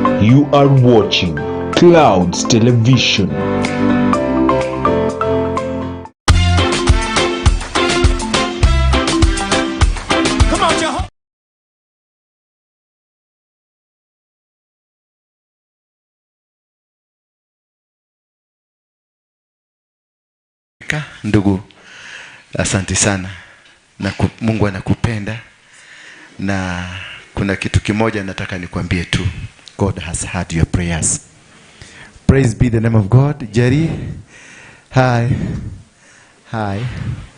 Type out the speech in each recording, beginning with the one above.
You are watching Clouds Television. Come on, Jehovah. Ndugu, asante sana na Mungu anakupenda, na kuna kitu kimoja nataka nikwambie tu. God has heard your prayers. Praise be the name of God. Jerry, hi. Hi.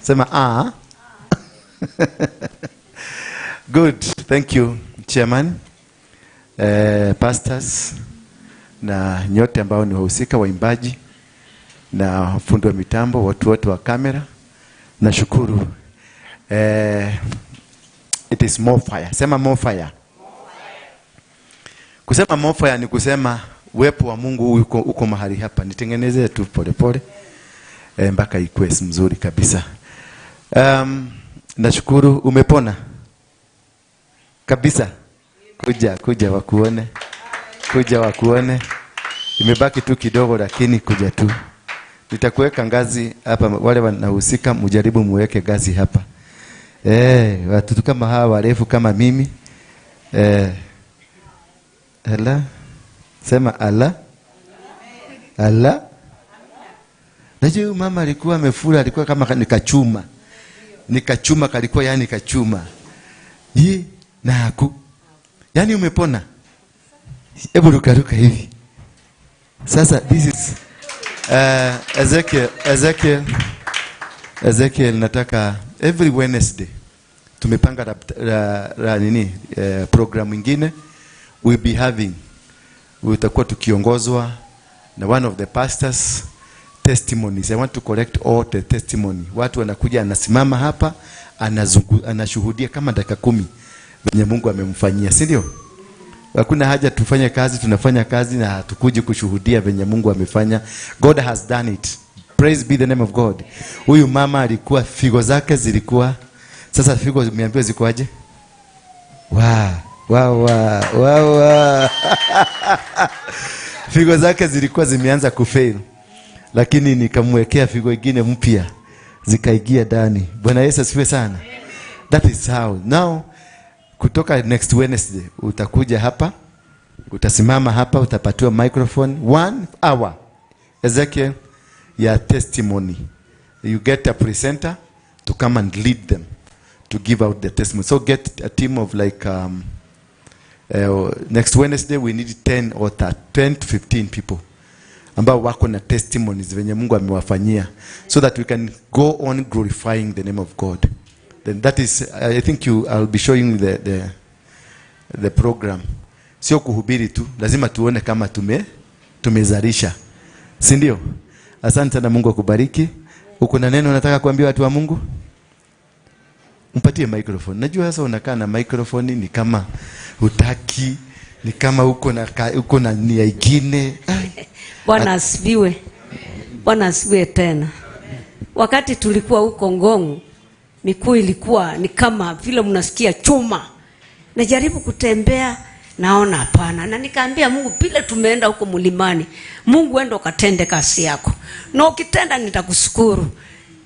Sema ah. Good. Thank you, Chairman, pastors na nyote ambao ni wahusika, waimbaji na fundi wa mitambo, watu wote wa kamera. Nashukuru. It is more fire. Sema more fire. Kusema more fire ni kusema uwepo wa Mungu uko mahali hapa. Nitengeneze tu pole pole, mpaka ikuwe mzuri kabisa. Nashukuru umepona kabisa. Kuja, kuja wakuone. Kuja wakuone. Imebaki tu kidogo lakini kuja tu. Nitakuweka ngazi hapa, wale wanahusika mjaribu muweke ngazi hapa. Watu kama hawa warefu kama mimi. Ala. Sema ala. Ala. Najua huyu mama alikuwa amefura, alikuwa kama nikachuma. Nikachuma kalikuwa yani kachuma. Ye na aku. Yani umepona. Hebu ruka ruka hivi. Sasa this is Ezekiel, nataka every Wednesday tumepanga nini program nyingine we'll be having. Utakuwa tukiongozwa na one of the pastors testimonies. I want to collect all the testimony. Watu wanakuja, anasimama hapa, anashuhudia kama dakika 10 venye Mungu amemfanyia, si ndio? Hakuna haja tufanye kazi, tunafanya kazi na hatukuji kushuhudia venye Mungu amefanya. God has done it. Praise be the name of God. Huyu mama alikuwa figo zake zilikuwa, sasa figo zimeambiwa zikoaje? Wow, wow, wow, wow, wow. Figo zake zilikuwa zimeanza kufail, lakini nikamwekea figo nyingine mpya zikaingia ndani. Bwana Yesu asifiwe sana. That is how. Now kutoka next Wednesday utakuja hapa, utasimama hapa, utapatiwa microphone 1 hour. Ezekiel, ya testimony. You get a presenter to come and lead them to give out the testimony. So get a team of next Wednesday we need 10 or 10 to 15 people ambao wako na testimonies venye Mungu amewafanyia, so that we can go on glorifying the name of God. Then that is, I think you, I'll be showing you the program. Sio kuhubiri tu, lazima tuone kama tumezalisha. Si ndio? Asante sana, Mungu akubariki. Uko na neno unataka kuambia watu wa Mungu? Mpatie microphone. Najua sasa unakaa na microphone ni kama hutaki, ni kama uko na nia nyingine. Ai. Bwana asifiwe. Bwana asifiwe tena. Wakati tulikuwa huko Ngong, miguu ilikuwa ni kama vile mnasikia chuma. Najaribu kutembea, naona hapana. Na nikaambia Mungu, vile tumeenda huko mlimani, Mungu enda ukatende kazi yako. Na ukitenda nitakushukuru.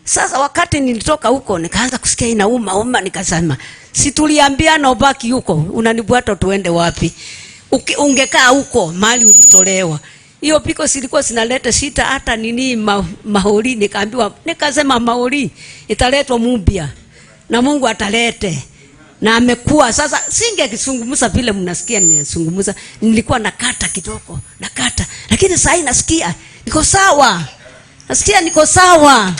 Sasa wakati nilitoka huko nikaanza kusikia inauma uma, nikasema si tuliambiana ubaki huko, unanifuata tuende wapi? Ungekaa huko mahali ulitolewa. Hiyo piko zilikuwa zinaleta shida hata nini mahori, nikaambiwa, nikasema mahori italetwa mpya na Mungu atalete. Na amekuwa sasa, singekizungumza vile mnasikia ninazungumza, nilikuwa nakata kidogo, nakata, lakini sasa hii nasikia niko sawa. Nasikia niko sawa.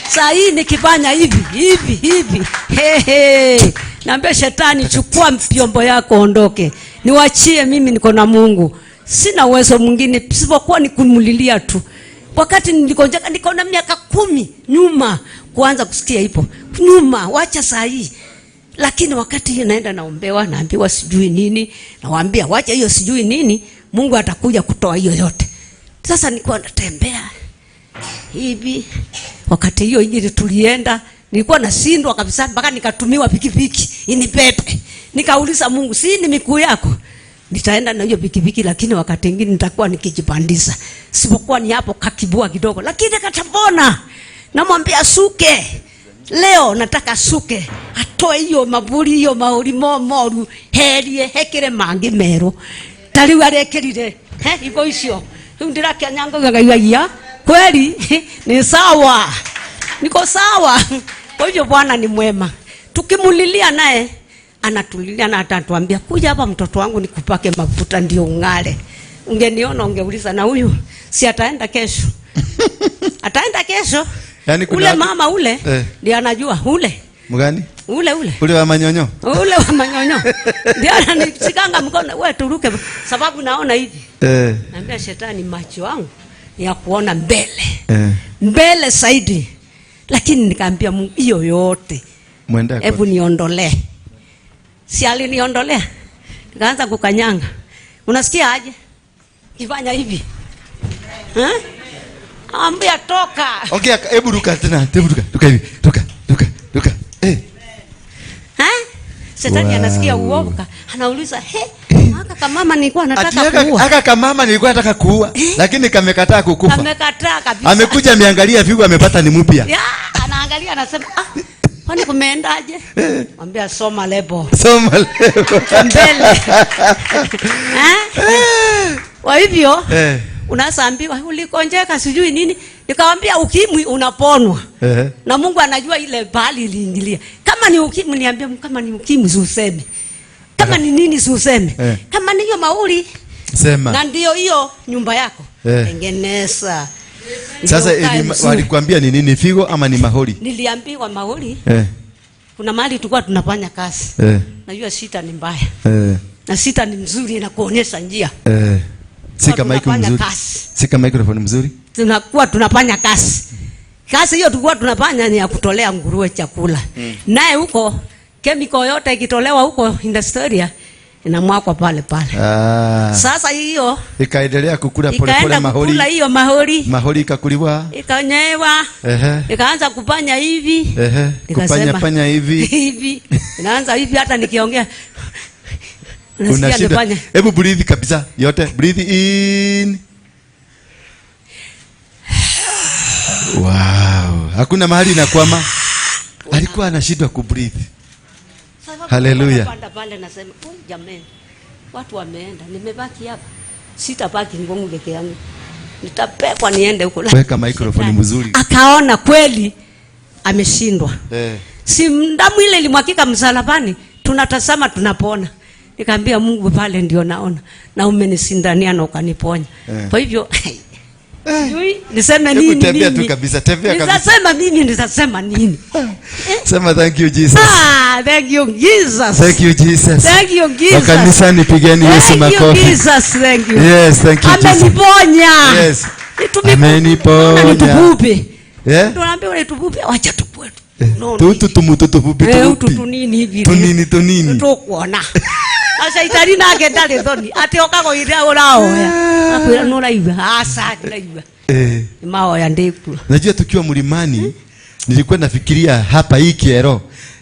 Saa hii nikifanya hivi, hivi, hivi. He, he. Naambia shetani, chukua vyombo yako ondoke. Niwachie mimi, niko na Mungu. Sina uwezo mwingine isipokuwa ni kumulilia tu. Wakati niligonjeka niko na miaka 10 nyuma kuanza kusikia ipo. Nyuma, wacha saa hii. Lakini wakati hiyo naenda naombewa, naambiwa sijui nini, nawaambia wacha hiyo sijui nini, Mungu atakuja kutoa hiyo yote. Sasa nilikuwa natembea hivi. Wakati hiyo ingine tulienda, nilikuwa nashindwa kabisa mpaka nikatumiwa pikipiki inibebe. Nikauliza Mungu, si ni miguu yako? Nitaenda na hiyo pikipiki, lakini wakati mwingine nitakuwa nikijipandisha. Sipokuwa ni hapo kakibua kidogo, lakini katapona. Namwambia suke. Leo nataka suke. Atoe hiyo maburi hiyo mauri moru herie hekire mangi meru. Tariu arekirire. He iko icio. Riu ndirakianyanga ngaiya. Kweli ni sawa. Niko sawa. Kwa hivyo Bwana ni mwema. Tukimulilia naye anatulilia na atatuambia kuja hapa mtoto wangu nikupake mafuta ndio ung'are. Ungeniona ungeuliza na huyu si ataenda kesho. Ataenda kesho. Yani kuna ule watu, mama ule ndiye anajua ule. Mgani? Ule ule. Ule wa manyonyo. Ule wa manyonyo. Ndiye ananishikanga mkono wewe turuke sababu naona hivi. Naambia shetani macho yangu ya kuona mbele. Mbele zaidi. Lakini nikaambia Mungu hiyo yote Mwenda hebu niondolee. Si aliniondolea. Nikaanza kukanyanga. Unasikia aje? Kifanya hivi. Eh? Ambia toka. Okay, hebu ruka tena. Hebu ruka. Ruka hivi. Ruka, ruka, ruka. Eh? Shetani wow. Anasikia uoga. Anauliza, "He, aka kama mama nilikuwa nataka kuua." Aka kama mama nilikuwa nataka kuua, lakini kamekataa kukufa. Kamekataa kabisa. Amekuja ameangalia figo amepata ni mpya. Ya, anaangalia anasema, "Ah, kwani kumeendaje?" Mwambia soma lebo. Soma lebo. Mbele. Eh? Kwa hivyo unasambiwa ulikonjeka sijui nini. Nikamwambia ukimwi unaponwa. Na Mungu anajua ile bali iliingilia. Kama ni ukimwi niambia kama ni ukimwi useme. Kama ni nini useme. Kama ni hiyo mauli sema. Na ndio hiyo nyumba yako. Tengeneza. Sasa walikwambia ni nini, figo ama ni maholi? Niliambiwa maholi. Kuna mahali tulikuwa tunafanya kazi. Najua sita ni mbaya. Na sita ni mzuri na kuonyesha njia. Sika mic mzuri. Sika microphone mzuri. Tunakuwa tunafanya kazi. Kazi hiyo tulikuwa tunafanya ni ya kutolea nguruwe chakula. Naye huko chemical yote ikitolewa huko industrial inamwakwa pale pale. Sasa hiyo ikaendelea kukula pole pole maholi. Kukula hiyo maholi. Maholi ikakuliwa. Ikanyewa. Ikaanza kupanya hivi. Kupanya panya hivi. Hivi. Inaanza hivi hata nikiongea. Unasikia. Hebu breathe kabisa yote. Breathe in. Wow. Hakuna mahali inakwama. Alikuwa anashindwa kubreathe. Hallelujah. Panda pale nasema, "Oh jamani, watu wameenda, nimebaki hapa. Sitabaki ngongo peke yangu. Nitapekwa niende huko." Weka microphone mzuri. Akaona kweli ameshindwa. Si damu ile ilimwakika msalabani, tunatazama tunapona. Nikamwambia Mungu pale ndio naona na umenisindania na ukaniponya. Kwa hivyo sijui niseme nini. Tembea tu kabisa, tembea kabisa. Nitasema mimi, nitasema nini? Sema thank you Jesus. Ah, thank you Jesus. Thank you Jesus. Thank you Jesus. Kanisani pigeni Yesu makofi. Thank you Jesus, thank you. Yes, thank you Jesus. Ameniponya. Yes. Ameniponya. Nitupupe. Tunaambiwa nitupupe, acha tupue. No. Tu tumututupupe tu. Tu nini hivi? Tunini tunini. Tukuona. Na shaitani nake ndari thoni ati okago iria uraoya akwira no raigua aca ndiraigua maoya ndiku. Najua tukiwa mlimani nilikuwa nafikiria hapa hii kiero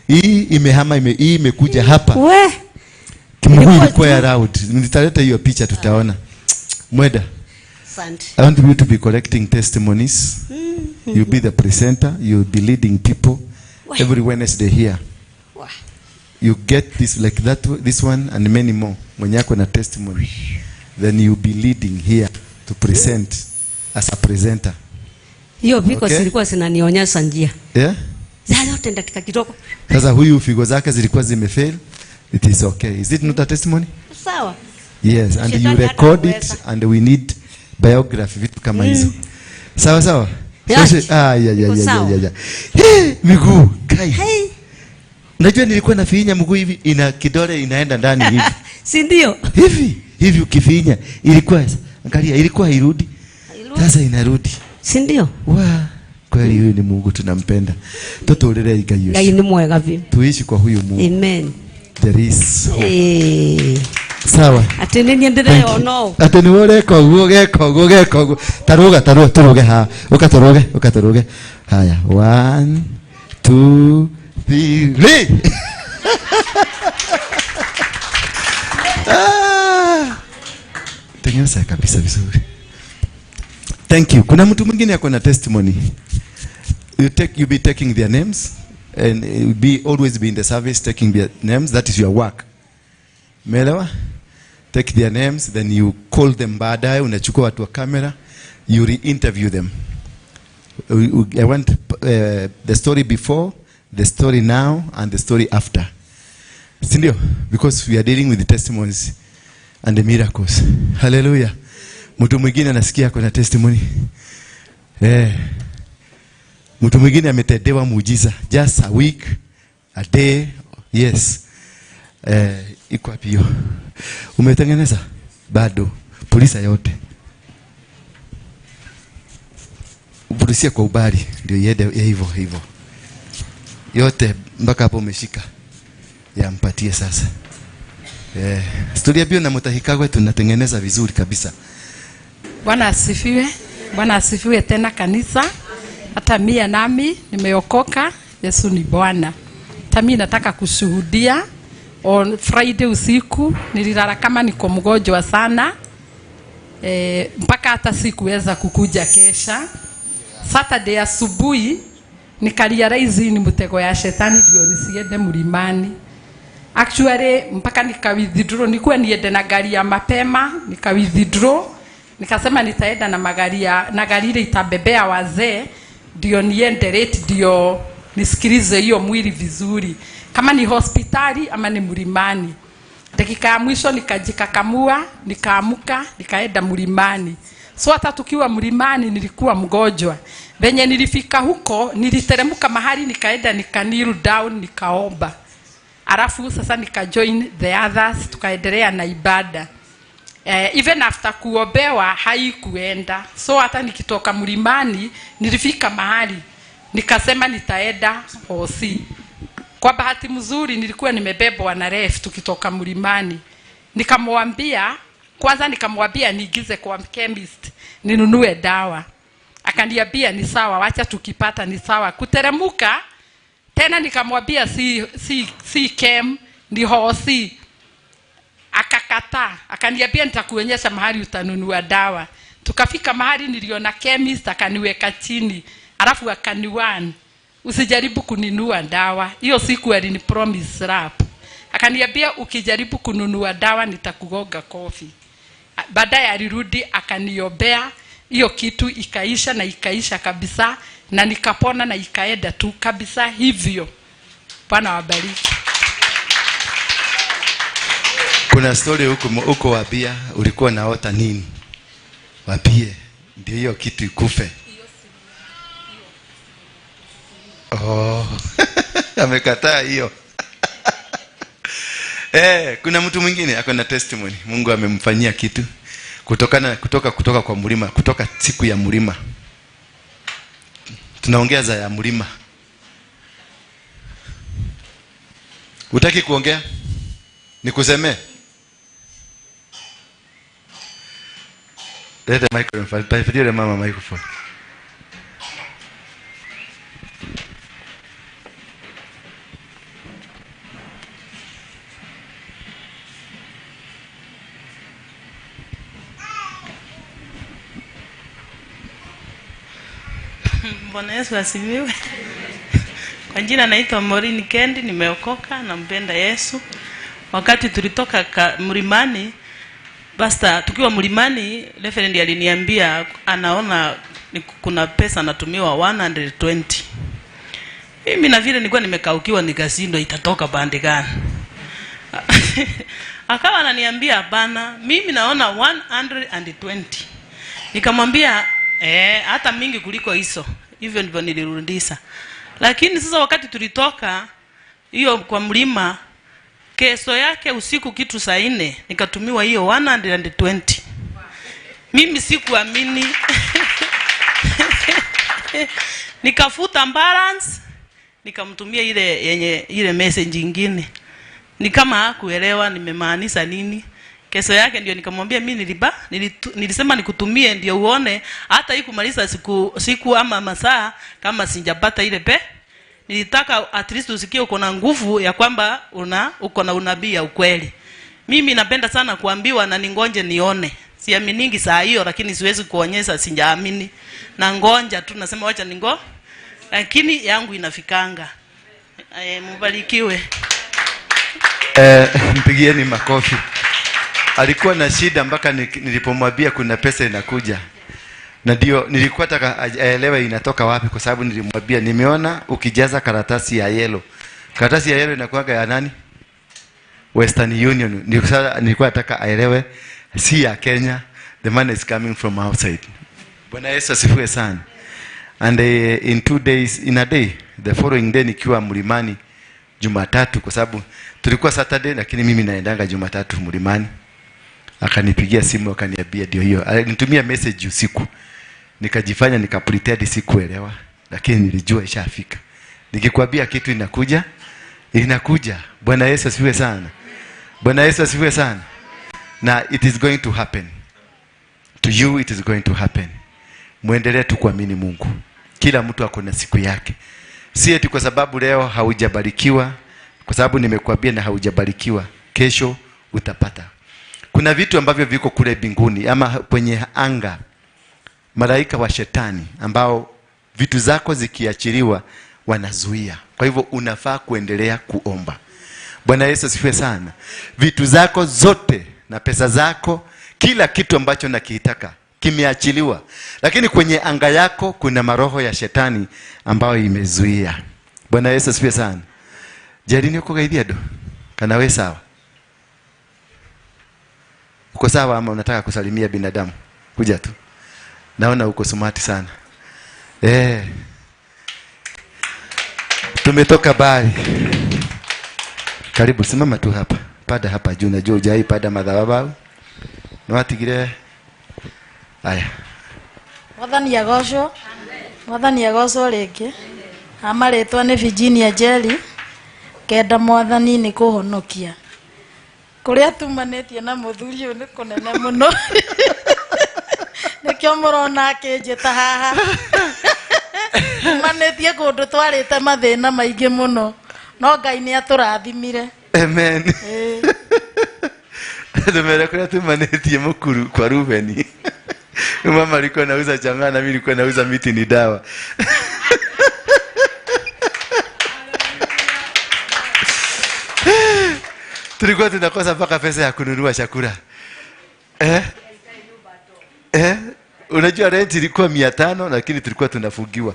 hii imehama hii imekuja hapa. We kimguu ilikuwa ya round. Nitaleta hiyo picha tutaona. Mwenda. Asante. I want you to be collecting testimonies. You'll be the presenter, you'll be leading people every Wednesday here. You get this like that, this one and many more. Mwenye yako na testimony, then you'll be leading here to present as a presenter. Hiyo viko zilikuwa zinanionyesha njia. Yeah? Zote dakika kidogo. Sasa huyu figo zake zilikuwa zimefail. It is okay. Is it not a testimony? Sawa. Yes, and you record it and we need biography vitu kama hizo. Sawa sawa. Ah, yeah. Hey, miguu kai. Hey. Unajua nilikuwa nafinya mguu hivi ina kidole inaenda ndani hivi. Si ndio? Hivi, hivi ukifinya ilikuwa angalia ilikuwa hairudi. Sasa inarudi. Si ndio? Wa, kweli huyu ni Mungu tunampenda. Tutulire Ngai ucio. Ngai ni mwega biũ. Tuishi kwa huyu Mungu. Amen. There is hope. Sawa. Ati nini ndireona ũũ? Ati ni ureka ũguo geka ũguo geka ũguo. Taruga taruga turuge ha. Uka turuge, uka turuge. Haya, 1 2 3. Ah. Tengeneza kabisa vizuri. Thank you. Kuna mtu mwingine ako na testimony. You be taking their names and you be always be in the service taking their names. That is your work. Umeelewa? Take their names, then you call them baadaye, unachukua watu wa kamera, you re-interview them. I want the story before, the story now, and the story after. Sindio? Because we are dealing with the testimonies and the miracles. Hallelujah. Mtu mwingine anasikia kuna testimony. Mtu mwingine ametendewa muujiza just a week, a day. Yes. Iko wapi hiyo? Umetengeneza? Bado. Polisa yote. Upulisia kwa ubali ndio iende hivyo hivyo. Yote mpaka hapo umeshika. Yampatie sasa. Story bio na Mutahikagwe tunatengeneza vizuri kabisa. Bwana asifiwe. Bwana asifiwe tena kanisa. Hata mia nami nimeokoka. Yesu ni Bwana. Hata mimi nataka kushuhudia. On Friday usiku nililala kama niko mgonjwa sana. Mpaka hata sikuweza kukuja kesha. Saturday asubuhi nikarealize ni mtego ya shetani ndio nisiende mlimani. Actually mpaka nika withdraw, nilikuwa niende na gari ya mapema, nika withdraw, nikasema nitaenda na magari ya, na gari ile itabebea wazee ndio niende late ndio nisikilize hiyo mwili vizuri, kama ni hospitali ama ni mlimani. Dakika ya mwisho nikajikakamua, nikaamuka, nikaenda mlimani. So hata tukiwa mlimani nilikuwa mgonjwa. Venye nilifika huko niliteremka mahali nikaenda nika kneel down nikaomba. Alafu sasa nika join the others tukaendelea na ibada. Even after kuombewa haikuenda. So hata nikitoka mlimani nilifika mahali nikasema nitaenda hosi. Kwa bahati mzuri nilikuwa nimebebwa na ref tukitoka mlimani. Nikamwambia kwanza, nikamwambia niigize kwa chemist ninunue dawa. Akaniambia ni sawa, wacha tukipata ni sawa. Kuteremuka tena nikamwambia si chem ni hosi. Akakataa. Akaniambia nitakuonyesha mahali utanunua dawa. Tukafika mahali niliona chemist akaniweka chini. Alafu akaniwan, usijaribu kuninua dawa. Hiyo siku alini promise rap. Akaniambia ukijaribu kununua dawa nitakugonga kofi. Baadaye alirudi akaniombea, hiyo kitu ikaisha na ikaisha kabisa na nikapona na ikaenda tu kabisa hivyo. Bwana wabariki. Kuna story huko wapia ulikuwa naota nini? Wapie ndio hiyo kitu ikufe. Oh. Amekataa hiyo. Kuna mtu mwingine ako na testimony. Mungu amemfanyia kitu kutoka kwa mlima, kutoka siku ya mlima. Tunaongea za ya mlima. Hutaki kuongea? Nikusemee? Leta microphone. Patie mama microphone. Bwana Yesu asifiwe. Kwa jina naitwa Maureen Kendi, nimeokoka, nampenda Yesu. Wakati tulitoka mlimani, pastor, tukiwa mlimani, reverend aliniambia anaona kuna pesa anatumiwa 120. Mimi na vile nilikuwa nimekaukiwa nikashindwa itatoka bandi gani. Akawa ananiambia hapana, mimi naona 120. Nikamwambia hata mingi kuliko hizo. Hivyo ndivyo nilirudisha. Lakini sasa wakati tulitoka hiyo kwa mlima, kesho yake usiku kitu saa 4 nikatumiwa hiyo 120. Mimi sikuamini. Nikafuta balance, nikamtumia ile yenye ile message nyingine. Ni kama hakuelewa nimemaanisha nini. Kesho yake ndio nikamwambia mimi nilisema nikutumie ndio uone hata hii kumaliza siku ama masaa kama sijapata ile pe. Nilitaka at least usikie uko na nguvu ya kwamba uko na unabii ya ukweli. Mimi napenda sana kuambiwa na ningonje nione. Siaminingi saa hiyo, lakini siwezi kuonyesha sijaamini. Na ngonja tu nasema wacha ningo. Lakini yangu inafikanga. Mubarikiwe. Mpigieni makofi. Alikuwa na shida mpaka nilipomwambia kuna pesa inakuja. Na ndio nilikuwa nataka aelewe inatoka wapi, kwa sababu nilimwambia nimeona ukijaza karatasi ya yellow. Karatasi ya yellow inakuwaga ya nani? Western Union. Nilikuwa nataka aelewe si ya Kenya, the money is coming from outside. Bwana Yesu asifiwe sana. And in 2 days, in a day, the following day nikiwa mlimani Jumatatu, kwa sababu tulikuwa Saturday lakini mimi naendanga Jumatatu mlimani. Akanipigia simu akaniambia ndio hiyo. Alinitumia message usiku. Nikajifanya nikapretend sikuelewa, lakini nilijua ishafika. Nikikwambia kitu inakuja, inakuja. Bwana Yesu asifiwe sana. Bwana Yesu asifiwe sana. Na it is going to happen. To you it is going to happen. Muendelee tu kuamini Mungu. Kila mtu ako na siku yake. Si eti kwa sababu leo haujabarikiwa, kwa sababu nimekuambia na haujabarikiwa, kesho utapata. Kuna vitu ambavyo viko kule mbinguni ama kwenye anga, malaika wa shetani ambao vitu zako zikiachiliwa wanazuia. Kwa hivyo unafaa kuendelea kuomba. Bwana Yesu asifiwe sana. Vitu zako zote na pesa zako, kila kitu ambacho nakitaka kimeachiliwa, lakini kwenye anga yako kuna maroho ya shetani ambayo imezuia. Bwana Yesu asifiwe sana. Jarini uko geithia ndo? Kana we sawa? Uko sawa ama unataka kusalimia binadamu? Kuja tu. Naona uko smart sana. Tumetoka bali. Karibu, simama tu hapa. Pada hapa juu, najua hujai pada madhabahu. Niwatigire. Aya. Mwathani agocwo. Mwathani agocwo rĩngĩ. Amarĩtwa nĩ Virginia Jerry. Kenda Mwathani nĩ kũhonokia. Kũrĩa tumanĩtie na mũthuri ũyũ nĩ kũnene mũno. Nĩkĩo mũrona akĩnjĩta haha. Tumanĩtie kũndũ twarĩte mathĩna maingĩ mũno. No Ngai nĩ atũrathimire. Amen. Tumere kũrĩa tumanĩtie mũkuru kwa Rubeni. Mama alikuwa anauza chang'aa na mimi nilikuwa nauza miti ni dawa. Tulikuwa tunakosa mpaka pesa ya kununua chakula. Unajua rent ilikuwa 500 lakini tulikuwa tunafugiwa.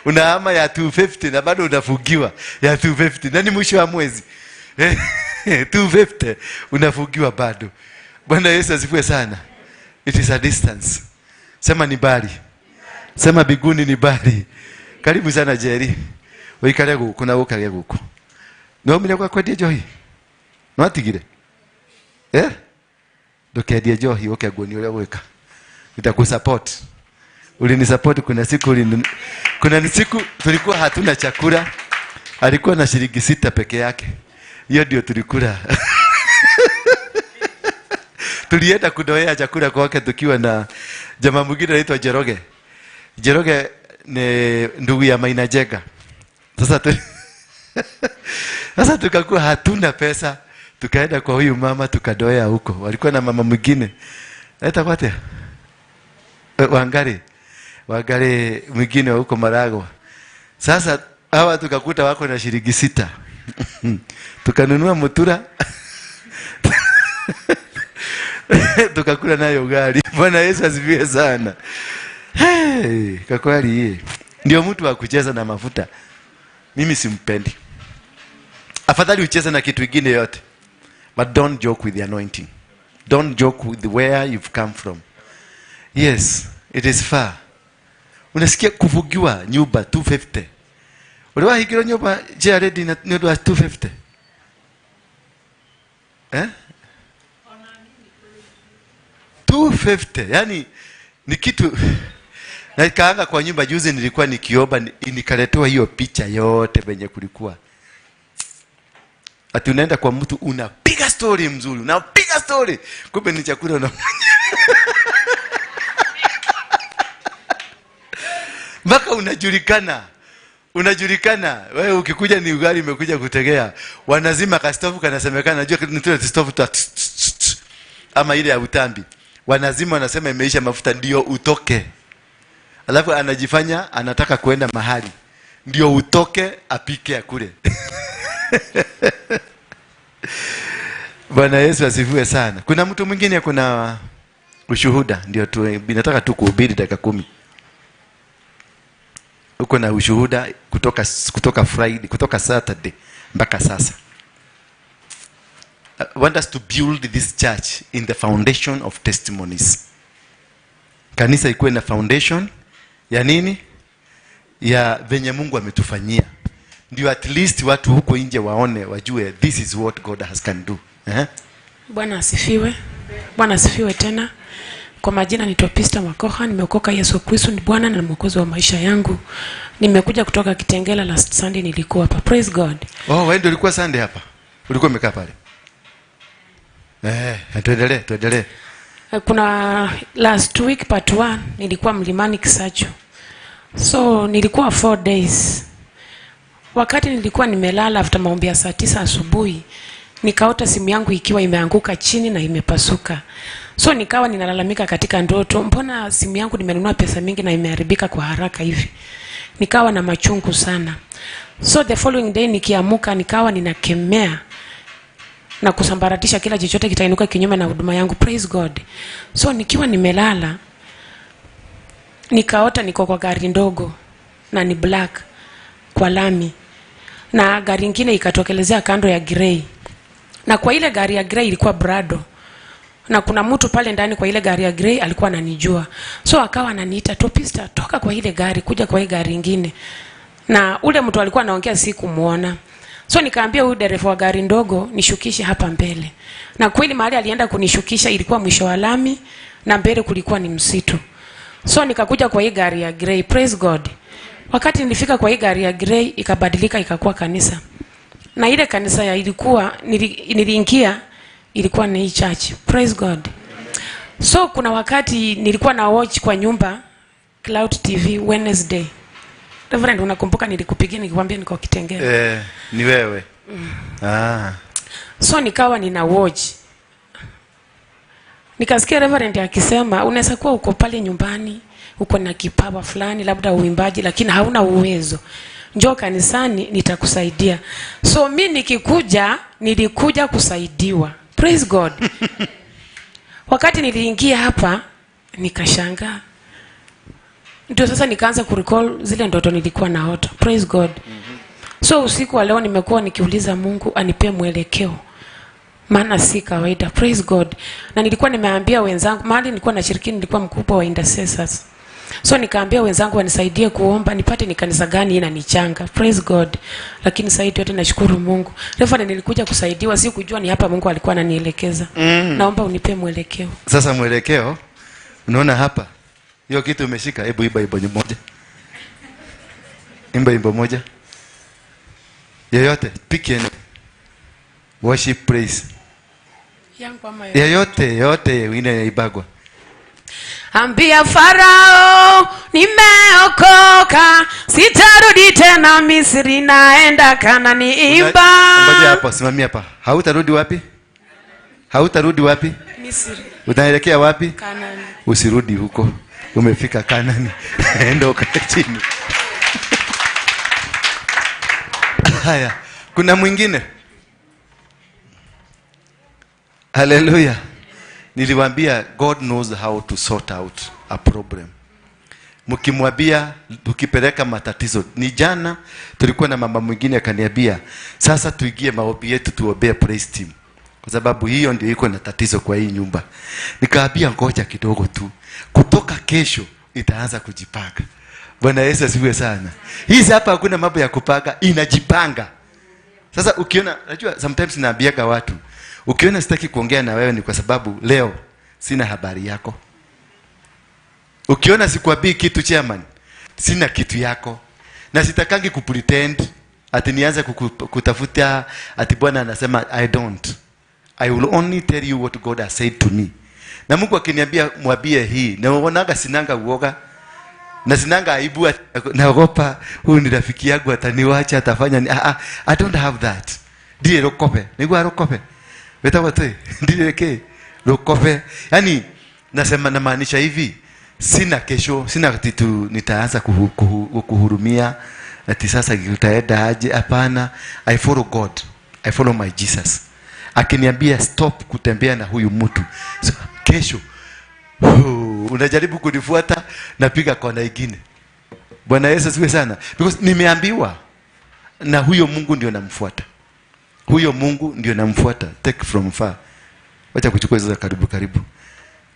Unahama ya 250 na bado unafugiwa ya 250. Na ni mwisho wa mwezi. 250 unafugiwa bado. Bwana Yesu asifiwe sana. It is a distance. Sema ni mbali. Sema biguni ni mbali. Karibu sana Jerry. Uikare guku na ukare guku. No mire kwa kwendia njohi. No atigire. Ndukendie njohi uke nguoni uria gwika. Nitakusupport. Ulinisupport kuna siku kuna siku tulikuwa hatuna chakula. Alikuwa na shilingi 6 peke yake. Hiyo ndio tulikula. Tulienda kudoea chakula kwake tukiwa na jamaa mwingine anaitwa Jeroge. Jeroge ni ndugu ya Maina Jega. Sasa tukakuwa hatuna pesa, tukaenda kwa huyu mama tukadoea huko. Walikuwa na mama mwingine. Anaitwa kwatia? Wangari. Wangari mwingine wa huko Maragwa. Sasa hawa tukakuta wako na shilingi 6. Tukanunua mutura. Tukakula nayo ugali. Bwana Yesu asifiwe sana. Hey, kwa kweli yeye ndio mtu wa kucheza na mafuta. Mimi simpendi. Afadhali ucheze na kitu kingine yote. But don't joke with the anointing. Don't joke with where you've come from. Yes, it is far. Unasikia kuvugiwa nyumba 250. Uliwahi higiro nyumba Jared na nyumba 250? 250. Yani ni kitu. Na nikaanga kwa nyumba juzi, nilikuwa nikiomba nikaletewa hiyo picha yote venye kulikuwa. Ati unaenda kwa mtu unapiga story mzuri, unapiga story, kumbe ni chakula una mpaka unajulikana. Unajulikana. Wewe ukikuja ni ugali umekuja kutegea. Wanazima kastofu kanasemekana, najua ni tule stofu tu. ama ile ya utambi, wanazima wanasema imeisha mafuta ndio utoke. Alafu anajifanya anataka kuenda mahali ndio utoke apike akule. Bwana Yesu asifiwe sana. Kuna mtu mwingine kuna ushuhuda? Ndio tu nataka tu kuhubiri dakika 10. Uko na ushuhuda kutoka Friday, kutoka Saturday mpaka sasa. I want us to build this church in the foundation of testimonies. Kanisa ikuwe na foundation ya nini? Ya venye Mungu ametufanyia. Ndio at least watu huko nje waone, wajue this is what God has can do. Bwana asifiwe. Bwana asifiwe tena. Kwa majina ni Topista Makoha, nimeokoka. Yesu Kristo ni Bwana na Mwokozi wa maisha yangu. Nimekuja kutoka Kitengela, last Sunday nilikuwa hapa. Praise God. Oh, wewe ndio ulikuwa Sunday hapa? Ulikuwa umekaa pale? Tuendelee, tuendelee. Kuna last week part 1 nilikuwa Mlimani Kisacho. So nilikuwa 4 days. Wakati nilikuwa nimelala after maombi ya saa 9 asubuhi, nikaota simu yangu ikiwa imeanguka chini na imepasuka. So nikawa ninalalamika katika ndoto, mbona simu yangu nimenunua pesa mingi na imeharibika kwa haraka hivi? Nikawa na machungu sana. So the following day nikiamuka nikawa ninakemea na kusambaratisha kila chochote kitainuka kinyume na huduma yangu. Praise God. So nikiwa nimelala nikaota niko kwa gari ndogo na ni black kwa lami, na gari nyingine ikatokelezea kando ya grey, na kwa ile gari ya grey ilikuwa Brado, na kuna mtu pale ndani kwa ile gari ya grey alikuwa ananijua. So akawa ananiita, Topista, toka kwa ile gari kuja kwa ile gari nyingine. Na ule mtu alikuwa anaongea sikumuona. So nikaambia huyu dereva wa gari ndogo nishukishe hapa mbele. Na kweli mahali alienda kunishukisha ilikuwa mwisho wa lami na mbele kulikuwa ni msitu. So nikakuja kwa hii gari ya grey. Praise God. Wakati nilifika kwa hii gari ya grey ikabadilika ikakuwa kanisa. Na ile kanisa ya ilikuwa niliingia ilikuwa ni church. Praise God. So kuna wakati nilikuwa na watch kwa nyumba Cloud TV Wednesday. Reverend, unakumbuka nilikupigia nikikwambia niko Kitengela? Ni wewe. So nikawa nina watch. Nikasikia Reverend akisema unaweza kuwa uko pale nyumbani, uko na kipawa fulani labda uimbaji lakini hauna uwezo. Njoo kanisani nitakusaidia. So mimi nikikuja nilikuja kusaidiwa. Praise God. Wakati niliingia hapa nikashangaa. Ndio sasa nikaanza kurecall zile ndoto nilikuwa naota. Praise God. So usiku wa leo nimekuwa nikiuliza Mungu anipe mwelekeo. Maana si kawaida. Praise God. Na nilikuwa nimeambia wenzangu, mahali nilikuwa nashiriki nilikuwa mkubwa wa intercessors. So nikaambia wenzangu wanisaidie kuomba nipate ni kanisa gani inanichanga. Praise God. Lakini sasa yote nashukuru Mungu. Reverend, nilikuja kusaidiwa, sikujua ni hapa Mungu alikuwa ananielekeza. Naomba unipe mwelekeo. Sasa mwelekeo unaona hapa. Hiyo kitu umeshika, hebu imba imba moja. Imba imba moja. Yeyote, pick any. Worship praise. Yangu ama yote. Yeyote, yote wengine ibagwa. Ambia Farao nimeokoka, sitarudi tena Misri, naenda Kanani. Imba. Ngoja hapo, simamia hapa. Hautarudi wapi? Hautarudi wapi? Misri. Utaelekea wapi? Kanani. Usirudi huko. Umefika Kanani. Enda ukae chini. Haya, kuna mwingine? Hallelujah. Niliwaambia God knows how to sort out a problem. Mkimwambia, ukipeleka matatizo. Ni jana tulikuwa na mama mwingine akaniambia, sasa tuingie maombi yetu tuombee praise team. Kwa sababu hiyo ndio iko na tatizo kwa hii nyumba. Nikaambia ngoja kidogo tu. Kutoka kesho itaanza kujipanga. Bwana Yesu asifiwe sana. Hizi hapa hakuna mambo ya kupanga, inajipanga. Sasa ukiona, najua sometimes naambiaga watu, ukiona sitaki kuongea na wewe ni kwa sababu leo sina habari yako. Ukiona sikwambii kitu chairman, sina kitu yako. Na sitakangi kupretend ati nianze kutafuta ati Bwana anasema. I don't. I will only tell you what God has said to me. Na Mungu akiniambia mwambie hii, na unaonaga sinanga uoga. Na sinanga aibu, naogopa huyu ni rafiki yangu ataniacha atafanya ni, I don't have that. Ndiye rokope, niguo rokope. Wetagwo atĩ? Ndirĩ kĩ? Rukobe. Yaani nasema namaanisha hivi, sina kesho, sina kitu nitaanza kuhurumia ati sasa utaenda aje. Hapana, I follow God, I follow my Jesus. Akiniambia stop kutembea na huyu mtu, so, kesho unajaribu kunifuata, napiga kona ingine. Bwana Yesu asifiwe sana, because nimeambiwa na huyo Mungu ndio namfuata. Huyo Mungu ndio namfuata. Take from far. Wacha kuchukua hizo za karibu karibu,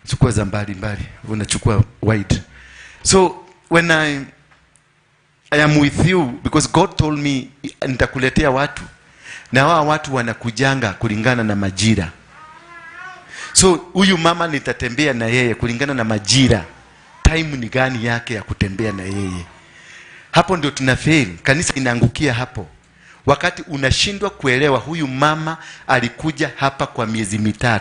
chukua za mbali mbali, unachukua wide. So when I am with you, because God told me nitakuletea watu, na hawa watu wanakujanga kulingana na majira. So huyu mama nitatembea na yeye kulingana na majira. Time ni gani yake ya kutembea na yeye? Hapo ndio tuna fail. Kanisa inaangukia hapo. Wakati unashindwa kuelewa huyu mama alikuja hapa kwa miezi 3.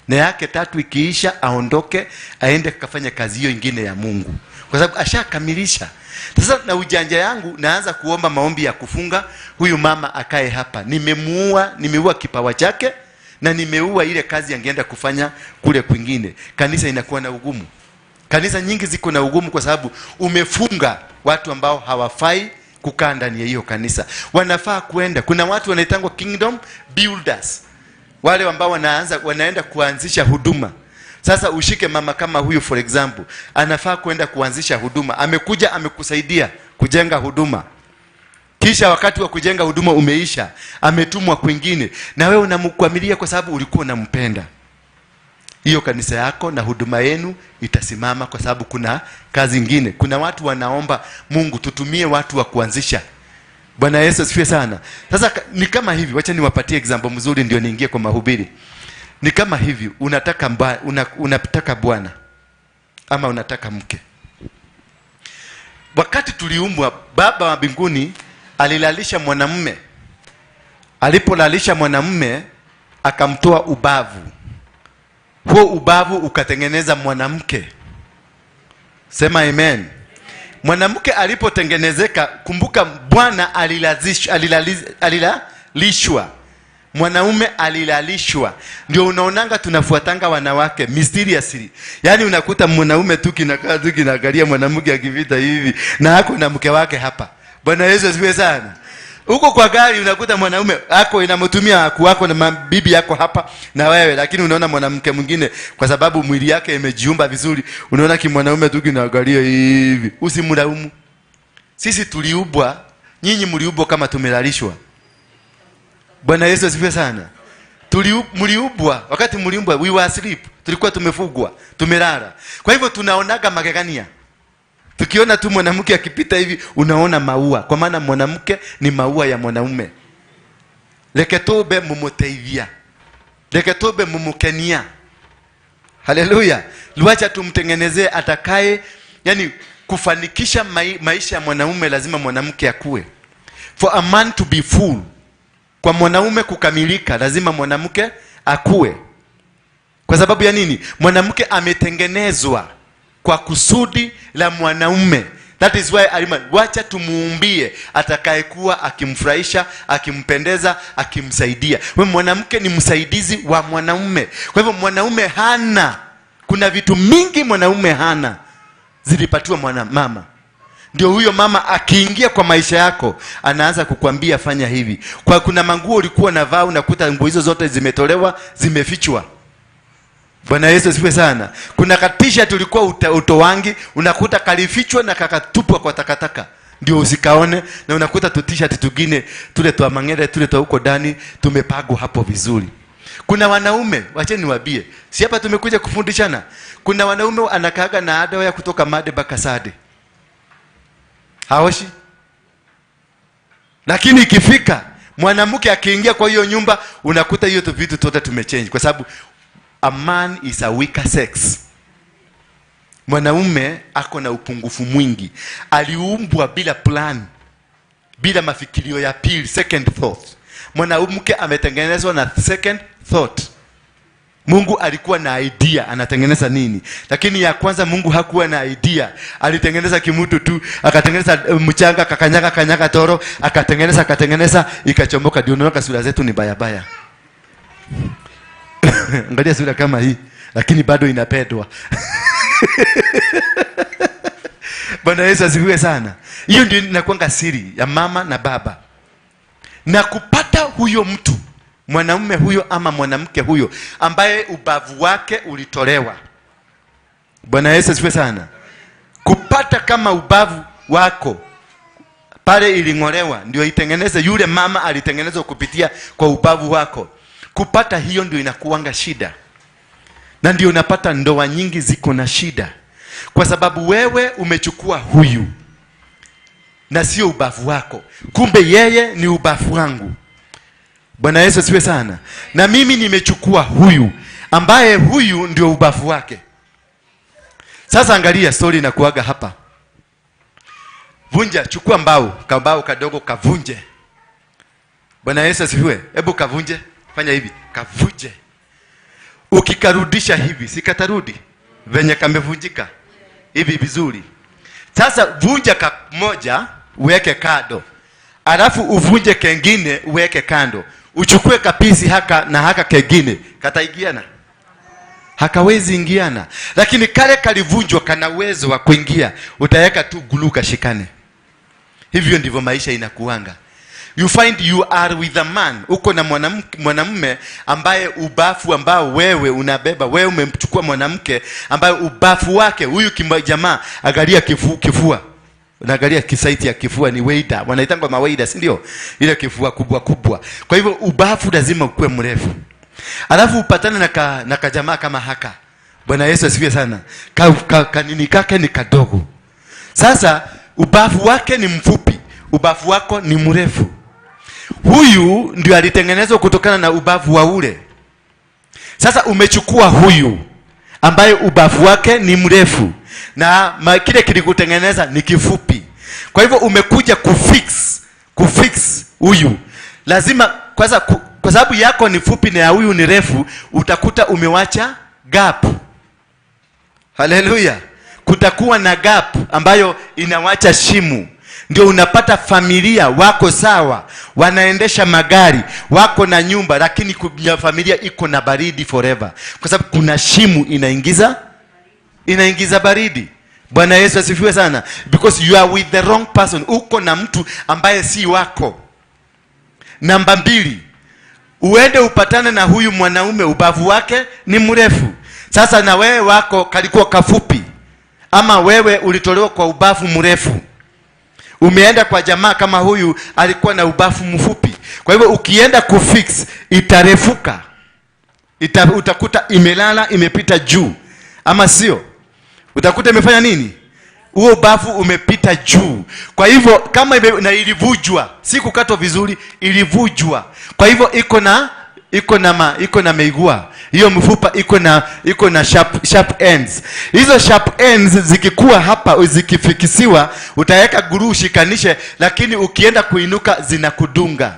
Na yake 3 ikiisha aondoke aende kafanya kazi hiyo ingine ya Mungu. Kwa sababu ashakamilisha. Sasa na ujanja yangu naanza kuomba maombi ya kufunga huyu mama akae hapa. Nimemuua, nimeua kipawa chake na nimeua ile kazi angeenda kufanya kule kwingine. Kanisa inakuwa na ugumu. Kanisa nyingi ziko na ugumu kwa sababu umefunga watu ambao hawafai kukaa ndani ya hiyo kanisa. Wanafaa kuenda. Kuna watu wanaitangwa kingdom builders. Wale ambao wanaenda kuanzisha huduma. Sasa ushike mama kama huyu for example, anafaa kuenda kuanzisha huduma. Amekuja amekusaidia kujenga huduma. Kisha wakati wa kujenga huduma umeisha, ametumwa kwingine, na wewe unamkwamilia kwa sababu ulikuwa unampenda. Hiyo kanisa yako na huduma yenu itasimama kwa sababu kuna kazi nyingine. Kuna watu wanaomba Mungu tutumie watu wa kuanzisha. Bwana Yesu asifiwe sana. Sasa ni kama hivi, wacha niwapatie example mzuri ndio niingie kwa mahubiri. Ni kama hivi, unataka unataka bwana ama unataka mke. Wakati tuliumbwa, Baba wa mbinguni alilalisha mwanamume. Alipolalisha mwanamume akamtoa ubavu. Huo ubavu ukatengeneza mwanamke. Sema amen. Mwanamke alipotengenezeka, kumbuka Bwana alilalishwa. Mwanaume alilalishwa. Ndio unaonanga tunafuatanga wanawake mysteriously. Yaani unakuta mwanaume tu kinakaa tu kinaangalia mwanamke akivita hivi na hako na mke wake hapa. Bwana Yesu asifiwe sana. Huko kwa gari unakuta mwanaume ako inamtumia aku wako na bibi yako hapa na wewe, lakini unaona mwanamke mwingine kwa sababu mwili yake imejiumba vizuri, unaona kimwanaume tu kinaangalia hivi. Usimlaumu. Sisi tuliubwa, nyinyi mliubwa kama tumelalishwa. Bwana Yesu asifiwe sana. Mliubwa, wakati mliumbwa we were asleep, tulikuwa tumefugwa, tumelala. Kwa hivyo tunaonaga magegania. Tukiona tu mwanamke akipita hivi unaona maua, kwa maana mwanamke ni maua ya mwanaume. Leke tobe mumuteithia. Leke tobe mumukenia. Haleluya. Luacha tumtengenezee atakaye, yani kufanikisha maisha ya mwanaume lazima mwanamke akue. For a man to be full, kwa mwanaume kukamilika lazima mwanamke akue. Kwa sababu ya nini? Mwanamke ametengenezwa kwa kusudi la mwanaume. That is why alima, wacha tumuumbie atakayekuwa akimfurahisha, akimpendeza, akimsaidia. Wewe mwanamke ni msaidizi wa mwanaume. Kwa hivyo mwanaume hana, kuna vitu mingi mwanaume hana zilipatiwa mama. Ndio huyo mama akiingia kwa maisha yako anaanza kukwambia fanya hivi. Kwa kuna manguo ulikuwa unavaa unakuta nguo hizo zote zimetolewa, zimefichwa. Bwana Yesu asifiwe sana. Kuna katisha tulikuwa utowangi, unakuta kalifichwa na kakatupwa kwa takataka. Ndio usikaone, na unakuta tutisha tugine tule twa mangere tule twa huko ndani tumepagwa hapo vizuri. Kuna wanaume, wacheni niwaambie, si hapa tumekuja kufundishana. Kuna wanaume anakaaga na ada ya kutoka Made Bakasade. Haoshi. Lakini ikifika mwanamke akiingia kwa hiyo nyumba unakuta hiyo vitu tote tumechange, kwa sababu a man is a weaker sex. Mwanaume ako na upungufu mwingi. Aliumbwa bila plan, bila mafikirio ya pili, second thought. Mwanamke ametengenezwa na second thought. Mungu alikuwa na idea anatengeneza nini, lakini ya kwanza Mungu hakuwa na idea. Alitengeneza kimutu tu, akatengeneza mchanga, kakanyaga kanyaga toro, akatengeneza ikachomoka. Ndio unaona sura zetu ni baya baya. Angalia sura kama hii, lakini bado inapendwa. Bwana Yesu asifiwe sana. Hiyo ndio inakuanga siri ya mama na baba. Na kupata huyo mtu, mwanamume huyo ama mwanamke huyo ambaye ubavu wake ulitolewa. Bwana Yesu asifiwe sana. Kupata kama ubavu wako pale iling'olewa ndio itengeneze, yule mama alitengenezwa kupitia kwa ubavu wako. Kupata hiyo ndio inakuanga shida. Na ndio unapata ndoa nyingi ziko na shida. Kwa sababu wewe umechukua huyu na sio ubavu wako. Kumbe yeye ni ubavu wangu. Bwana Yesu asifiwe sana. Na mimi nimechukua huyu ambaye huyu ndio ubavu wake. Sasa angalia story inakuaga hapa. Vunja, chukua mbao, kabao kadogo kavunje. Bwana Yesu asifiwe. Hebu kavunje, fanya hivi, kavunje. Ukikarudisha hivi, sikatarudi venye kamevunjika hivi vizuri. Sasa vunja kamoja uweke kando. Alafu uvunje kengine uweke kando. Uchukue kapisi haka na haka kengine, kataingiana? Hakawezi ingiana. Lakini kale kalivunjwa kana uwezo wa kuingia. Utaweka tu glue kashikane. Hivyo ndivyo maisha inakuanga. You find you are with a man. Uko na mwanamume ambaye ubafu ambao wewe unabeba. Wewe umemchukua mwanamke ambaye ubafu wake, huyu jamaa angalia kifua. Unaangalia kisaiti ya kifua ni waiter. Wanaitangwa mawaida, si ndio? Ile kifua kubwa kubwa. Kwa hivyo ubafu lazima ukue mrefu. Alafu upatane na kajamaa kama haka. Bwana Yesu asifiwe sana. Kanini kake ni kadogo. Sasa ubavu wake ni mfupi, ubavu wako ni mrefu. Huyu ndio alitengenezwa kutokana na ubavu wa ule. Sasa umechukua huyu ambaye ubavu wake ni mrefu na kile kilikutengeneza ni kifupi. Kwa hivyo umekuja kufix huyu. Lazima kwanza kwa sababu yako ni fupi na ya huyu ni refu, utakuta umewacha gap. Haleluya. Kutakuwa na gap ambayo inawacha shimo. Ndio unapata familia wako sawa, wanaendesha magari, wako na nyumba, lakini familia iko na baridi forever. Kwa sababu kuna shimo inaingiza baridi. Bwana Yesu asifiwe sana. Because you are with the wrong person. Uko na mtu ambaye si wako. Namba 2, uende upatane na huyu mwanaume ubavu wake ni mrefu. Sasa na wewe wako kalikuwa kafupi, ama wewe ulitolewa kwa ubavu mrefu. Umeenda kwa jamaa kama huyu alikuwa na ubavu mfupi. Kwa hivyo ukienda kufix itarefuka. Utakuta imelala imepita juu. Ama sio? Utakuta imefanya nini? Huo ubavu umepita juu. Kwa hivyo kama na ilivujwa, si kukatwa vizuri, ilivujwa. Kwa hivyo iko na meigua. Hiyo mfupa iko na sharp ends. Hizo sharp ends zikikuwa hapa zikifikisiwa, utaweka guru ushikanishe, lakini ukienda kuinuka zinakudunga.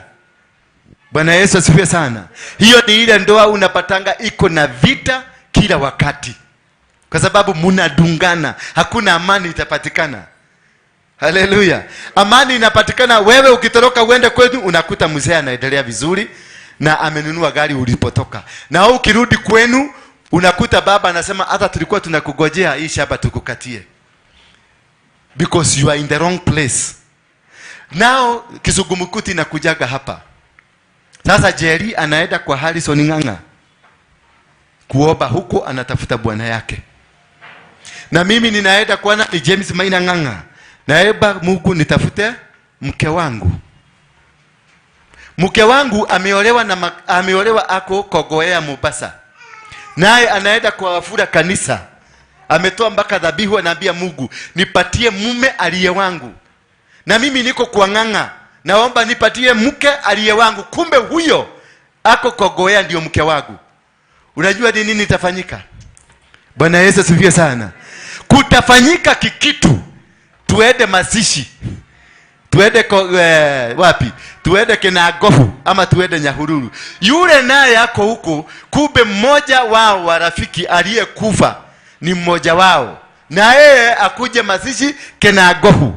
Bwana Yesu asifiwe sana. Hiyo ni ile ndoa unapatanga iko na vita kila wakati. Kwa sababu mnadungana, hakuna amani itapatikana. Haleluya. Amani inapatikana wewe ukitoroka uende kwenu, unakuta mzee anaendelea vizuri na amenunua gari ulipotoka. Na wewe ukirudi kwenu unakuta baba anasema hata tulikuwa tunakugojea hii shamba tukukatie. Because you are in the wrong place. Now kizungumkuti inakujaga hapa. Sasa Jerry anaenda kwa Harrison Ng'ang'a kuomba huko, anatafuta bwana yake. Na mimi ninaenda kwa nani? James Maina Ng'ang'a. Naomba Mungu nitafute mke wangu. Mke wangu ameolewa ako Kogoea Mombasa. Naye anaenda kwa Wafula kanisa. Ametoa mpaka dhabihu, anaambia Mungu nipatie mume aliye wangu. Na mimi niko kwa Ng'ang'a, naomba nipatie mke aliye wangu. Kumbe huyo ako Kogoea ndio mke wangu. Unajua ni nini itafanyika? Bwana Yesu asifiwe sana. Kutafanyika kikitu. Tuende mazishi. Tuende wapi? Tuende Kinagofu ama tuende Nyahururu. Yule naye ako huko, kumbe mmoja wao wa rafiki aliyekufa ni mmoja wao. Na yeye akuje mazishi Kinagofu.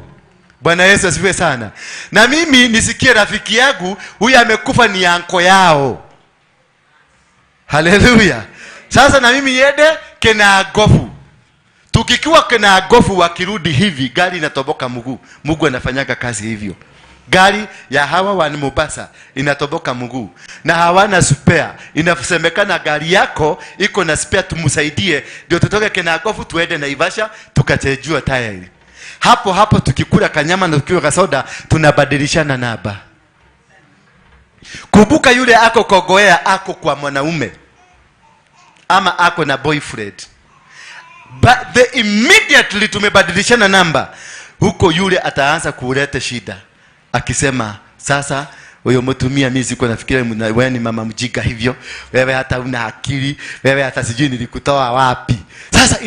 Bwana Yesu asifiwe sana. Na mimi nisikie rafiki yangu huyu amekufa ni anko yao. Haleluya. Sasa na mimi niende Kenagofu. Tukikiwa Kenagofu wakirudi hivi, gari inatoboka mguu. Mungu anafanyaga kazi hivyo. Gari ya hawa wa Mombasa inatoboka mguu na hawana spare. Inasemekana gari yako iko na spare, tumsaidie ndio tutoke Kenagofu tuende Naivasha tukachejua tayari. Hapo hapo tukikula kanyama na tukiwa kasoda tunabadilishana namba. Kumbuka yule ako Kogoea ako kwa mwanaume ama ako na boyfriend. But the immediately tumebadilishana namba, huko yule ataanza kuleta shida akisema, sasa huyo mtumia mimi sikuwa nafikiria wewe ni mama mjinga hivyo, wewe hata una akili, wewe hata sijui nilikutoa wapi. Sasa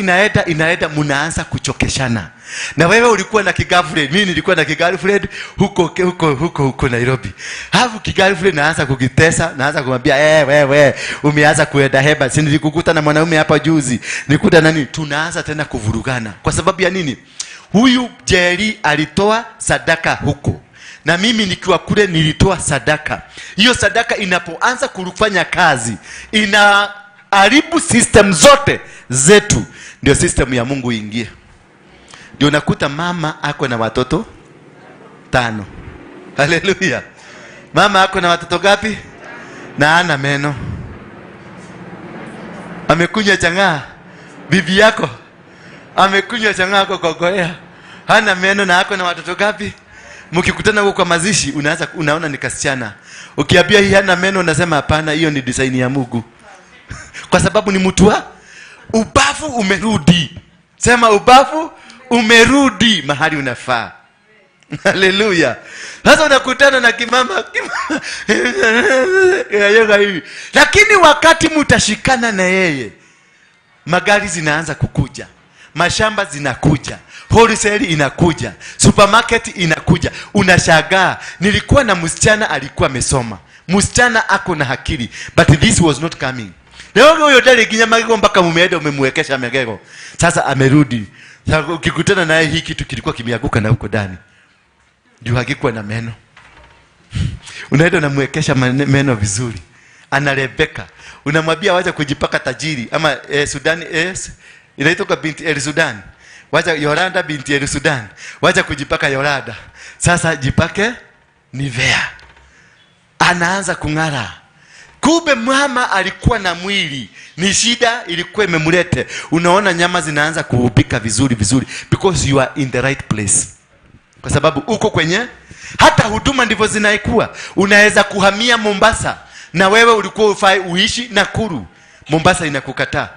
inaenda mnaanza kuchokeshana. Na wewe ulikuwa na kigirlfriend, mimi nilikuwa na kigirlfriend huko huko huko huko Nairobi. Hapo kigirlfriend naanza kukitesa, naanza kumwambia wewe umeanza kuenda heba, si nilikukuta na mwanaume hapa juzi, nilikuta nani? Tunaanza tena kuvurugana. Kwa sababu ya nini? Huyu Jerry alitoa sadaka huko, na mimi nikiwa kule nilitoa sadaka. Hiyo sadaka inapoanza kufanya kazi inaharibu system zote zetu, ndio system ya Mungu iingie. Ndio nakuta mama ako na watoto 5. Haleluya. Mama ako na watoto gapi? Na ana meno. Amekunywa chang'aa. Bibi yako amekunywa chang'aa ako Kogoea. Hana meno na ako na watoto gapi? Mkikutana huko kwa mazishi unaanza unaona ni kasichana. Ukiambia hii hana meno unasema hapana, hiyo ni design ya Mungu. Kwa sababu ni mtu wa ubavu umerudi. Sema ubavu umerudi mahali unafaa. Haleluya. Sasa unakutana na kimama hivi. Lakini wakati mtashikana na yeye, magari zinaanza kukuja, mashamba zinakuja, wholesale inakuja, supermarket inakuja. Unashangaa, nilikuwa na msichana alikuwa amesoma, msichana ako na akili, but this was not coming. Leo huyo dali ginya magego mpaka mumeenda umemwekesha magego. Sasa amerudi. Sasa ukikutana naye hii kitu kilikuwa kimeanguka na huko ndani. Juu hakikuwa na meno. Unaenda unamwekesha meno vizuri. Analebeka. Unamwambia wacha kujipaka tajiri ama Sudan inaitwa binti El Sudan. Wacha Yolanda binti El Sudan. Wacha kujipaka Yolanda. Sasa jipake Nivea. Anaanza kung'ara. Kumbe mama alikuwa na mwili, ni shida ilikuwa imemlete. Unaona nyama zinaanza kuubika vizuri vizuri because you are in the right place. Kwa sababu uko kwenye, hata huduma ndivyo zinaikuwa. Unaweza kuhamia Mombasa na wewe ulikuwa ufai uishi Nakuru. Mombasa inakukataa.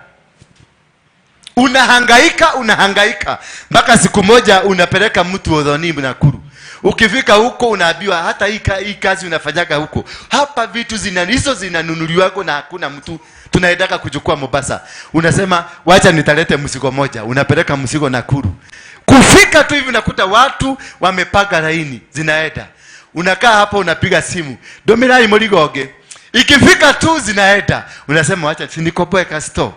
Unahangaika mpaka siku moja unapeleka mtu Odhoni Nakuru. Ukifika huko unaambiwa hata hii kazi unafanyaga huko. Hapa vitu hizo zinanunuliwa na hakuna mtu. Tunaendaka kuchukua Mombasa. Unasema wacha nitalete mzigo moja. Unapeleka mzigo Nakuru. Kufika tu hivi unakuta watu wamepaga laini zinaenda. Unakaa hapo unapiga simu. Domirai Moligoge. Ikifika tu zinaenda. Unasema wacha sinikopoe ka store.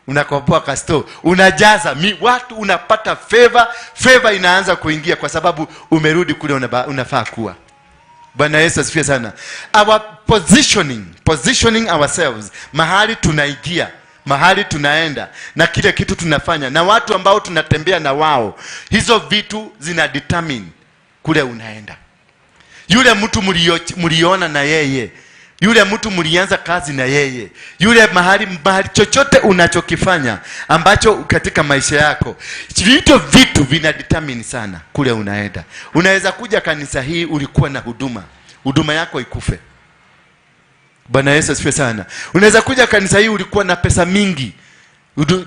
Unakopoa ka store, unajaza watu, unapata favor inaanza kuingia kwa sababu umerudi kule unafaa kuwa. Bwana Yesu asifiwe sana. Our positioning ourselves, mahali tunaingia, mahali tunaenda, na kile kitu tunafanya, na watu ambao tunatembea na wao, hizo vitu zina determine kule unaenda. Yule mtu mliona na yeye, yule mtu mlianza kazi na yeye, yule mahali chochote unachokifanya ambacho katika maisha yako, vitu vina determine sana kule unaenda. Unaweza kuja kanisa hii ulikuwa na huduma, huduma yako ikufe. Bwana Yesu asifiwe sana. Unaweza kuja kanisa hii ulikuwa na pesa mingi,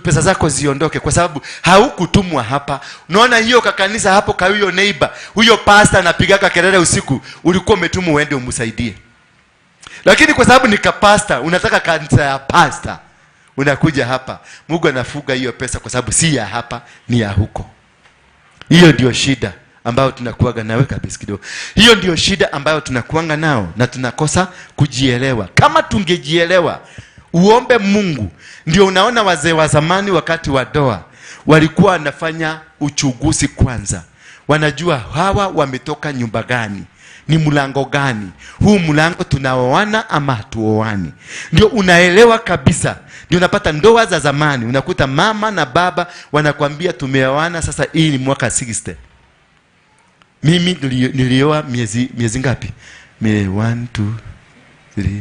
pesa zako ziondoke kwa sababu haukutumwa hapa. Unaona hiyo kanisa hapo kwa huyo neighbor, huyo pastor anapigaka kelele usiku, ulikuwa umetumwa uende umsaidie. Lakini kwa sababu ni kapasta, unataka kanisa ya pastor, unakuja hapa. Mungu anafuga hiyo pesa kwa sababu si ya hapa, ni ya huko. Hiyo ndio shida ambayo tunakuaga nawe kabisa kidogo. Hiyo ndio shida ambayo tunakuanga nao na tunakosa kujielewa. Kama tungejielewa, uombe Mungu. Ndio unaona wazee wa zamani wakati wa doa walikuwa wanafanya uchunguzi kwanza. Wanajua hawa wametoka nyumba gani. Ni mlango gani? Huu mlango tunaoana ama hatuoani? Ndio unaelewa kabisa. Ndio unapata ndoa za zamani, unakuta mama na baba wanakuambia tumeoana sasa hii ni mwaka 60. Mimi nilioa miezi ngapi? 1 2 3.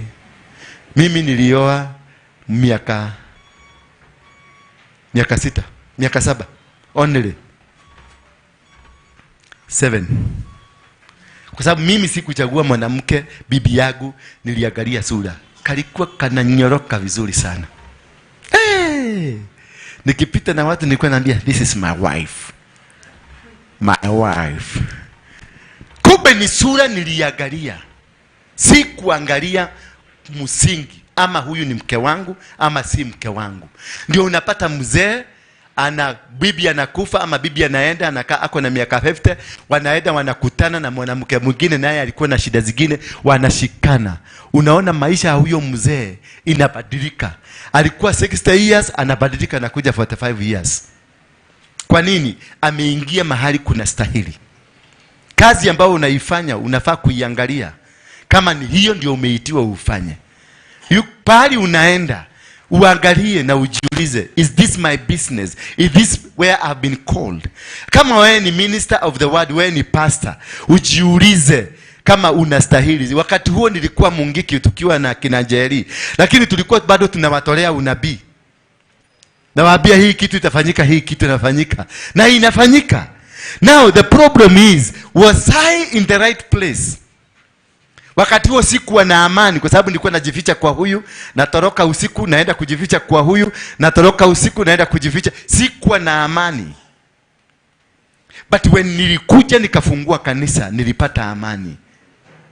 Mimi nilioa miaka 6, miaka 7 only 7. Kwa sababu mimi sikuchagua mwanamke, bibi yangu niliangalia sura. Kalikuwa kananyoroka vizuri sana. Hey! Nikipita na watu nilikuwa naambia this is my wife. My wife. Kumbe ni sura niliangalia. Sikuangalia msingi, ama huyu ni mke wangu ama si mke wangu. Ndio unapata mzee ana bibi anakufa ama bibi anaenda anakaa ako na miaka 50, wanaenda wanakutana na mwanamke mwingine naye alikuwa na shida zingine, wanashikana. Unaona maisha ya huyo mzee inabadilika. Alikuwa 60 years anabadilika na kuja 45 years. Kwa nini? Ameingia mahali kuna stahili. Kazi ambayo unaifanya unafaa kuiangalia kama ni hiyo ndio umeitiwa ufanye. Pahali unaenda uangalie na ujiulize, is this my business? Is this where I've been called? Kama wewe ni minister of the word, wewe ni pastor, ujiulize kama unastahili. Wakati huo nilikuwa Mungiki tukiwa na kina Njeri, lakini tulikuwa bado tunawatolea unabii. Nawaambia hii kitu itafanyika, hii kitu inafanyika, na inafanyika. Now the problem is, was I in the right place? Wakati huo sikuwa na amani kwa sababu nilikuwa najificha kwa huyu, natoroka usiku naenda kujificha kwa huyu, natoroka usiku naenda kujificha. Sikuwa na amani. But when nilikuja nikafungua kanisa, nilipata amani.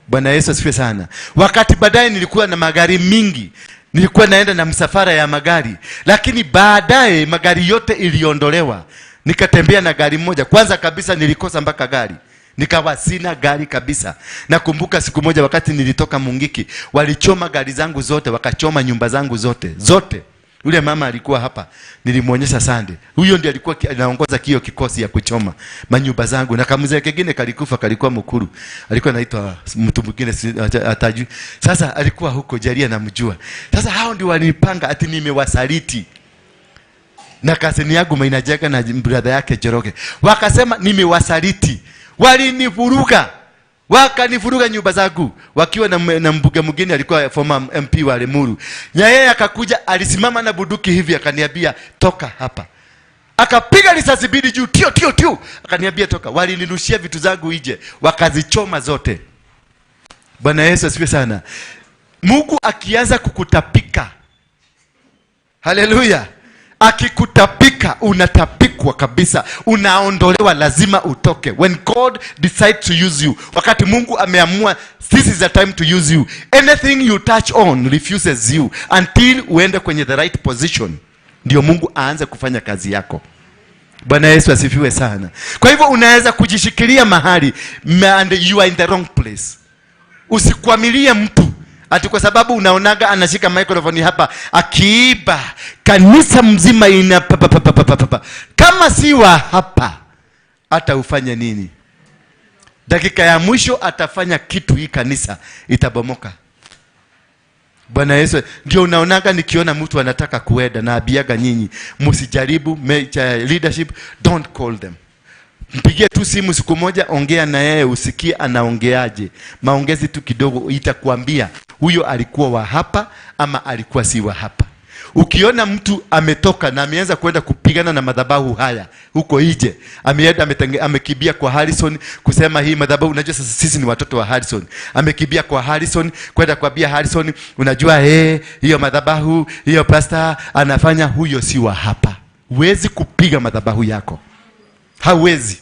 Bwana Yesu asifiwe sana. Wakati baadaye nilikuwa na magari mingi. Nilikuwa naenda na msafara ya magari. Lakini baadaye magari yote iliondolewa. Nikatembea na gari moja. Kwanza kabisa nilikosa mpaka gari. Nikawa sina gari kabisa. Nakumbuka siku moja wakati nilitoka Mungiki, walichoma gari zangu zote, wakachoma nyumba zangu zote, zote. Yule mama alikuwa hapa, nilimuonyesha Sunday. Huyo ndiye alikuwa anaongoza kio kikosi ya kuchoma manyumba zangu. Na kamzee kingine kalikufa, kalikuwa mkuru. Alikuwa anaitwa mtu mwingine atajui. Sasa alikuwa huko Jaria namjua. Sasa hao ndio walinipanga ati nimewasaliti. Na kasini yangu Mainajaga na brother yake Joroge. Wakasema nimewasaliti. Walinivuruga. Wakanivuruga nyumba zangu wakiwa na mbuge mwingine alikuwa former MP wa Lemuru. Na yeye akakuja alisimama na bunduki hivi akaniambia toka hapa. Akapiga risasi mbili juu tio tio tio. Akaniambia toka. Walinirushia vitu zangu nje, wakazichoma zote. Bwana Yesu asifiwe sana. Mungu akianza kukutapika. Haleluya. Akikutapika unatapikwa kabisa, unaondolewa, lazima utoke. When God decides to use you, wakati Mungu ameamua this is the time to use you, anything you touch on refuses you until uende kwenye the right position, ndio Mungu aanze kufanya kazi yako. Bwana Yesu asifiwe sana. Kwa hivyo unaweza kujishikilia mahali and you are in the wrong place. Usikwamilie mtu ati kwa sababu unaonaga anashika microphone hapa akiiba kanisa mzima ina pa pa pa pa pa pa. Kama si wa hapa hata ufanye nini, dakika ya mwisho atafanya kitu, hii kanisa itabomoka. Bwana Yesu. Ndio unaonaga nikiona mtu anataka kuenda na abiaga nyinyi msijaribu leadership, don't call them. Mpigie tu simu siku moja, ongea na yeye usikie anaongeaje. Maongezi tu kidogo itakuambia huyo alikuwa wa hapa ama alikuwa si wa hapa. Ukiona mtu ametoka na ameanza kwenda kupigana na madhabahu haya huko nje, ameenda amekibia kwa Harrison kusema hii madhabahu, unajua sasa sisi ni watoto wa Harrison. Amekibia kwa Harrison kwenda kuambia Harrison, unajua hiyo madhabahu, hiyo pastor anafanya, huyo si wa hapa. Huwezi kupiga madhabahu yako. Hawezi.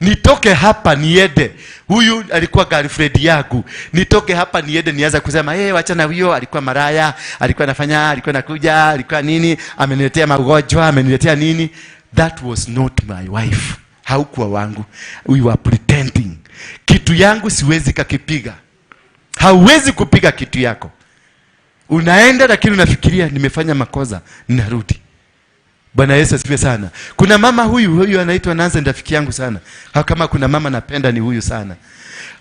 Nitoke hapa niende. Huyu alikuwa girlfriend yangu. Nitoke hapa niende nianza kusema, "Eh, wachana huyo, alikuwa maraya, alikuwa anafanya, alikuwa anakuja, alikuwa nini, ameniletea magonjwa, ameniletea nini." That was not my wife. Haukuwa wangu. We were pretending. Kitu yangu siwezi kakipiga. Hauwezi kupiga kitu yako. Unaenda lakini unafikiria nimefanya makosa, ninarudi. Bwana Yesu asifiwe sana. Kuna mama huyu anaitwa Nancy, rafiki yangu sana. Kama kuna mama napenda ni huyu sana.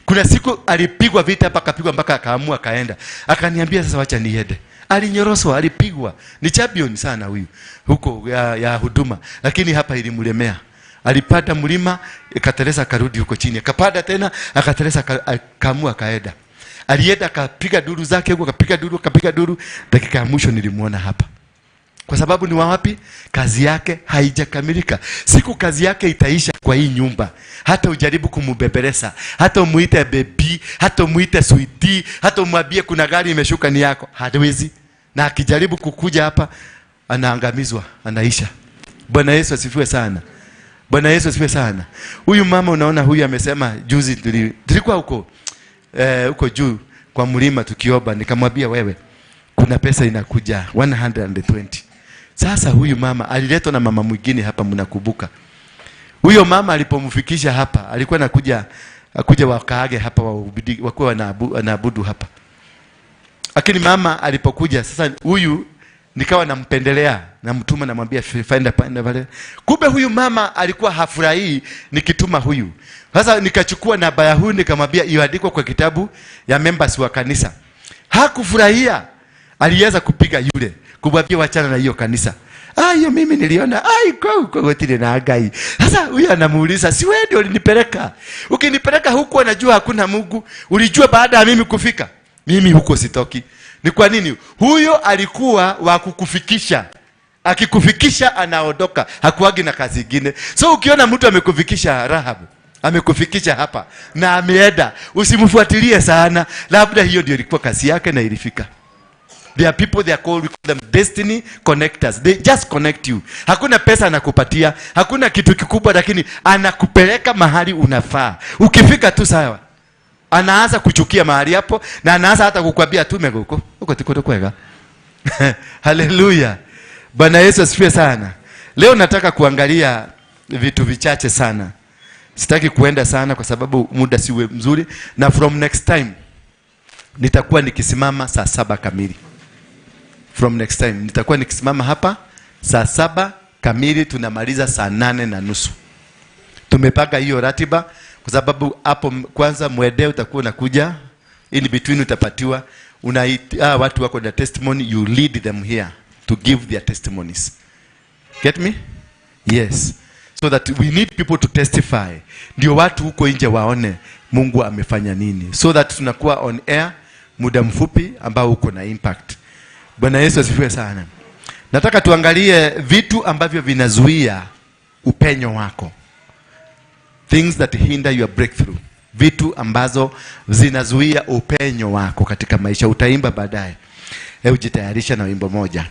Kuna siku alipigwa vita hapa, akapigwa mpaka akaamua akaenda. Akaniambia sasa wacha niende. Alinyoroswa, alipigwa. Ni champion sana huyu huko ya huduma, lakini hapa ilimlemea. Alipanda mlima, akateleza, akarudi huko chini. Akapanda tena, akateleza, akaamua akaenda. Alienda akapiga duru zake huko, akapiga duru. Dakika ya mwisho nilimuona hapa. Kwa sababu ni wapi? Kazi yake haijakamilika. Siku kazi yake itaisha kwa hii nyumba, hata ujaribu kumubebeleza, hata umuite baby, hata umuite sweetie, hata umwambie kuna gari imeshuka ni yako, hawezi. Na akijaribu kukuja hapa anaangamizwa, anaisha. Bwana Yesu asifiwe sana. Bwana Yesu asifiwe sana. Huyu mama unaona huyu amesema juzi tulikuwa huko huko juu kwa mlima tukiomba, nikamwambia wewe kuna pesa inakuja 120. Sasa huyu mama aliletwa na mama mwingine hapa, mnakumbuka. Huyo mama alipomfikisha hapa, alikuwa anakuja wakaage hapa, wakuwa wanaabudu hapa. Lakini mama alipokuja sasa, huyu nikawa nampendelea, namtuma, namwambia find pale. Kumbe huyu mama alikuwa hafurahii nikituma huyu. Sasa nikachukua namba ya huyu nikamwambia iandikwe kwa kitabu ya members wa kanisa. Hakufurahia. Aliweza kupiga yule, kumwambia wachana na hiyo kanisa. Ah, hiyo mimi niliona, ai kwa gotile na Ngai. Sasa huyu anamuuliza, si wewe ndio ulinipeleka? Ukinipeleka huku anajua hakuna Mungu, ulijua baada ya mimi kufika? Mimi huko sitoki. Ni kwa nini? Huyo alikuwa wa kukufikisha. Akikufikisha anaondoka, hakuagi na kazi nyingine. So ukiona mtu amekufikisha Rahabu, amekufikisha hapa na ameenda, usimfuatilie sana, labda hiyo ndio ilikuwa kazi yake na ilifika. There are people, they are called, we call them destiny connectors. They just connect you. Hakuna pesa anakupatia, hakuna kitu kikubwa, lakini anakupeleka mahali unafaa. Ukifika tu sawa, anaanza kuchukia mahali hapo na anaanza hata kukwambia tume huko. Huko tikoto kwega. Hallelujah. Bwana Yesu asifiwe sana. Leo nataka kuangalia vitu vichache sana. Sitaki kuenda sana kwa sababu muda si mzuri, na from next time nitakuwa nikisimama saa 7 kamili. From next time nitakuwa nikisimama hapa saa 7 kamili, tunamaliza saa 8:30. Tumepanga hiyo ratiba kwa sababu hapo kwanza mwede utakuwa unakuja, in between utapatiwa watu wako na testimony, you lead them here to give their testimonies. Get me? Yes. So that we need people to testify. Ndio watu huko nje waone Mungu amefanya nini. So that tunakuwa on air muda mfupi ambao uko na impact. Bwana Yesu asifiwe sana. Nataka tuangalie vitu ambavyo vinazuia upenyo wako. Things that hinder your breakthrough. Vitu ambazo zinazuia upenyo wako katika maisha. Utaimba baadaye. Hebu jitayarisha na wimbo moja.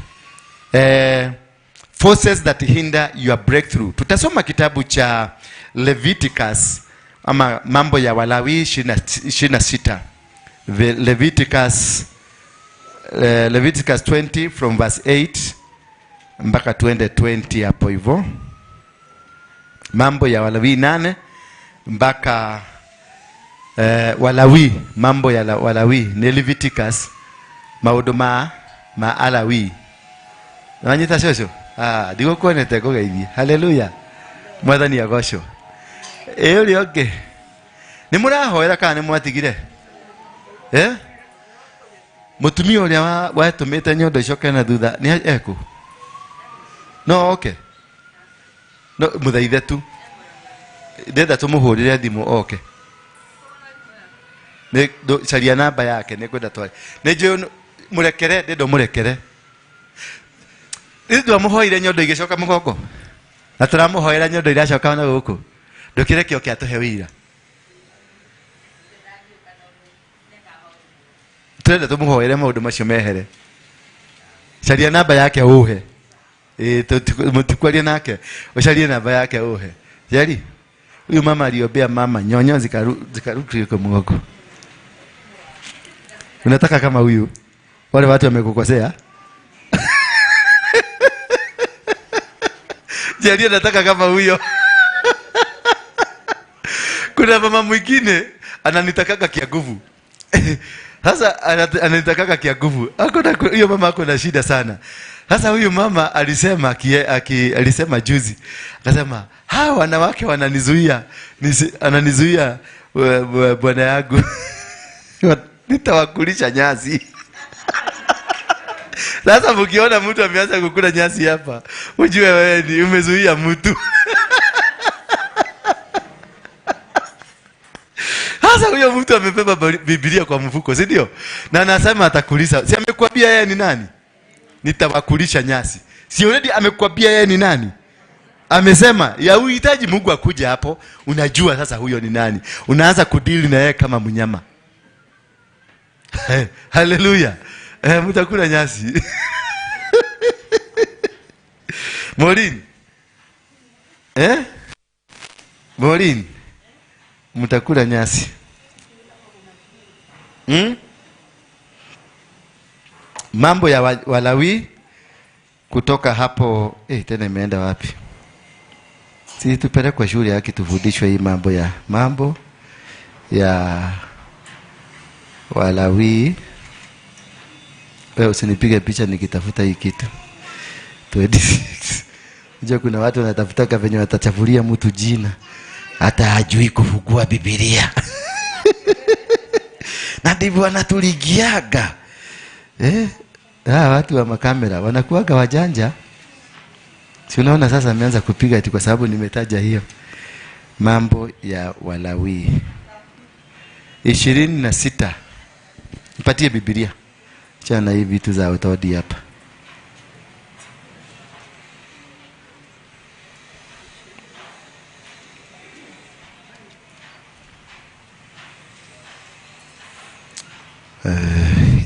Forces that hinder your breakthrough. Tutasoma kitabu cha Leviticus ama mambo ya Walawi 26. Leviticus 20 from verse 8 mpaka 20 hapo hivyo. Mambo ya Walawi 8 mpaka Walawi, mambo ya Walawi ni Leviticus, maundu ma Alawi. Nanyita shosho. Ah, ndigukuonete ngũgeithie. Hallelujah. Mwathani agocwo. Ĩ ũrĩa ũngĩ. Nĩ mũrahoera kana nĩ mwatigire? Eh? Mũtumia ũrĩa watũmĩte nyondo icoke na thutha nĩ ekũ? No oke. No mũthaithe tu. Ndenda tũmũhũrĩre thimũ oke. Nĩ caria namba yake nĩ kwenda tware. Nĩ njũĩ mũrekere, ndenda mũrekere. Ithuĩ twamũhoire nyondo igĩcoka mũgongo. Na tũramũhoera nyondo iracoka na gũkũ. Ndũkĩreke oke atũhe wĩira. Tũrenda tũmũhoere maũndũ macio mehere. Caria namba yake ũhe. Mũtikwarie nake. Ũcarie namba yake ũhe. Jeri, huyu mama aliombea mama nyonyo zikarudi kwa mgongo. Unataka kama huyu? Wale watu wamekukosea? Jeri anataka kama huyo. Kuna mama mwingine ananitakaga kia nguvu. Sasa ananitakaga kia nguvu. Huyo mama ako na shida sana. Sasa huyu mama alisema alisema juzi. Akasema, hawa wanawake wananizuia. Ananizuia Bwana yangu nitawakulisha nyasi. Sasa mkiona mtu ameanza kukula nyasi hapa, ujue wewe ni umezuia mtu. Sasa huyo mtu amebeba Biblia kwa mfuko, si ndio? Na anasema atakulisa. Si amekwambia yeye ni nani? Nitawakulisha nyasi. Si already amekwambia yeye ni nani? Amesema, ya uhitaji Mungu akuja hapo, unajua sasa huyo ni nani. Unaanza kudili na yeye kama mnyama. Haleluya. Mtakula nyasi. Maureen. Maureen. Mtakula nyasi. Mambo ya Walawi kutoka hapo, tena imeenda wapi? Si tupelekwe shule yake tufundishwe hii mambo ya Walawi. Wewe usinipige picha nikitafuta hii kitu. 26. Unajua kuna watu wanatafutaka venye watachafulia mtu jina, hata hajui kufungua Biblia. Na ndivyo wanatuligiaga. Watu wa makamera wanakuwaga wajanja. Si unaona sasa ameanza kupiga eti kwa sababu nimetaja hiyo mambo ya Walawi. 26. Nipatie Biblia. Achana na hii vitu za utodi hapa.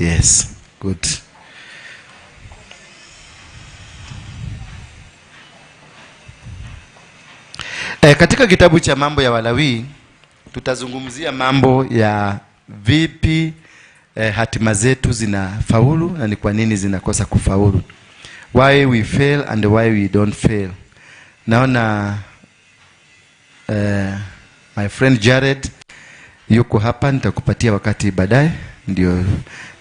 Yes, good. Katika kitabu cha mambo ya Walawi tutazungumzia mambo ya vipi hatima zetu zinafaulu na ni kwa nini zinakosa kufaulu. Why we fail and why we don't fail. Naona my friend Jared yuko hapa, nitakupatia wakati baadaye. Ndio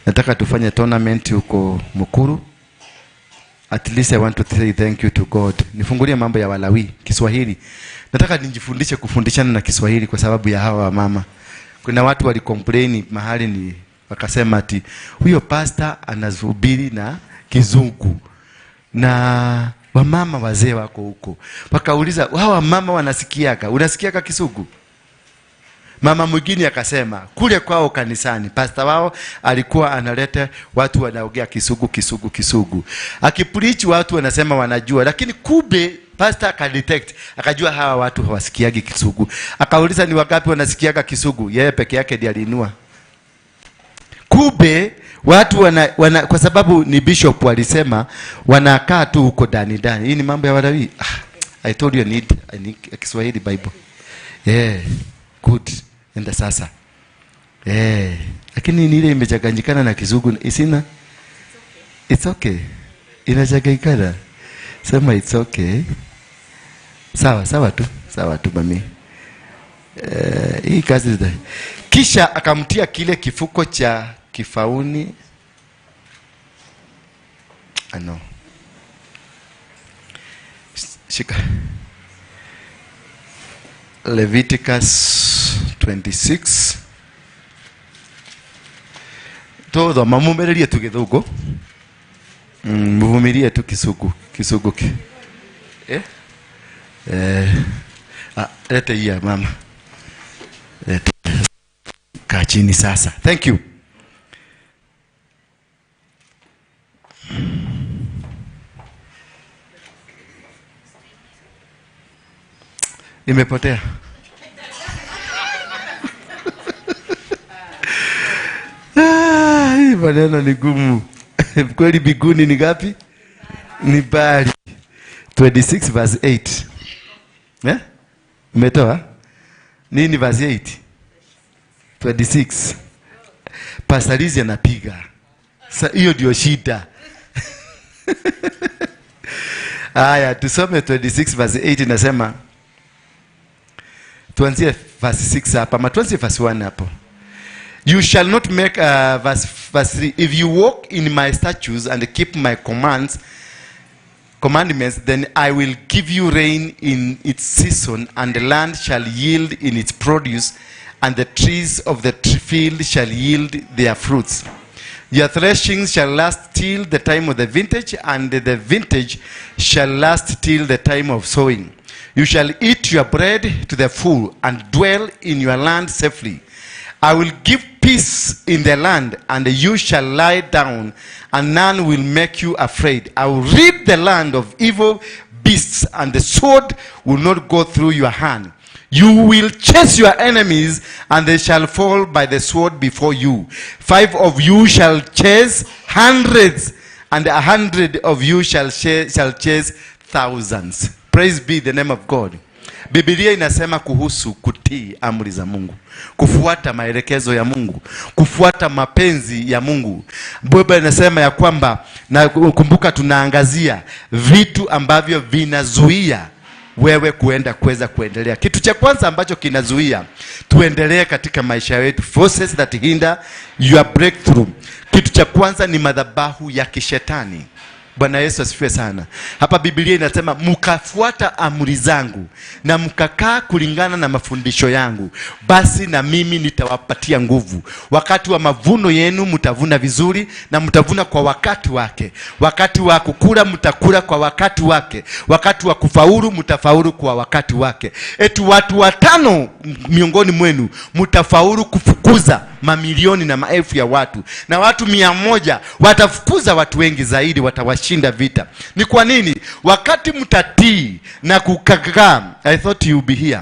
nataka tufanye tournament huko Mukuru. At least I want to say thank you to God. Nifungulie mambo ya Walawi Kiswahili. Nataka nijifundishe kufundishana na Kiswahili kwa sababu ya hawa mama. Kuna watu walicomplain mahali ni wakasema ati huyo pastor anahubiri na Kizungu. Na wamama wazee wako huko. Wakauliza hawa mama wanasikiaga? Unasikiaga Kizungu? Mama mwingine akasema kule kwao kanisani pastor wao alikuwa analeta watu wanaongea Kisugu Kisugu Kisugu. Akipreach watu wanasema wanajua, lakini kumbe pastor akadetect, akajua hawa watu hawasikiagi Kisugu. Akauliza ni wangapi wanasikiaga Kisugu? Yeye peke yake ndiye aliinua. Kumbe watu wana kwa sababu ni bishop walisema wanakaa tu huko ndani ndani. Hii ni mambo ya Walawi. I told you I need a Kiswahili Bible. Yeah, good. Enda sasa. Lakini ni ile imechanganyikana na Kizungu isina. It's okay. Inachanganyikana. Sema it's okay. Sawa, sawa tu. Sawa tu mami. Hii kazi. Kisha akamtia kile kifuko cha kifauni. Ano. Shika. Leviticus 26. Todo mamumererie tu Githungu. Muvumirie tu Kisugu, Kisugu. Lete hii mama. Lete. Kaa chini sasa. Thank you. Imepotea. Hii maneno ni gumu. Kweli biguni ni ngapi? Ni bali. 26 verse 8. Umetoa? Nini verse 8? 26. Pastor Liz anapiga. Sasa hiyo ndio shida. Aya, tusome 26 verse 8 inasema. Tuanzie verse 6 hapa, ama tuanzie verse 1 hapo. You shall not make verse 3. If you walk in my statutes and keep my commandments, then I will give you rain in its season, and the land shall yield in its produce, and the trees of the field shall yield their fruits. Your threshing shall last till the time of the vintage, and the vintage shall last till the time of sowing. You shall eat your bread to the full and dwell in your land safely. I will give peace in the land, and you shall lie down, and none will make you afraid. I will rid the land of evil beasts, and the sword will not go through your hand. You will chase your enemies, and they shall fall by the sword before you. 5 of you shall chase hundreds, and 100 of you shall chase thousands. Praise be the name of God. Biblia inasema kuhusu kutii amri za Mungu, kufuata maelekezo ya Mungu, kufuata mapenzi ya Mungu. Biblia inasema ya kwamba, na kumbuka tunaangazia vitu ambavyo vinazuia wewe kuenda kuweza kuendelea. Kitu cha kwanza ambacho kinazuia tuendelee katika maisha yetu, forces that hinder your breakthrough. Kitu cha kwanza ni madhabahu ya kishetani. Bwana Yesu asifiwe sana. Hapa Biblia inasema mkafuata amri zangu na mkakaa kulingana na mafundisho yangu, basi na mimi nitawapatia nguvu. Wakati wa mavuno yenu mtavuna vizuri na mtavuna kwa wakati wake. Wakati wa kukula mtakula kwa wakati wake. Wakati wa kufaulu mtafaulu kwa wakati wake. Eti watu 5 miongoni mwenu mtafaulu kufukuza mamilioni na maelfu ya watu, na watu 100 watafukuza watu wengi zaidi, watawashinda vita. Ni kwa nini? Wakati mtatii na kukakaa, I thought you'd be here.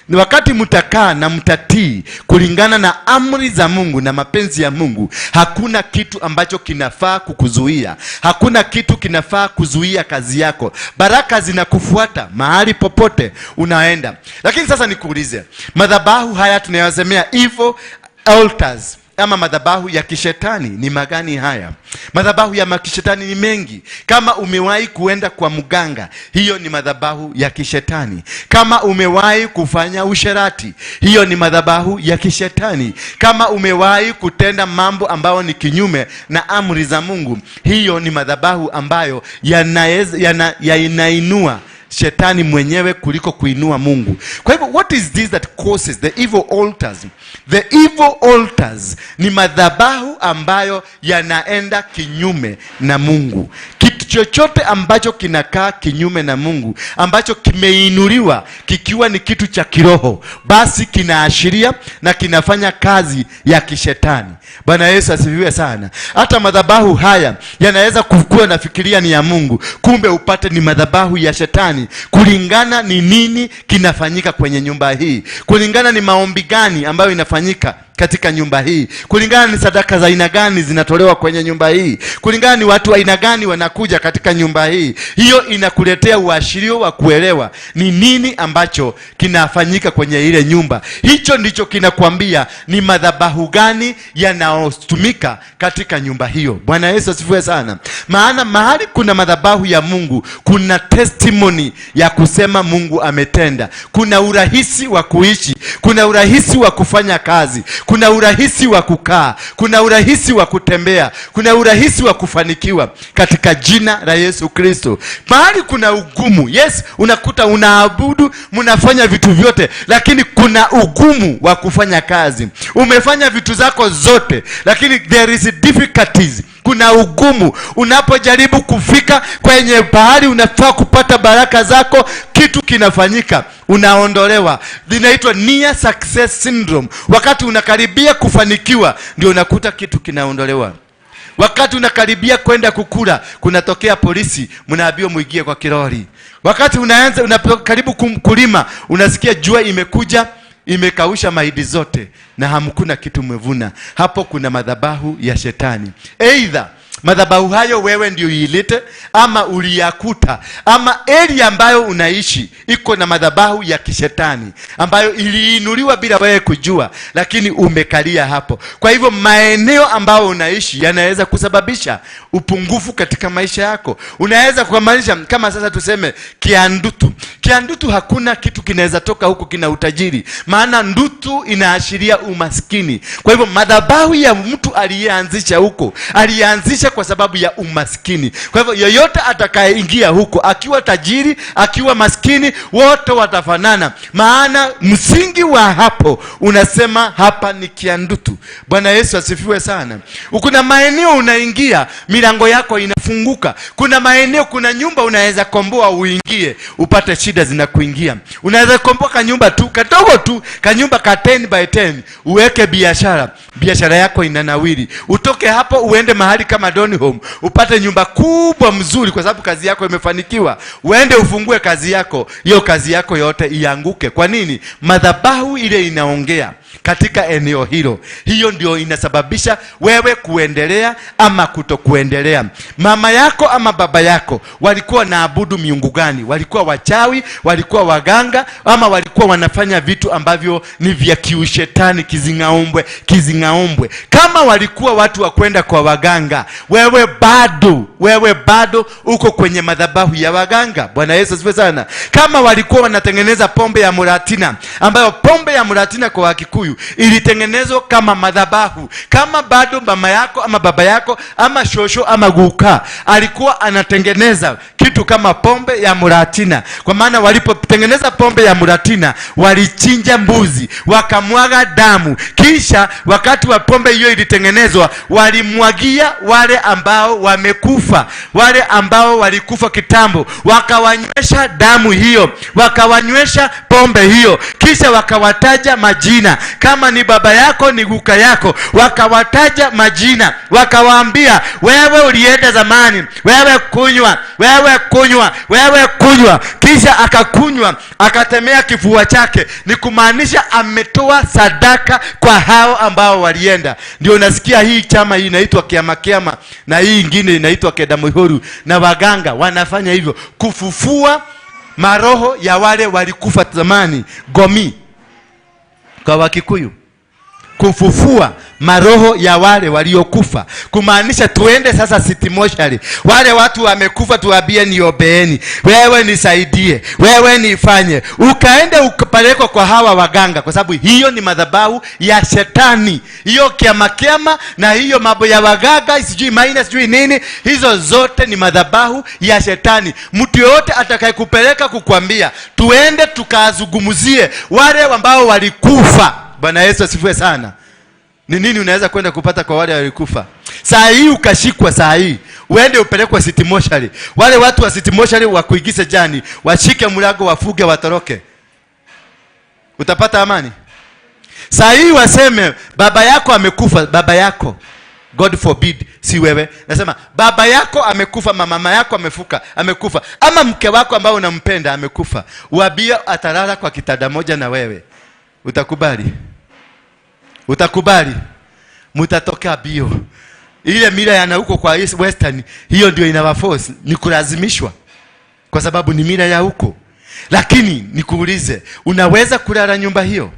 Ni wakati mtakaa na mtatii kulingana na amri za Mungu na mapenzi ya Mungu, hakuna kitu ambacho kinafaa kukuzuia. Hakuna kitu kinafaa kuzuia kazi yako. Baraka zinakufuata mahali popote unaenda. Lakini sasa nikuulize, madhabahu haya tunayosemea, evil altars ama madhabahu ya kishetani, ni magani haya? Madhabahu ya kishetani ni mengi. Kama umewahi kuenda kwa mganga, hiyo ni madhabahu ya kishetani. Kama umewahi kufanya usherati, hiyo ni madhabahu ya kishetani. Kama umewahi kutenda mambo ambayo ni kinyume na amri za Mungu, hiyo ni madhabahu ambayo yanainua shetani mwenyewe kuliko kuinua Mungu. Kwa hivyo, what is this that causes the evil altars? The evil altars ni madhabahu ambayo yanaenda kinyume na Mungu. Kitu chochote ambacho kinakaa kinyume na Mungu, ambacho kimeinuliwa kikiwa ni kitu cha kiroho, basi kinaashiria na kinafanya kazi ya kishetani. Bwana Yesu asifiwe sana. Hata madhabahu haya yanaweza kukua nafikiria ni ya Mungu, kumbe upate ni madhabahu ya shetani. Kulingana ni nini kinafanyika kwenye nyumba hii, kulingana ni maombi gani ambayo inafanyika katika nyumba hii, kulingana ni sadaka za aina gani zinatolewa kwenye nyumba hii, kulingana ni watu aina gani wanakuja katika nyumba hii. Hiyo inakuletea uashirio wa kuelewa ni nini ambacho kinafanyika kwenye ile nyumba. Hicho ndicho kinakuambia ni madhabahu gani yanayotumika katika nyumba hiyo. Bwana Yesu asifiwe sana. Maana mahali kuna madhabahu ya Mungu, kuna testimony ya kusema Mungu ametenda. Kuna urahisi wa kuishi, kuna urahisi wa kufanya kazi, kuna urahisi wa kukaa, kuna urahisi wa kutembea, kuna urahisi wa kufanikiwa katika jina la Yesu Kristo. Mahali kuna ugumu, yes, unakuta unaabudu, mnafanya vitu vyote, lakini kuna ugumu wa kufanya kazi. Umefanya vitu zako zote, lakini there is difficulties. Kuna ugumu. Unapojaribu kufika kwenye bahari unafaa kupata baraka zako, kitu kinafanyika, unaondolewa. Linaitwa near success syndrome. Wakati unakaribia kufanikiwa ndio unakuta kitu kinaondolewa. Wakati unakaribia kwenda kukula, kunatokea polisi, mnaambiwa muingie kwa kiroli. Wakati unaanza unakaribu kulima, unasikia jua imekuja, imekausha mahindi zote na hamkuna kitu mmevuna. Hapo kuna madhabahu ya shetani. Either madhabahu hayo wewe ndio uilete, ama uliyakuta, ama area ambayo unaishi iko na madhabahu ya kishetani ambayo iliinuliwa bila wewe kujua, lakini umekalia hapo. Kwa hivyo maeneo ambayo unaishi yanaweza kusababisha upungufu katika maisha yako. Unaweza kumaanisha kama sasa tuseme Kiandutu. Kiandutu hakuna kitu kinaweza toka huko kina utajiri, maana ndutu inaashiria umaskini. Kwa hivyo madhabahu ya mtu aliyeanzisha huko, alianzisha kwa sababu ya umaskini. Kwa hivyo yoyote atakayeingia huko, akiwa tajiri, akiwa maskini, wote watafanana, maana msingi wa hapo unasema hapa ni Kiandutu. Bwana Yesu asifiwe sana. Kuna maeneo unaingia, milango yako inafunguka. Kuna maeneo, kuna nyumba unaweza komboa uingie, upate shida zinakuingia. Unaweza komboa kanyumba tu kadogo tu, kanyumba ka 10 by 10, uweke biashara, biashara yako inanawiri. Utoke hapo uende mahali kama Donholm, upate nyumba kubwa mzuri, kwa sababu kazi yako imefanikiwa. Uende ufungue kazi yako, hiyo kazi yako yote ianguke. Kwa nini? Madhabahu ile inaongea katika eneo hilo. Hiyo ndio inasababisha wewe kuendelea ama kutokuendelea. Mama yako ama baba yako walikuwa naabudu miungu gani? Walikuwa wachawi, walikuwa waganga, ama walikuwa wanafanya vitu ambavyo ni vya kiushetani, kizing'aombwe, kizing'aombwe. Kama walikuwa watu wa kwenda kwa waganga, wewe bado uko kwenye madhabahu ya waganga. Bwana Yesu asifiwe sana. Kama walikuwa wanatengeneza pombe ya muratina, ambayo pombe ya muratina kwa Wakikuyu ilitengenezwa kama madhabahu, kama bado mama yako ama baba yako ama shosho ama guka alikuwa anatengeneza kitu kama pombe ya muratina, kwa maana walipotengeneza pombe ya muratina walichinja mbuzi wakamwaga damu, kisha wakati wa pombe hiyo ilitengenezwa walimwagia wale ambao wamekufa, wale ambao walikufa kitambo, wakawanywesha damu hiyo, wakawanywesha pombe hiyo, kisha wakawataja majina, kama ni baba yako, ni guka yako, wakawataja majina, wakawaambia, wewe ulienda zamani, wewe kunywa, wewe kunywa, wewe kunywa. Kisha akakunywa, akatemea kifua chake, ni kumaanisha ametoa sadaka kwa hao ambao walienda. Ndio unasikia hii chama hii inaitwa Kiama Kiama na hii ingine inaitwa Kedamuhuru, na waganga wanafanya hivyo kufufua maroho ya wale walikufa zamani, gomi kwa Wakikuyu, kufufua maroho ya wale waliokufa, kumaanisha tuende sasa city mortuary, wale watu wamekufa, tuwaambie niombeeni, wewe nisaidie, wewe nifanye, ukaende ukapelekwa kwa hawa waganga, kwa sababu hiyo ni madhabahu ya shetani, hiyo kiama kiama na hiyo mambo ya waganga, sijui maina, sijui nini, hizo zote ni madhabahu ya shetani. Mtu yoyote atakayekupeleka kukwambia tuende tukazungumzie wale ambao walikufa, Bwana Yesu asifiwe sana. Ni nini unaweza kwenda kupata kwa wale walikufa? Saa hii ukashikwa, saa hii uende upelekwe city mortuary, wale watu wa city mortuary wakuingize jani, washike mlango, wafuge, watoroke, utapata amani? Saa hii waseme baba yako amekufa, baba yako, God forbid, si wewe, nasema baba yako amekufa, mama yako amekufa, ama mke wako ambao unampenda amekufa, uambie atalala kwa kitanda moja na wewe, utakubali? Utakubali? Mutatoka bio. Ile mila ya huko kwa Western, hiyo ndio inawaforce, ni kulazimishwa, kwa sababu ni mila ya huko. Lakini nikuulize, unaweza kulala nyumba hiyo?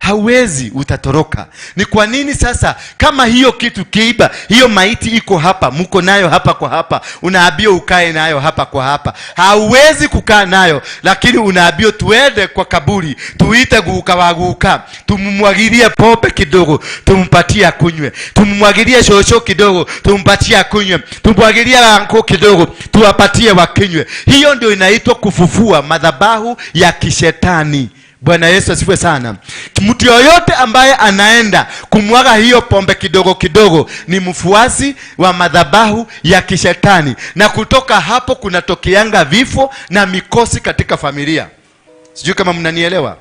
Hauwezi, utatoroka. Ni kwa nini sasa, kama hiyo kitu kiiba, hiyo maiti iko hapa, mko nayo hapa kwa hapa, unaambiwa ukae nayo hapa kwa hapa, hauwezi kukaa nayo, lakini unaambiwa tuende kwa kaburi, tuite guka wa guka, tumumwagilie pombe kidogo, tumpatie akunywe, tumumwagilie shosho kidogo, tumpatie akunywe, tumwagilie anko kidogo, tuwapatie wakinywe. Hiyo ndio inaitwa kufufua madhabahu ya kishetani. Bwana Yesu asifiwe sana. Mtu yoyote ambaye anaenda kumwaga hiyo pombe kidogo kidogo ni mfuasi wa madhabahu ya kishetani, na kutoka hapo kunatokeanga vifo na mikosi katika familia. Sijui kama mnanielewa.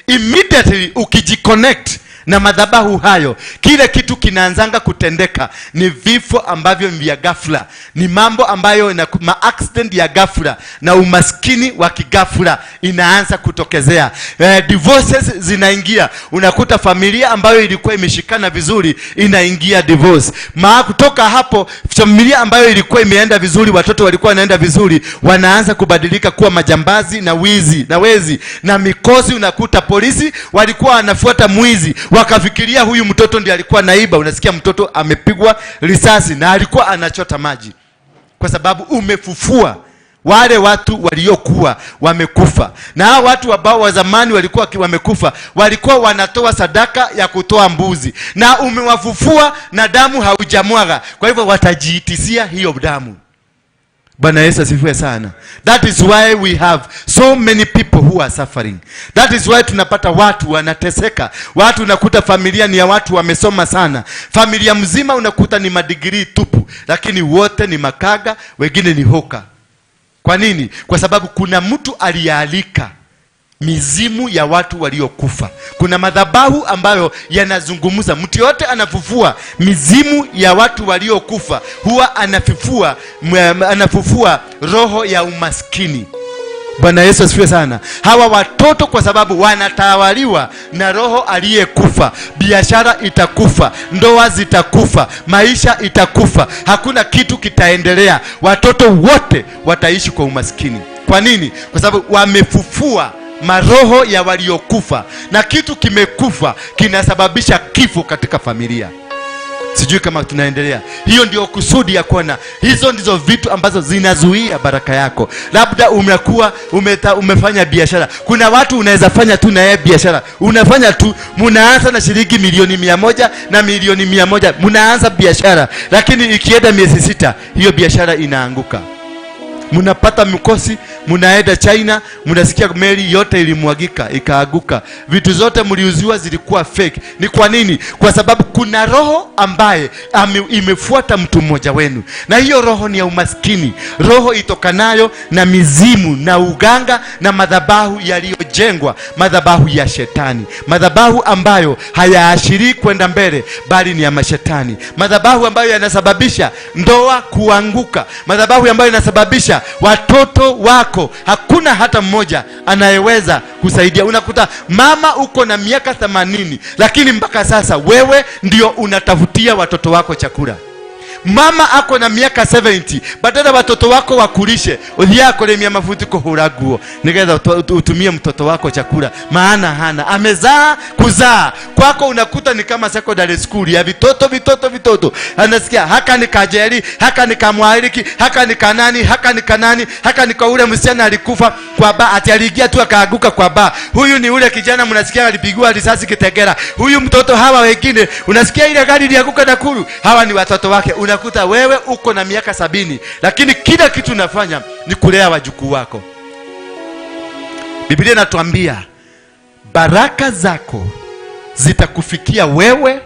Immediately ukijiconnect na madhabahu hayo, kile kitu kinaanzanga kutendeka ni vifo ambavyo ni vya ghafla, ni mambo ambayo ma accident ya ghafla na umaskini wa kighafla inaanza kutokezea. Divorces zinaingia, unakuta familia ambayo ilikuwa imeshikana vizuri inaingia divorce. Kutoka hapo familia ambayo ilikuwa imeenda vizuri, watoto walikuwa wanaenda vizuri, wanaanza kubadilika kuwa majambazi na wizi na wezi na mikosi. Unakuta polisi walikuwa wanafuata mwizi, wakafikiria huyu mtoto ndiye alikuwa naiba. Unasikia mtoto amepigwa risasi na alikuwa anachota maji, kwa sababu umefufua wale watu waliokuwa wamekufa. Na hao watu ambao wa zamani walikuwa wamekufa, walikuwa wanatoa sadaka ya kutoa mbuzi, na umewafufua na damu haujamwaga, kwa hivyo watajiitisia hiyo damu. Bwana Yesu asifiwe sana. That is why we have so many people who are suffering. That is why tunapata watu wanateseka. Watu unakuta familia ni ya watu wamesoma sana. Familia mzima unakuta ni madigrii tupu, lakini wote ni makaga, wengine ni hoka. Kwa nini? Kwa sababu kuna mtu aliyealika mizimu ya watu waliokufa. Kuna madhabahu ambayo yanazungumza. Mtu yote anafufua mizimu ya watu waliokufa, huwa anafufua roho ya umaskini. Bwana Yesu asifiwe sana. Hawa watoto kwa sababu wanatawaliwa na roho aliyekufa, biashara itakufa, ndoa zitakufa, maisha itakufa, hakuna kitu kitaendelea. Watoto wote wataishi kwa umaskini. Kwa nini? Kwa sababu wamefufua maroho ya waliokufa, na kitu kimekufa kinasababisha kifo katika familia. Sijui kama tunaendelea. Hiyo ndio kusudi ya kuona. Hizo ndizo vitu ambazo zinazuia baraka yako. Labda umekuwa umefanya biashara. Kuna watu unaweza fanya tu na yeye biashara. Unafanya tu, mnaanza na shilingi 100,000,000 na 100,000,000, mnaanza biashara, lakini ikienda miezi 6 hiyo biashara inaanguka. Mnapata mkosi, mnaenda China, mnasikia meli yote ilimwagika, ikaaguka. Vitu zote mliuziwa zilikuwa fake. Ni kwa nini? Kwa sababu kuna roho ambaye imefuata mtu mmoja wenu. Na hiyo roho ni ya umaskini, roho itokanayo na mizimu na uganga na madhabahu yaliyojengwa, madhabahu ya shetani, madhabahu ambayo hayaashirii kwenda mbele bali ni ya mashetani, madhabahu ambayo yanasababisha ndoa kuanguka, madhabahu ambayo yanasababisha watoto wako hakuna hata mmoja anayeweza kusaidia. Unakuta mama uko na miaka 80, lakini mpaka sasa wewe ndio unatafutia watoto wako chakula. Mama ako na miaka 70, badala watoto wako wakulishe, uthiaga kurimia mafuti kuhura nguo nigetha utumie mtoto wako chakula, maana hana, amezaa kuzaa kwako. Unakuta ni kama secondary school ya vitoto vitoto vitoto. Anasikia haka ni kajeri, haka ni kamwariki, haka ni kanani, haka ni kanani, haka ni kwa ule msichana alikufa kwa ba, ati aliingia tu akaaguka kwa ba. Huyu ni ule kijana mnasikia alipigwa risasi Kitegera. Huyu mtoto, hawa wengine unasikia ile gari ilianguka Nakuru, hawa ni watoto wake. Unakuta wewe uko na miaka 70, lakini kila kitu unafanya ni kulea wajukuu wako. Biblia inatuambia baraka zako zitakufikia wewe,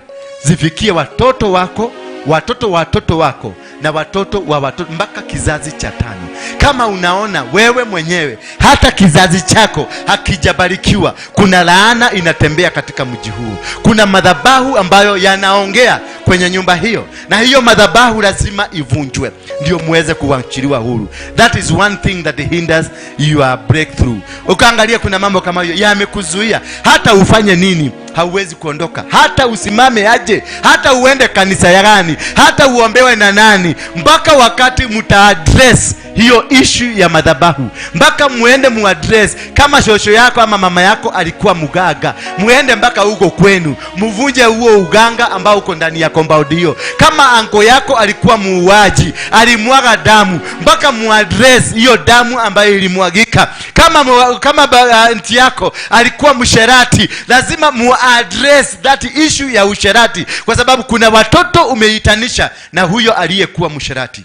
zifikie watoto wako, watoto watoto wako, na watoto wa watoto, mpaka kizazi cha 5. Kama unaona wewe mwenyewe hata kizazi chako hakijabarikiwa, kuna laana inatembea katika mji huu. Kuna madhabahu ambayo yanaongea kwenye nyumba hiyo, na hiyo madhabahu lazima ivunjwe ndio muweze kuachiliwa huru. That is one thing that hinders your breakthrough. Ukaangalia kuna mambo kama hiyo yamekuzuia, hata ufanye nini hauwezi kuondoka, hata usimame aje, hata uende kanisa ya gani, hata uombewe na nani, mpaka wakati mta-address hiyo issue ya madhabahu, mpaka muende muaddress. Kama shosho yako ama mama yako alikuwa muganga, muende mpaka huko kwenu muvunje huo uganga ambao uko ndani ya compound hiyo. Kama anko yako alikuwa muuaji, alimwaga damu, mpaka muaddress hiyo damu ambayo ilimwagika. Kama aunti yako alikuwa msherati, lazima muaddress that issue ya usherati, kwa sababu kuna watoto umeitanisha na huyo aliyekuwa msherati,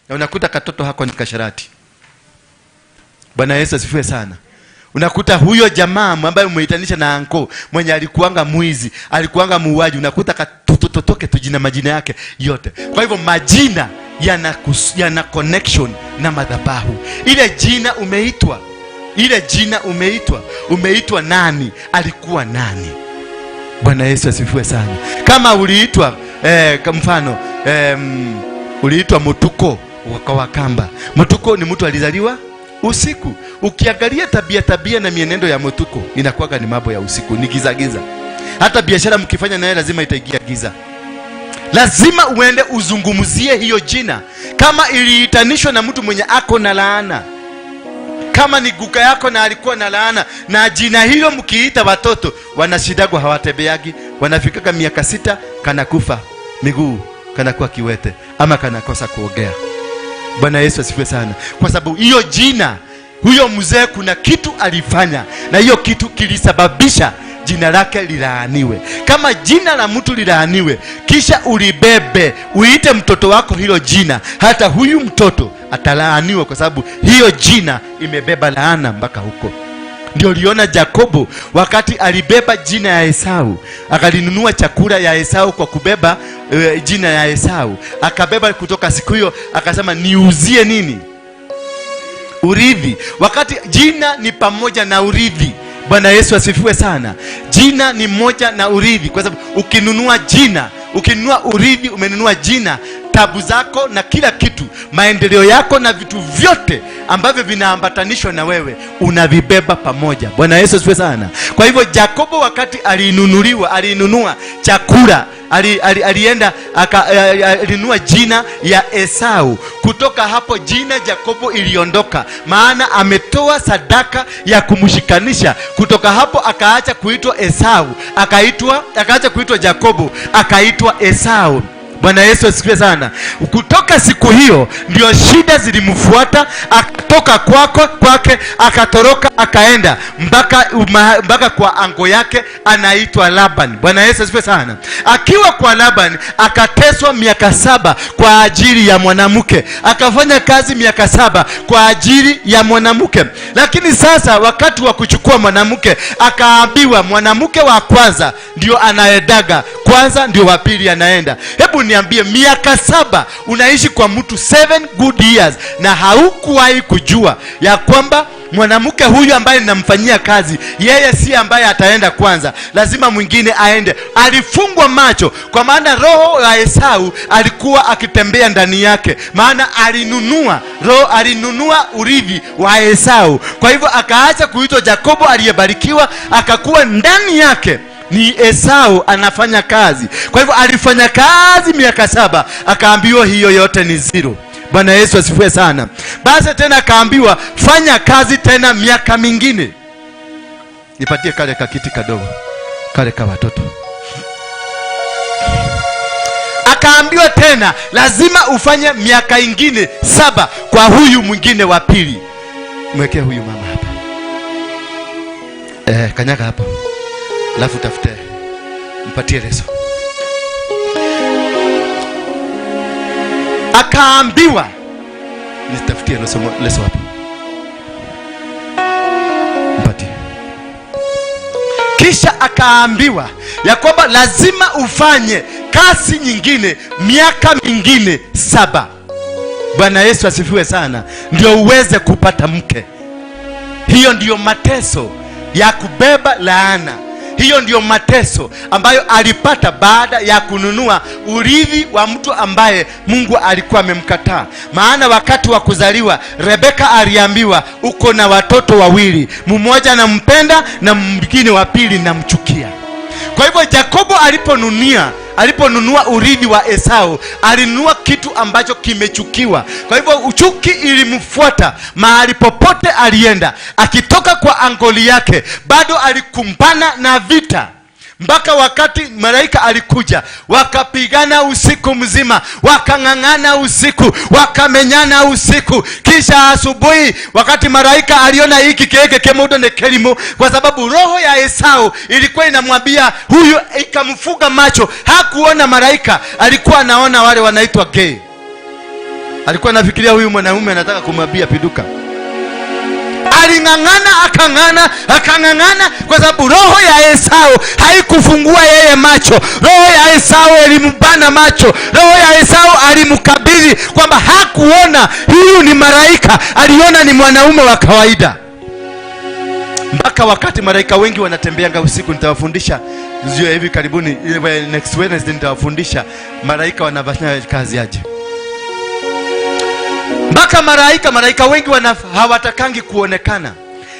na unakuta katoto hako ni kasherati. Bwana Yesu asifiwe sana. Unakuta huyo jamaa ambaye umeitanisha na anko mwenye alikuanga mwizi, alikuanga muuaji, unakuta katoto tujina majina yake yote. Kwa hivyo majina yana connection na madhabahu. Ile jina umeitwa, ile jina umeitwa, umeitwa nani, alikuwa nani? Bwana Yesu asifiwe sana. Kama uliitwa kwa mfano uliitwa Mutuko kwa Wakamba. Mutuko ni mtu alizaliwa usiku. Ukiangalia tabia na mienendo ya Mutuko inakuwaga ni mambo ya usiku, ni giza giza. Hata biashara mkifanya naye lazima itaingia giza. Lazima uende uzungumzie hiyo jina. Kama iliitanishwa na mtu mwenye ako na laana, kama ni guka yako na alikuwa na laana, na jina hilo mkiita watoto wanashidagwa, hawatembeagi, wanafikaga miaka 6 kanakufa miguu, kanakuwa kiwete ama kanakosa kuogea. Bwana Yesu asifiwe sana. Kwa sababu hiyo jina, huyo mzee kuna kitu alifanya, na hiyo kitu kilisababisha jina lake lilaaniwe. Kama jina la mtu lilaaniwe, kisha ulibebe, uite mtoto wako hilo jina, hata huyu mtoto atalaaniwa, kwa sababu hiyo jina imebeba laana mpaka huko. Ndio liona Jakobo wakati alibeba jina ya Esau, akalinunua chakula ya Esau kwa kubeba jina ya Esau. Akabeba kutoka siku hiyo, akasema niuzie nini? Urithi. Wakati jina ni pamoja na urithi. Bwana Yesu asifiwe sana. Jina ni moja na urithi, kwa sababu ukinunua jina, ukinunua urithi, umenunua jina. Tabu zako na kila kitu, maendeleo yako na vitu vyote ambavyo vinaambatanishwa na wewe, unavibeba pamoja. Bwana Yesu asifiwe sana. Kwa hivyo Jakobo wakati alinunuliwa, alinunua chakula, alienda alinunua jina ya Esau. Kutoka hapo jina Jakobo iliondoka, maana ametoa sadaka ya kumshikanisha. Kutoka hapo akaacha kuitwa Esau, akaacha kuitwa Jakobo, akaitwa Esau. Bwana Yesu asifiwe sana. Kutoka siku hiyo ndio shida zilimfuata, akatoka kwake, akatoroka, akaenda mpaka kwa ango yake anaitwa Laban. Bwana Yesu asifiwe sana. Akiwa kwa Laban akateswa miaka 7 kwa ajili ya mwanamke. Akafanya kazi miaka 7 kwa ajili ya mwanamke. Lakini sasa wakati wa kuchukua mwanamke akaambiwa mwanamke wa kwanza ndio anaendaga kwanza, ndio wa pili anaenda. Hebu niambie, miaka 7 unaishi kwa mtu 7 good years na haukuwahi kujua ya kwamba mwanamke huyu ambaye ninamfanyia kazi, yeye si ambaye ataenda kwanza, lazima mwingine aende. Alifungwa macho, kwa maana roho ya Esau alikuwa akitembea ndani yake, maana alinunua roho, alinunua urithi wa Esau. Kwa hivyo akaacha kuitwa Jakobo aliyebarikiwa, akakuwa ndani yake ni Esau anafanya kazi. Kwa hivyo alifanya kazi miaka 7, akaambiwa hiyo yote ni zero. Bwana Yesu asifiwe sana. Basi tena akaambiwa fanya kazi tena miaka mingine. Nipatie kale kakiti kadogo, kale ka watoto. Akaambiwa tena lazima ufanye miaka ingine 7 kwa huyu mwingine wa pili. Mwekee huyu mama hapa. Kanyaga hapa. Alafu tafute, mpatie leso. Akaambiwa nitafutie leso hapo, mpatie. Kisha akaambiwa ya kwamba lazima ufanye kazi nyingine miaka mingine 7. Bwana Yesu asifiwe sana. Ndio uweze kupata mke. Hiyo ndiyo mateso ya kubeba laana. Hiyo ndiyo mateso ambayo alipata baada ya kununua urithi wa mtu ambaye Mungu alikuwa amemkataa. Maana wakati wa kuzaliwa Rebeka aliambiwa uko na watoto wawili, mmoja nampenda na mwingine wa pili namchukia. Kwa hivyo Jakobo aliponunua urithi wa Esau, alinunua kitu ambacho kimechukiwa. Kwa hivyo uchuki ilimfuata mahali popote alienda. Akitoka kwa angoli yake bado alikumbana na vita. Mpaka wakati malaika alikuja, wakapigana usiku mzima, wakang'ang'ana usiku, wakamenyana usiku. Kisha asubuhi wakati malaika aliona hiki keke kemudo ne kelimo, kwa sababu roho ya Esau ilikuwa inamwambia huyu, ikamfuga macho. Hakuona malaika, alikuwa anaona wale wanaitwa gay. Alikuwa anafikiria huyu mwanaume anataka kumwambia piduka. Aling'ang'ana, akang'ana, akang'ang'ana, kwa sababu roho ya Esau haikufungua yeye macho. Roho ya Esau ilimbana macho. Roho ya Esau alimkabidhi kwamba hakuona huyu ni malaika, aliona ni mwanaume wa kawaida. Mpaka wakati malaika wengi wanatembeanga usiku, nitawafundisha zio hivi karibuni, next Wednesday nitawafundisha malaika wanafanya kazi aje. Mpaka malaika wengi hawatakangi kuonekana.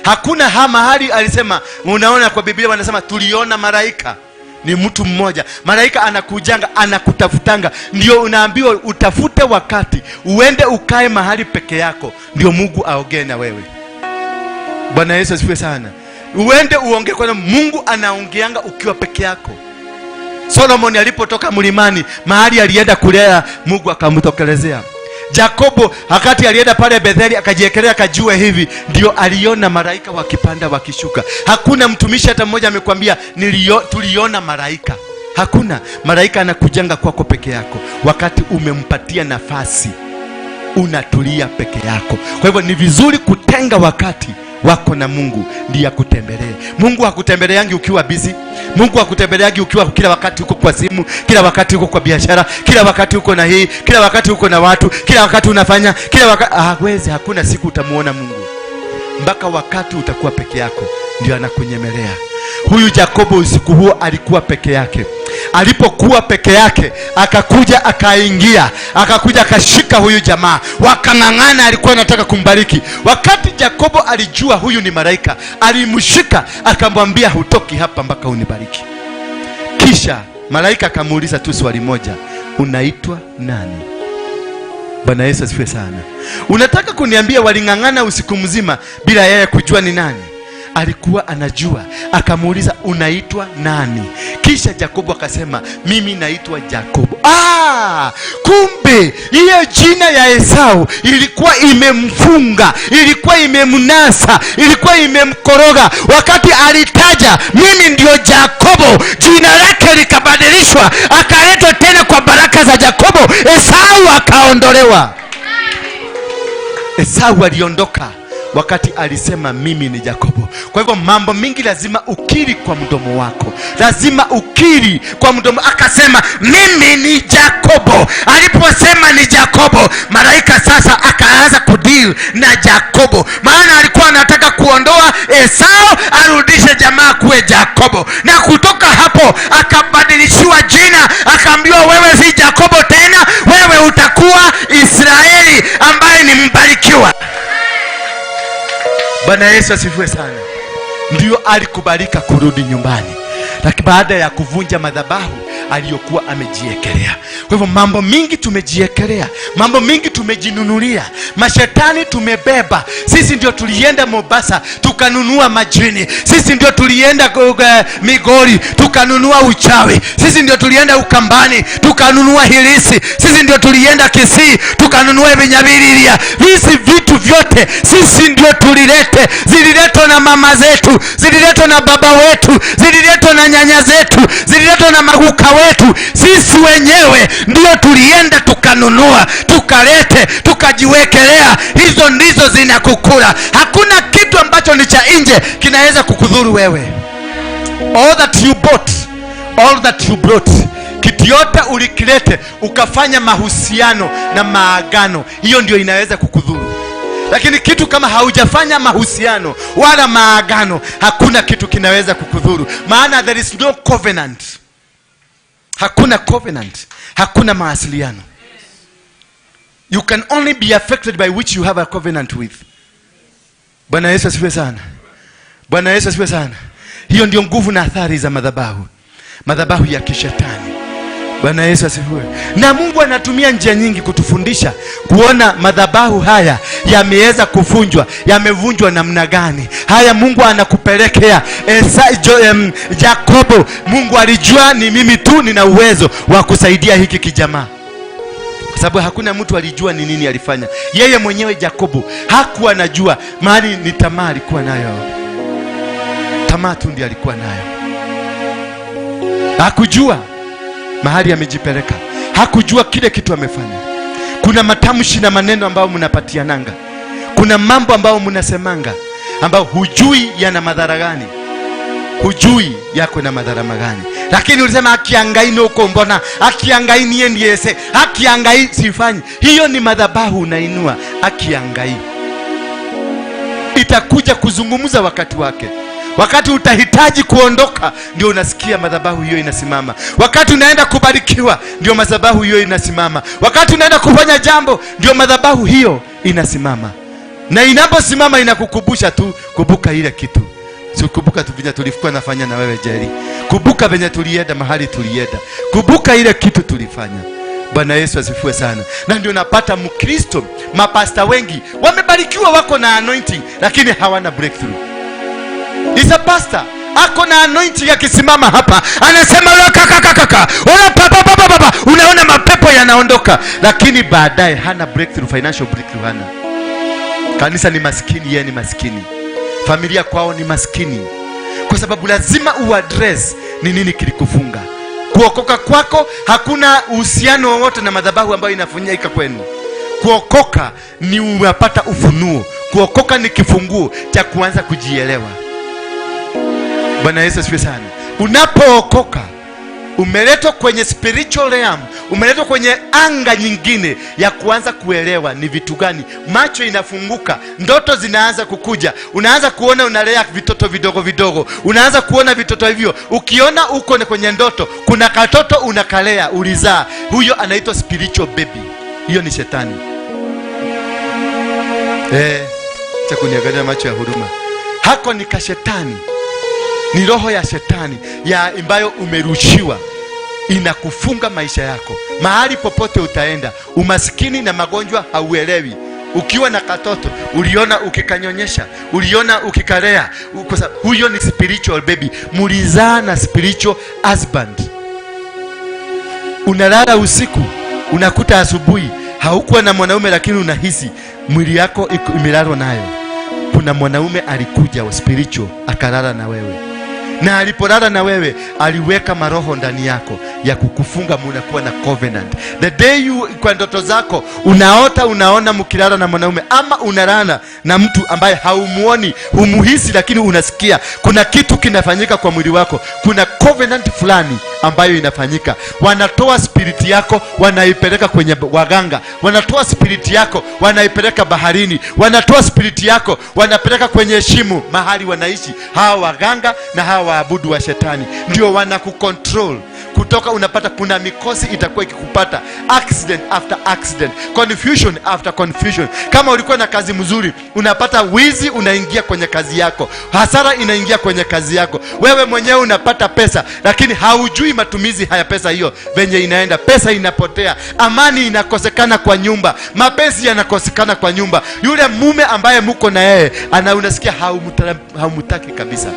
Hakuna mahali alisema, unaona kwa Biblia wanasema tuliona malaika. Ni mtu mmoja. Malaika anakujanga, anakutafutanga. Ndio unaambiwa utafute wakati uende ukae mahali peke yako, ndio Mungu aongee na wewe. Bwana Yesu asifiwe sana. Uende uongee kwa Mungu, anaongeanga ukiwa peke yako. Solomon alipotoka mlimani, mahali alienda kulea, Mungu akamtokelezea. Jakobo wakati alienda pale Betheli akajiekelea kajue hivi, ndio aliona malaika wakipanda wakishuka. Hakuna mtumishi hata mmoja amekwambia tuliona malaika. Hakuna. Malaika anakujanga kwako peke yako wakati umempatia nafasi, unatulia peke yako. Kwa hivyo ni vizuri kutenga wakati wako na Mungu ndiye akutembelee. Mungu hakutembeleangi ukiwa busy. Mungu hakutembeleangi ukiwa kila wakati uko kwa simu, kila wakati uko kwa biashara, kila wakati uko na hii, kila wakati uko na watu, kila wakati unafanya, kila wakati hawezi. Hakuna siku utamuona Mungu mpaka wakati utakuwa peke yako, ndio anakunyemelea. Huyu Jakobo usiku huo alikuwa peke yake. Alipokuwa peke yake akakuja akaingia, akakuja akashika huyu jamaa, wakang'ang'ana. Alikuwa anataka kumbariki. Wakati Jakobo alijua huyu ni malaika, alimshika akamwambia, hutoki hapa mpaka unibariki. Kisha malaika akamuuliza tu swali moja, unaitwa nani? Bwana Yesu asifiwe sana. Unataka kuniambia waling'ang'ana usiku mzima bila yeye kujua ni nani? Alikuwa anajua. Akamuuliza, unaitwa nani? Kisha Jakobo akasema, mimi naitwa Jakobo. Kumbe hiyo jina ya Esau ilikuwa imemfunga, ilikuwa imemnasa, ilikuwa imemkoroga. Wakati alitaja mimi ndio Jakobo, jina lake likabadilishwa, akaletwa tena kwa baraka za Jakobo. Esau akaondolewa. Esau aliondoka wakati alisema mimi ni Jakobo. Kwa hivyo mambo mingi lazima ukiri kwa mdomo wako, lazima ukiri kwa mdomo. Akasema mimi ni Jakobo. Aliposema ni Jakobo, malaika sasa akaanza kudeal na Jakobo, maana alikuwa anataka kuondoa Esau arudishe jamaa kuwe Jakobo. Na kutoka hapo akabadilishiwa jina, akaambiwa wewe si Jakobo tena, wewe utakuwa Israeli ambaye ni mbarikiwa. Bwana Yesu asifiwe sana. Ndio alikubalika kurudi nyumbani, lakini baada ya kuvunja madhabahu aliyokuwa amejiekelea. Kwa hivyo mambo mingi tumejiekelea, mambo mingi tumejinunulia, mashetani tumebeba. Sisi ndio tulienda Mombasa tukanunua majini, sisi ndio tulienda Migori tukanunua uchawi, sisi ndio tulienda Ukambani tukanunua hilisi, sisi ndio tulienda Kisii tukanunua vinyabiliria. Hizi vitu vyote sisi ndio tulilete, zililetwa na mama zetu, zililetwa na baba wetu, zililetwa na nyanya zetu, zililetwa na maguka wetu. Sisi wenyewe ndio tulienda tukanunua, tukalete, tukajiwekelea. Hizo ndizo zinakukula. Hakuna kitu ambacho ni cha nje kinaweza kukudhuru wewe. All that you bought, all that you brought, kitu yote ulikilete ukafanya mahusiano na maagano, hiyo ndio inaweza kukudhuru. Lakini kitu kama haujafanya mahusiano wala maagano, hakuna kitu kinaweza kukudhuru. Maana there is no covenant. Hakuna covenant, hakuna mawasiliano. You can only be affected by which you have a covenant with. Bwana Yesu asifiwe sana. Bwana Yesu asifiwe sana. Hiyo ndio nguvu na athari za madhabahu, madhabahu ya kishetani. Bwana Yesu asifiwe. Na Mungu anatumia njia nyingi kutufundisha kuona madhabahu haya yameweza kuvunjwa, yamevunjwa namna gani. Haya Mungu anakupelekea Jakobo. Mungu alijua ni mimi tu nina uwezo wa kusaidia hiki kijamaa, kwa sababu hakuna mtu alijua ni nini alifanya. Yeye mwenyewe Jakobo hakuwa anajua, maana ni tamaa alikuwa nayo. Tamaa tu ndiyo alikuwa nayo. Hakujua mahali amejipeleka, hakujua kile kitu amefanya. Kuna matamshi na maneno ambayo mnapatiananga, kuna mambo ambayo mnasemanga ambayo hujui yana madhara gani, hujui yako na madhara magani, lakini ulisema akiangaini huko, mbona akiangaini yeye ndiye ese, akiangai sifanyi. Hiyo ni madhabahu unainua. Akiangai itakuja kuzungumza wakati wake. Wakati utahitaji kuondoka, ndio unasikia madhabahu hiyo inasimama. Wakati unaenda kubarikiwa, ndio madhabahu hiyo inasimama. Wakati unaenda kufanya jambo, ndio madhabahu hiyo inasimama. Na inaposimama inakukumbusha tu, kumbuka ile kitu. Si kumbuka tu venye tulikuwa nafanya na wewe Jerry. Kumbuka venye tulienda mahali tulienda. Kumbuka ile kitu tulifanya. Bwana Yesu asifiwe sana. Na ndio napata Mkristo, mapasta wengi wamebarikiwa, wako na anointing, lakini hawana breakthrough. Is a pastor Ako na anointing, akisimama hapa anasema kaka, ona papa papa papa, unaona mapepo yanaondoka, lakini baadaye hana breakthrough, financial breakthrough hana. Kanisa ni maskini, yeye ni maskini, familia kwao ni maskini, kwa sababu lazima uaddress ni nini kilikufunga. Kuokoka kwako hakuna uhusiano wowote na madhabahu ambayo inafanyika kwenu. Kuokoka ni unapata ufunuo. Kuokoka ni kifunguo cha kuanza kujielewa. Bwana Yesu asifiwe sana. Unapookoka umeletwa kwenye spiritual realm, umeletwa kwenye anga nyingine ya kuanza kuelewa ni vitu gani. Macho inafunguka, ndoto zinaanza kukuja, unaanza kuona unalea vitoto vidogo vidogo, unaanza kuona vitoto hivyo. Ukiona uko kwenye ndoto kuna katoto unakalea, ulizaa, huyo anaitwa spiritual baby. Hiyo ni shetani. Cha kuniangalia macho ya huruma. Hako ni kashetani. Ni roho ya shetani ya ambayo umerushiwa, inakufunga maisha yako. Mahali popote utaenda, umasikini na magonjwa hauelewi. Ukiwa na katoto, uliona ukikanyonyesha, uliona ukikalea, huyo ni spiritual baby. Mulizaa na spiritual husband. Unalala usiku, unakuta asubuhi haukuwa na mwanaume, lakini unahisi mwili yako imelala nayo. Kuna mwanaume alikuja wa spiritual akalala na wewe, na alipolala na wewe aliweka maroho ndani yako ya kukufunga. Munakuwa na covenant. The day you, kwa ndoto zako unaota, unaona mkilala na mwanaume ama unalala na mtu ambaye haumuoni, humuhisi, lakini unasikia kuna kitu kinafanyika kwa mwili wako. Kuna covenant fulani ambayo inafanyika. Wanatoa spirit yako wanaipeleka kwenye waganga, wanatoa spirit yako wanaipeleka baharini, wanatoa spirit yako wanapeleka kwenye shimo mahali wanaishi hawa waganga na hawa waabudu wa shetani, ndio wanakucontrol. Kutoka unapata kuna mikosi itakuwa ikikupata, accident after accident, confusion after confusion. Kama ulikuwa na kazi mzuri, unapata wizi unaingia kwenye kazi yako, hasara inaingia kwenye kazi yako. Wewe mwenyewe unapata pesa, lakini haujui matumizi haya pesa hiyo venye inaenda. Pesa inapotea, amani inakosekana kwa nyumba, mapenzi yanakosekana kwa nyumba. Yule mume ambaye muko na yeye ana unasikia haumutaki kabisa.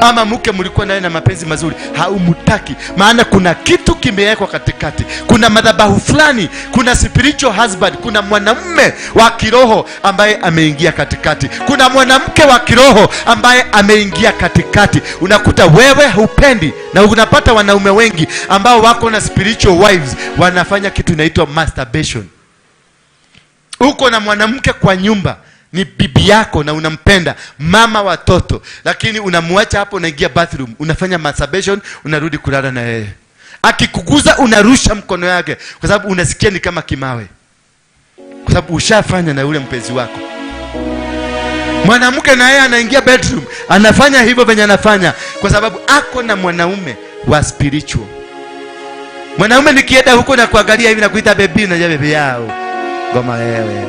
Ama mke mlikuwa naye na mapenzi mazuri, haumutaki, maana kuna kitu kimewekwa katikati. Kuna madhabahu fulani, kuna spiritual husband, kuna mwanamume wa kiroho ambaye ameingia katikati, kuna mwanamke wa kiroho ambaye ameingia katikati. Unakuta wewe hupendi, na unapata wanaume wengi ambao wako na spiritual wives wanafanya kitu inaitwa masturbation. Uko na mwanamke kwa nyumba, ni bibi yako na unampenda, mama watoto, lakini unamwacha hapo, unaingia bathroom, unafanya masturbation, unarudi kulala na yeye. Akikuguza unarusha mkono yake, kwa sababu unasikia ni kama kimawe, kwa sababu ushafanya na yule mpenzi wako. Mwanamke na yeye anaingia bedroom, anafanya hivyo venye anafanya, kwa sababu ako na mwanaume wa spiritual. Mwanaume nikienda huko na kuangalia hivi na kuita baby, unajua baby yao ngoma wewe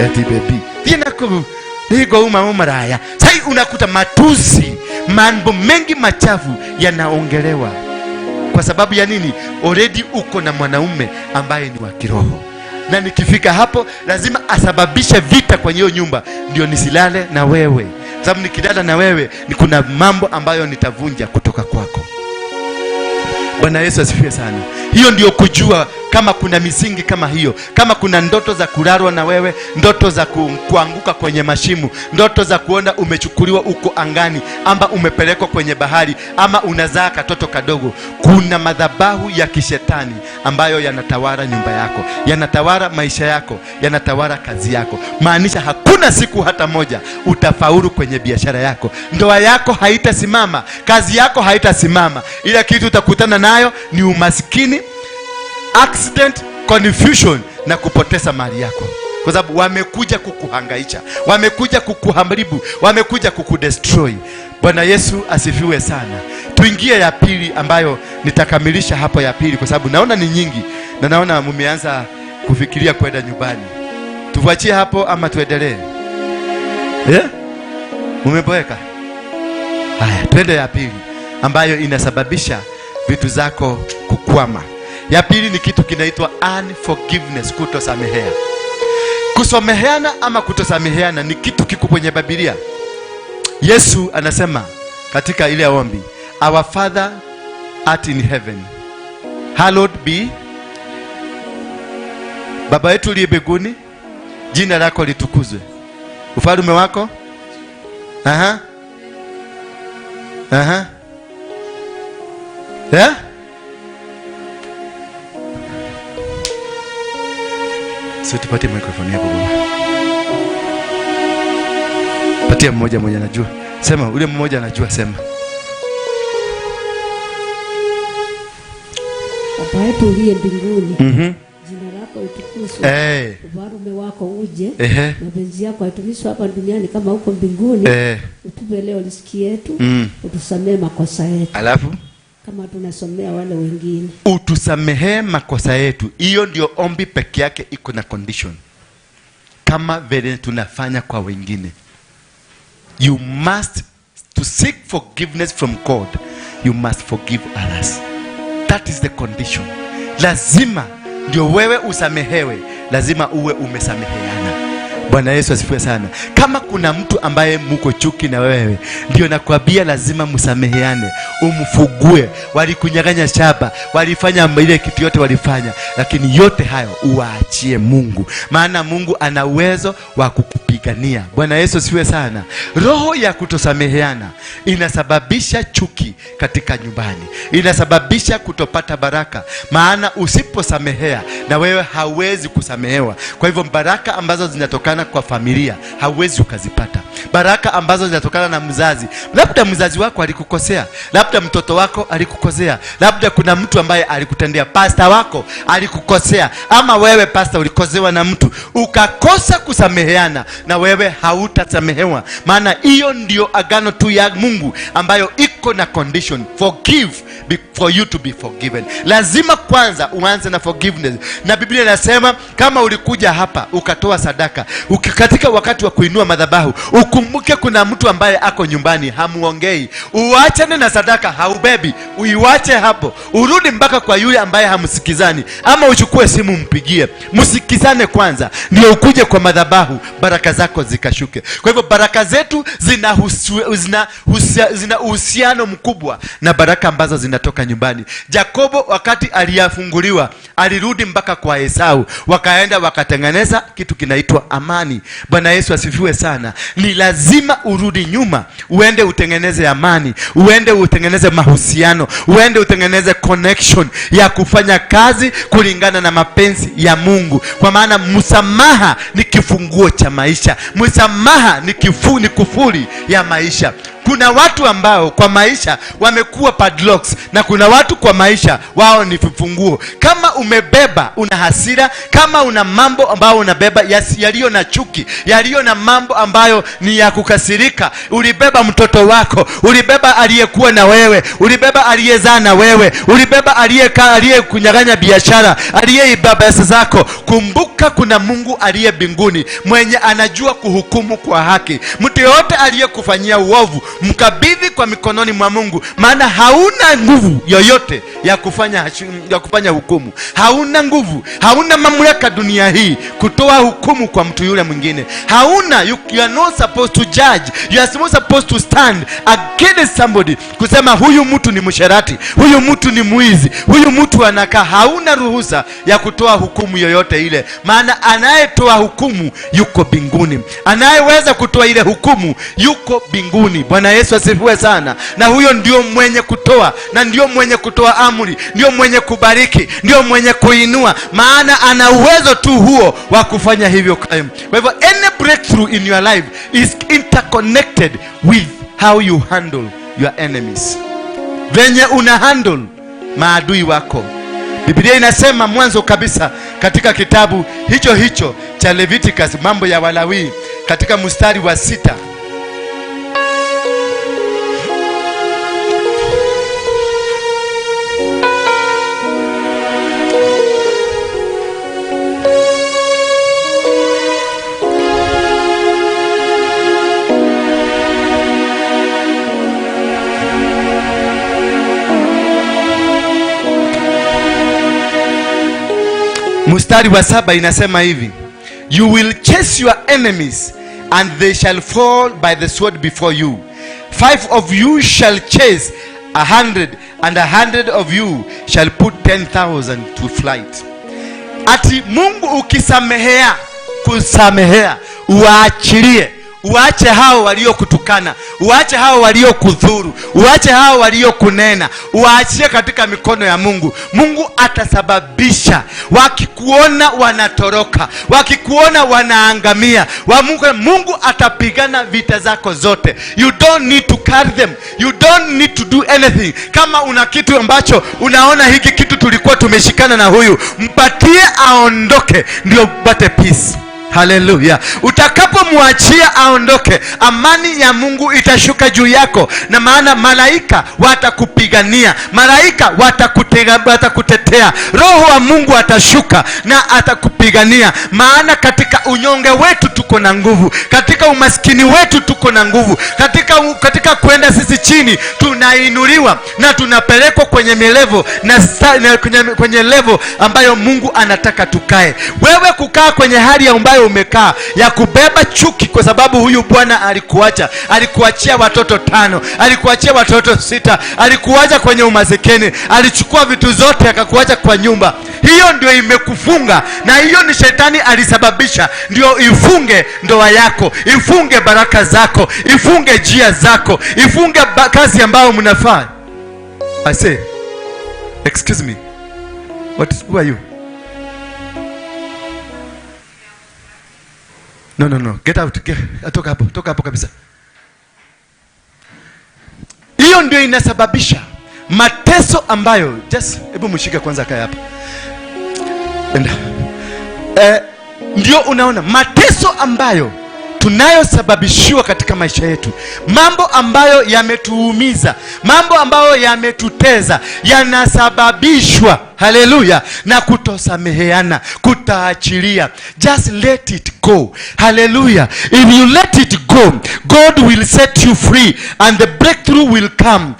eti baby tena nigo uma maraya. Sai unakuta matusi, mambo mengi machafu yanaongelewa. Kwa sababu ya nini? Already uko na mwanaume ambaye ni wa kiroho. Na nikifika hapo lazima asababishe vita kwenye hiyo nyumba, ndio nisilale na wewe. Kwa sababu nikilala na wewe ni kuna mambo ambayo nitavunja kutoka kwako. Bwana Yesu asifiwe sana. Hiyo ndio kujua kama kuna misingi kama hiyo, kama kuna ndoto za kulalwa na wewe, ndoto za kuanguka kwenye mashimo, ndoto za kuona umechukuliwa uko angani, ama umepelekwa kwenye bahari, ama unazaa katoto kadogo. Kuna madhabahu ya kishetani ambayo yanatawala nyumba yako, yanatawala maisha yako, yanatawala kazi yako. Maanisha hakuna siku hata moja utafaulu kwenye biashara yako, ndoa yako haitasimama, kazi yako haitasimama. Ila kitu utakutana nayo ni umaskini, accident, confusion na kupoteza mali yako. Kwa sababu wamekuja kukuhangaisha, wamekuja kukuharibu, wamekuja kukudestroy. Bwana Yesu asifiwe sana. Tuingie ya pili ambayo nitakamilisha hapo ya pili, kwa sababu naona ni nyingi na naona mmeanza kufikiria kwenda nyumbani. Tufuachie hapo ama tuendelee? Mmeboeka? Haya, twende ya pili ambayo inasababisha vitu zako kukwama. Ya pili ni kitu kinaitwa unforgiveness, kutosamehea. Kusameheana ama kutosameheana ni kitu kiko kwenye Biblia. Yesu anasema katika ile ombi, Our Father art in heaven, hallowed be. Baba yetu uliye mbinguni, jina lako litukuzwe, ufalme wako. Aha. Aha. Yeah? So tupatie microphone yako baba. Patia mmoja mwenye anajua. Sema, ule mmoja anajua, sema. Baba yetu uliye mbinguni, jina lako litukuzwe, ufalme wako uje, mapenzi yako yatimizwe hapa duniani kama huko mbinguni. Utupe leo riziki yetu, utusamee makosa yetu. Alafu kama tunasomea wale wengine, utusamehe makosa yetu. Hiyo ndio ombi peke yake iko na condition, kama vile tunafanya kwa wengine. You must, to seek forgiveness from God, you must forgive others. That is the condition. Lazima ndio wewe usamehewe, lazima uwe umesameheana. Bwana Yesu asifiwe sana. Kama kuna mtu ambaye muko chuki na wewe, ndio nakwambia lazima msameheane, umfugue. Walikunyang'anya shamba, walifanya ile kitu yote walifanya, lakini yote hayo uwaachie Mungu, maana Mungu ana uwezo wa kukupigania. Bwana Yesu asifiwe sana. Roho ya kutosameheana inasababisha chuki katika nyumbani, inasababisha kutopata baraka, maana usiposamehea na wewe hauwezi kusamehewa. Kwa hivyo baraka ambazo zinatokana kwa familia hauwezi ukazipata. Baraka ambazo zinatokana na mzazi, labda mzazi wako alikukosea, labda mtoto wako alikukosea, labda kuna mtu ambaye alikutendea, pasta wako alikukosea, ama wewe pasta ulikosewa na mtu ukakosa kusameheana, na wewe hautasamehewa. Maana hiyo ndio agano tu ya Mungu ambayo iko na condition, forgive for you to be forgiven. Lazima kwanza uanze na forgiveness. Na Biblia inasema kama ulikuja hapa ukatoa sadaka, katika wakati wa kuinua madhabahu, ukumbuke kuna mtu ambaye ako nyumbani hamuongei. Uachane na sadaka, haubebi, uiwache hapo, urudi mpaka kwa yule ambaye hamsikizani, ama uchukue simu mpigie, msikizane kwanza, ndio ukuje kwa madhabahu, baraka zako zikashuke. Kwa hivyo baraka zetu zina uhusiano mkubwa na baraka ambazo zinatoka nyumbani. Jakobo wakati aliyafunguliwa alirudi mpaka kwa Esau, wakaenda wakatengeneza kitu kinaitwa amani. Bwana Yesu asifiwe sana. Ni lazima urudi nyuma, uende utengeneze amani, uende utengeneze mahusiano, uende utengeneze connection ya kufanya kazi kulingana na mapenzi ya Mungu. Kwa maana msamaha ni kifunguo cha maisha. Msamaha ni kufuli ya maisha. Kuna watu ambao kwa maisha wamekuwa padlocks, na kuna watu kwa maisha wao ni vifunguo. Kama umebeba una hasira, kama una mambo ambayo unabeba yaliyo na chuki, yaliyo na mambo ambayo ni ya kukasirika, ulibeba mtoto wako, ulibeba aliyekuwa na wewe, ulibeba aliyezaa na wewe, ulibeba aliyekunyang'anya biashara, aliyeiba pesa zako, kumbuka kuna Mungu aliye mbinguni mwenye anajua kuhukumu kwa haki. Mtu yote aliyekufanyia uovu mkabidhi kwa mikononi mwa Mungu, maana hauna nguvu yoyote ya kufanya hukumu. Hauna nguvu, hauna mamlaka dunia hii kutoa hukumu kwa mtu yule mwingine. Hauna, you are not supposed to judge. You are not supposed to stand against somebody kusema huyu mtu ni msherati, huyu mtu ni mwizi, huyu mtu anakaa. Hauna ruhusa ya kutoa hukumu yoyote ile, maana anayetoa hukumu yuko mbinguni. Anayeweza kutoa ile hukumu yuko mbinguni. Bwana Yesu asifiwe sana. Na huyo ndio mwenye kutoa, na ndio mwenye kutoa amri, ndio mwenye kubariki, ndio mwenye kuinua, maana ana uwezo tu huo wa kufanya hivyo. Kwa hivyo any breakthrough in your life is interconnected with how you handle your enemies. Venye una handle maadui wako. Biblia inasema mwanzo kabisa katika kitabu hicho hicho cha Leviticus, mambo ya Walawi, katika mstari wa 6. Mstari wa 7 inasema hivi: You will chase your enemies and they shall fall by the sword before you. 5 of you shall chase 100, and 100 of you shall put 10,000 to flight. Ati Mungu ukisamehea, kusamehea, uachilie, uache hao waliokutukana, uache hao waliokudhuru, uache hao waliokunena, uachie katika mikono ya Mungu. Mungu atasababisha wakikuona wanatoroka, wakikuona wanaangamia. Mungu atapigana vita zako zote. You don't need to carry them, you don't need to do anything. Kama una kitu ambacho unaona hiki kitu tulikuwa tumeshikana na huyu, mpatie aondoke, ndio upate peace. Haleluya. Utakapomwachia aondoke, amani ya Mungu itashuka juu yako, na maana malaika watakupigania, malaika watakutetea, Roho wa Mungu atashuka na atakupigania. Maana katika unyonge wetu tuko na nguvu, katika umaskini wetu tuko na nguvu, katika kwenda sisi chini tunainuliwa na tunapelekwa kwenye milevo na kwenye level ambayo Mungu anataka tukae. Wewe kukaa kwenye hali ya ambayo umekaa ya kubeba chuki kwa sababu huyu bwana alikuacha, alikuachia watoto 5, alikuachia watoto 6, alikuacha kwenye umasikini, alichukua vitu zote akakuacha kwa nyumba. Hiyo ndio imekufunga, na hiyo ni shetani alisababisha ndio ifunge ndoa yako, ifunge baraka zako, ifunge njia zako, ifunge kazi ambayo mnafaa. I say, excuse me, who are you? No, get out, toka hapo kabisa. Hiyo ndio inasababisha mateso ambayo, just hebu mshike kwanza kaya hapa. Enda. Ndio unaona mateso ambayo tunayosababishiwa katika maisha yetu, mambo ambayo yametuumiza, mambo ambayo yametuteza, yanasababishwa, haleluya, na kutosameheana, kutaachilia. Just let it go. Haleluya. If you let it go, God will set you free and the breakthrough will come.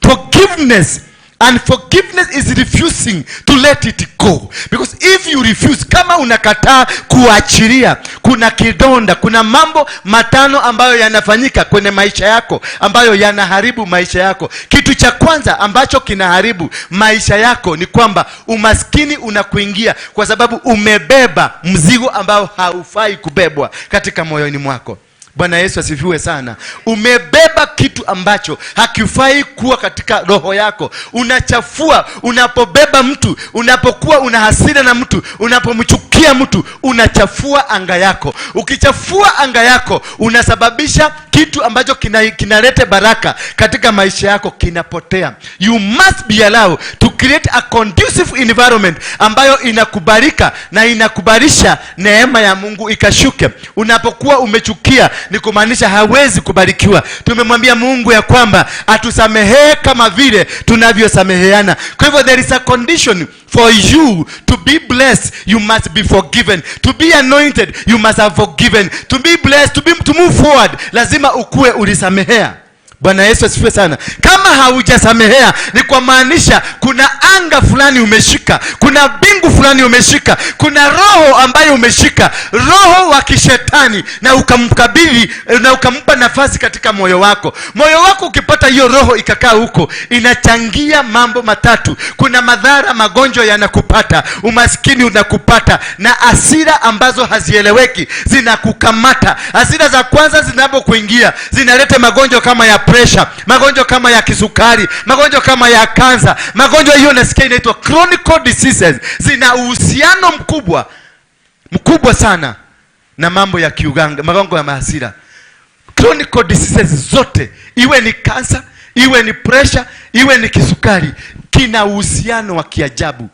Forgiveness. And forgiveness is refusing to let it go. Because if you refuse, kama unakataa kuachilia, kuna kidonda, kuna mambo 5 ambayo yanafanyika kwenye maisha yako, ambayo yanaharibu maisha yako. Kitu cha kwanza ambacho kinaharibu maisha yako ni kwamba umaskini unakuingia kwa sababu umebeba mzigo ambao haufai kubebwa katika moyoni mwako. Bwana Yesu asifiwe sana. Umebeba kitu ambacho hakifai kuwa katika roho yako. Unachafua unapobeba mtu, unapokuwa una hasira na mtu, unapomchukia mtu, unachafua anga yako. Ukichafua anga yako, unasababisha kitu ambacho kinaleta baraka katika maisha yako kinapotea. You must be allowed to create a conducive environment ambayo inakubalika na inakubalisha neema ya Mungu ikashuke. Unapokuwa umechukia, ni kumaanisha hawezi kubarikiwa. Tumemwambia Mungu ya kwamba atusamehee kama vile tunavyosameheana. Kwa hivyo there is a condition for you to be blessed, you must be forgiven. To be anointed, you must have forgiven. To be blessed, to move forward, lazima ukue ulisamehea. Bwana Yesu asifiwe sana. Kama haujasamehea, ni kwa maanisha kuna anga fulani umeshika, kuna bingu fulani umeshika, kuna roho ambayo umeshika, roho wa kishetani, na ukamkabidhi na ukampa nafasi katika moyo wako. Moyo wako ukipata hiyo roho ikakaa huko, inachangia mambo 3. Kuna madhara, magonjwa yanakupata, umaskini unakupata, na hasira ambazo hazieleweki zinakukamata. Hasira za kwanza zinapokuingia zinaleta magonjwa kama ya pressure, magonjwa kama ya kisukari, magonjwa kama ya kansa, magonjwa hiyo nasikia inaitwa chronic diseases. Zina uhusiano mkubwa sana na mambo ya kiuganga, magonjwa ya hasira. Chronic diseases zote, iwe ni kansa, iwe ni pressure, iwe ni kisukari, kina uhusiano wa kiajabu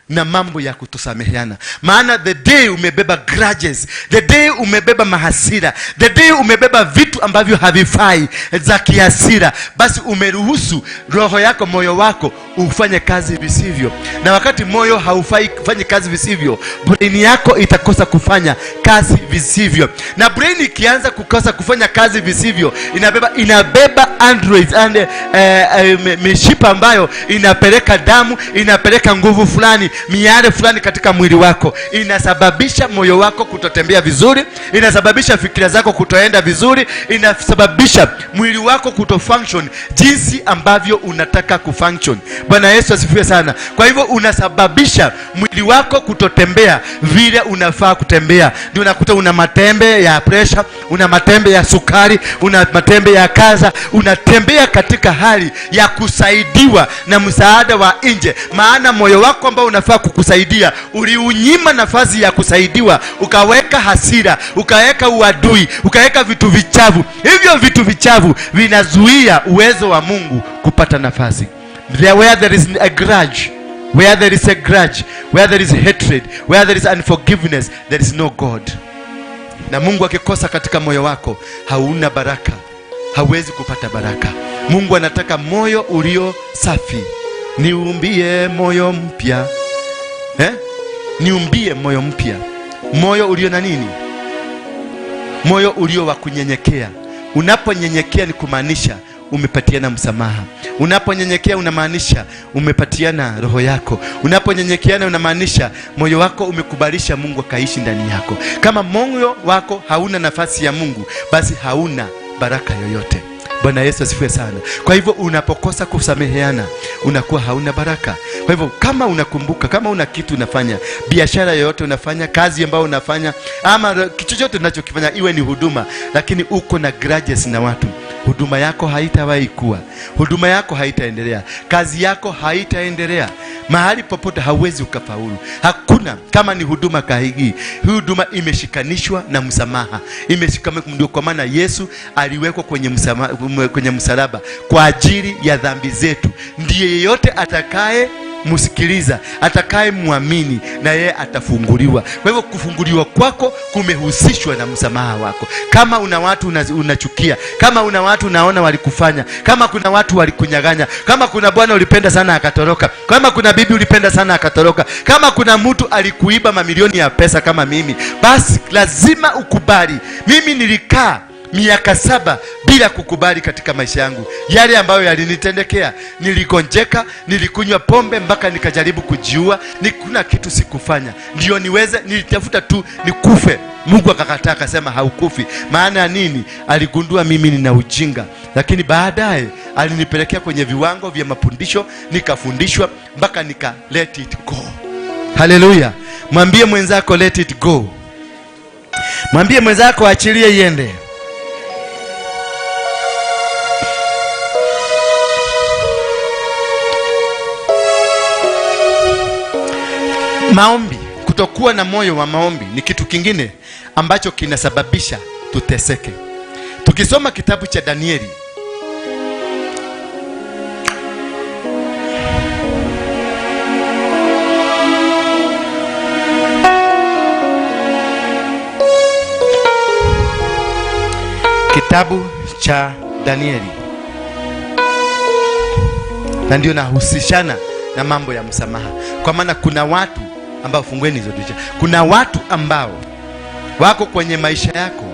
na mambo ya kutosameheana. Maana the day umebeba grudges, the day umebeba mahasira, the day umebeba vitu ambavyo havifai za kihasira, basi umeruhusu roho yako, moyo wako ufanye kazi visivyo. Na wakati moyo haufai kufanya kazi visivyo, brain yako itakosa kufanya kazi visivyo. Na brain ikianza kukosa kufanya kazi visivyo, inabeba androids and mishipa ambayo inapeleka damu, inapeleka nguvu fulani. miale fulani katika mwili wako inasababisha moyo wako kutotembea vizuri, inasababisha fikira zako kutoenda vizuri, inasababisha mwili wako kutofunction jinsi ambavyo unataka kufunction. Bwana Yesu asifiwe sana. Kwa hivyo unasababisha mwili wako kutotembea vile unafaa kutembea. Ndio unakuta una matembe ya pressure, una matembe ya sukari, una matembe ya kaza. Unatembea katika hali ya kusaidiwa na msaada wa nje, maana moyo wako ambao unafaa kukusaidia uliunyima nafasi ya kusaidiwa, ukaweka hasira, ukaweka uadui, ukaweka vitu vichafu. Hivyo vitu vichafu vinazuia uwezo wa Mungu kupata nafasi. Where there is a grudge, where there is a grudge, where there is hatred, where there is unforgiveness, there is no God. Na Mungu akikosa katika moyo wako, hauna baraka, hauwezi kupata baraka. Mungu anataka moyo ulio safi. Niumbie moyo mpya. Niumbie moyo mpya. Moyo ulio na nini? Moyo ulio wa kunyenyekea. Unaponyenyekea ni kumaanisha umepatiana msamaha. Unaponyenyekea unamaanisha umepatiana roho yako. Unaponyenyekeana unamaanisha moyo wako umekubalisha Mungu akaishi ndani yako. Kama moyo wako hauna nafasi ya Mungu, basi hauna baraka yoyote. Bwana Yesu asifiwe sana. Kwa hivyo unapokosa kusameheana, unakuwa hauna baraka. Kwa hivyo kama unakumbuka, kama una kitu unafanya, biashara yoyote unafanya, kazi ambayo unafanya, ama chochote unachokifanya, iwe ni huduma, lakini uko na grudges na watu, huduma yako haitawahi kuwa, huduma yako haitaendelea, kazi yako haitaendelea, mahali popote hauwezi ukafaulu. Hakuna kama ni huduma kahigi. Hii huduma imeshikanishwa na msamaha, imeshikanishwa. Ndio kwa maana Yesu aliwekwa kwenye msalaba kwa ajili ya dhambi zetu. Ndiye yeyote atakaye msikiliza, atakaye muamini, na yeye atafunguliwa. Kwa hivyo kufunguliwa kwako kumehusishwa na msamaha wako. Kama una watu unachukia, kama una watu unaona walikufanya, kama kuna watu walikunyang'anya, kama kuna bwana ulipenda sana akatoroka, kama kuna bibi ulipenda sana akatoroka, kama kuna mtu alikuiba mamilioni ya pesa kama mimi, basi lazima ukubali. Mimi nilikaa miaka 7 bila kukubali katika maisha yangu yale ambayo yalinitendekea. Niligonjeka, nilikunywa pombe mpaka nikajaribu kujiua, nikuna kitu sikufanya ndio niweze, nilitafuta tu nikufe. Mungu akakataa, akasema haukufi. Maana nini? Aligundua mimi nina ujinga. Lakini baadaye alinipelekea kwenye viwango vya mafundisho, nikafundishwa mpaka nika let it go. Haleluya. Mwambie mwenzako let it go. Mwambie mwenzako achilie iende. Maombi, kutokuwa na moyo wa maombi ni kitu kingine ambacho kinasababisha tuteseke. Tukisoma kitabu cha Danieli, kitabu cha Danieli, na ndio nahusishana na mambo ya msamaha, kwa maana kuna watu ambao, fungueni hizo dirisha, kuna watu ambao wako kwenye maisha yako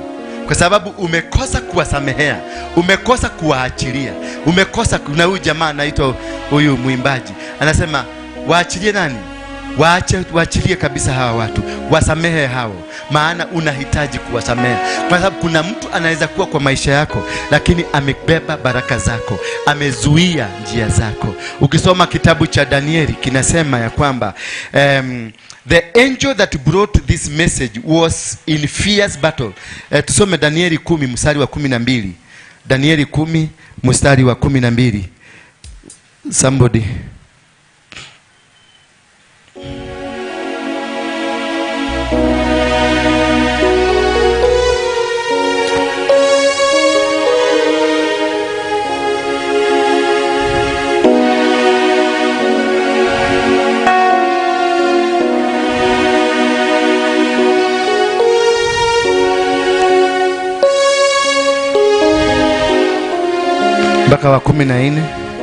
kwa sababu umekosa kuwasamehea, umekosa kuwaachilia, umekosa. Kuna huyu jamaa anaitwa huyu mwimbaji anasema waachilie nani? Waachilie kabisa hawa watu, wasamehe hao, maana unahitaji kuwasamehe. Kwa sababu kuna mtu anaweza kuwa kwa maisha yako lakini amebeba baraka zako, amezuia njia zako. Ukisoma kitabu cha Danieli kinasema ya kwamba the angel that brought this message was in fierce battle. Tusome Danieli 10 mstari wa 12. Danieli 10 mstari wa 12. Somebody. Mpaka wa 14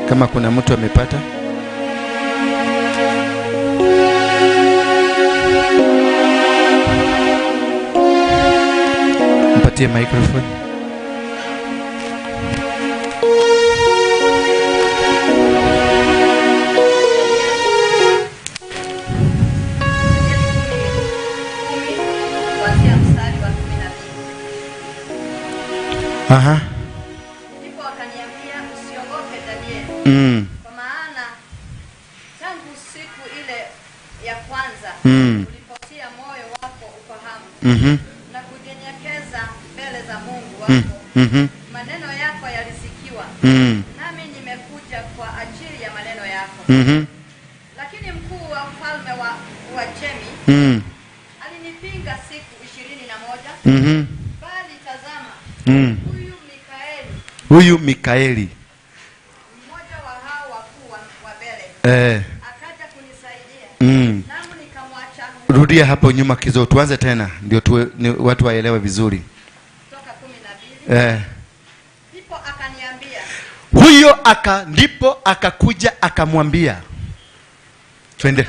kama kuna mtu amepata. Mpatie microphone. Aha. Ndipo akaniambia, usiogope Danieli, kwa maana tangu siku ile ya kwanza ulipotia moyo wako ufahamu na kunyenyekeza mbele za Mungu wako, maneno yako yalisikiwa, nami nimekuja kwa ajili ya maneno yako. Lakini mkuu wa mfalme wa Uajemi alinipinga siku 21, bali tazama, huyu Mikaeli, Huyu Mikaeli mmoja wa hao wakuu wa mbele, akaja kunisaidia, nami nikamwacha. Rudia hapo nyuma kizo, tuanze tena ndio watu waelewe vizuri. Kutoka 12. Ndipo akaniambia, Huyo ndipo akakuja akamwambia, twende.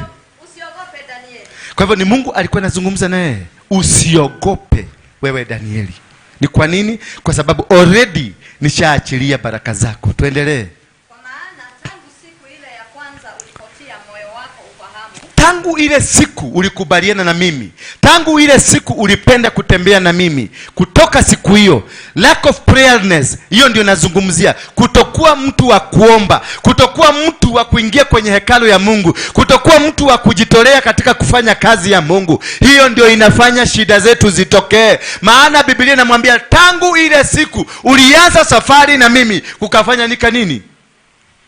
Usiogope Danieli. Kwa hivyo ni Mungu alikuwa anazungumza naye, usiogope wewe Danieli. Ni kwa nini? Kwa sababu already nishaachilia baraka zako. Tuendelee. Kwa maana tangu siku ile ya kwanza ulipotia moyo wako ufahamu, Tangu ile siku ulikubaliana na mimi, tangu ile siku ulipenda kutembea na mimi, kutoka siku hiyo, lack of prayerness, hiyo ndio nazungumzia, kutokuwa mtu wa kuomba, kutokuwa mtu wa kuingia kwenye hekalu ya Mungu, kutokuwa mtu wa kujitolea katika kufanya kazi ya Mungu, hiyo ndio inafanya shida zetu zitokee. Maana Biblia inamwambia tangu ile siku ulianza safari na mimi, kukafanya nika nini?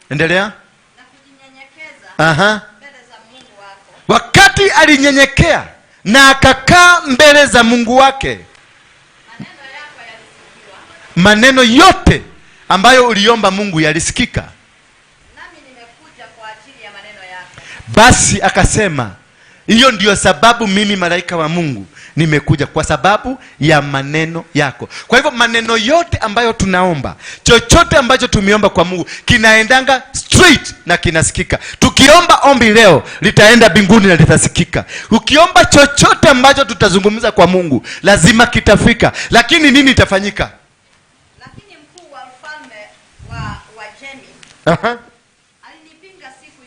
Endelea. Na kujinyenyekeza mbele za Mungu wako, Wakati alinyenyekea na akakaa mbele za Mungu wake, maneno yako yalisikiwa, maneno yote ambayo uliomba Mungu yalisikika. nami nimekuja kwa ajili ya maneno yako. Basi akasema, hiyo ndiyo sababu mimi malaika wa Mungu nimekuja, kwa sababu ya maneno yako. Kwa hivyo maneno yote ambayo tunaomba, chochote ambacho tumeomba kwa Mungu kinaendanga straight na kinasikika. Tukiomba ombi leo litaenda mbinguni na litasikika. Ukiomba chochote ambacho tutazungumza kwa Mungu lazima kitafika. Lakini nini itafanyika? Lakini mkuu wa ufalme wa Uajemi alinipinga siku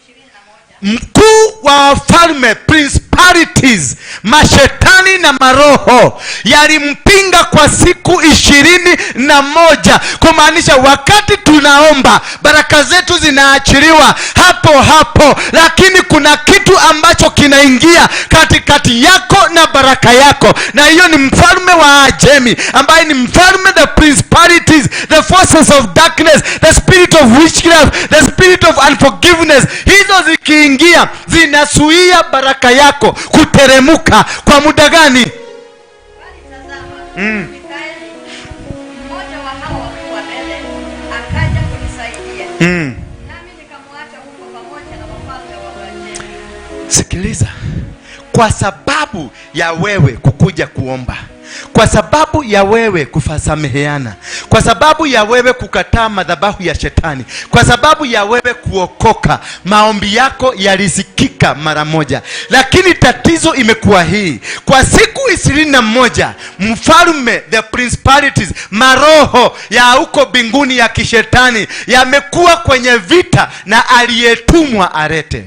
21. Mkuu wa wafalme, principalities, mashetani na maroho yalimpinga kwa siku 21. Kumaanisha wakati tunaomba baraka zetu zinaachiliwa hapo hapo, lakini kuna kitu ambacho kinaingia katikati yako na baraka yako, na hiyo ni mfalme wa Ajemi, ambaye ni mfalme, the principalities, the forces of darkness, the spirit of witchcraft, the spirit of unforgiveness. Hizo zikiingia zinazuia baraka yako kuteremuka. Kwa muda gani? Bali tazama, Mikaeli, mmoja wa hao wakuu wa mbele, akaja kunisaidia, nami nikamwacha huko pamoja na wafalme wa Uajemi. Sikiliza, kwa sababu ya wewe kukuja kuomba, kwa sababu ya wewe kusameheana, kwa sababu ya wewe kukataa madhabahu ya shetani, kwa sababu ya wewe kuokoka, maombi yako yalisikika mara moja. Lakini tatizo imekuwa hii, kwa siku 21 mfalme, the principalities, maroho ya huko mbinguni ya kishetani yamekuwa kwenye vita na aliyetumwa arete.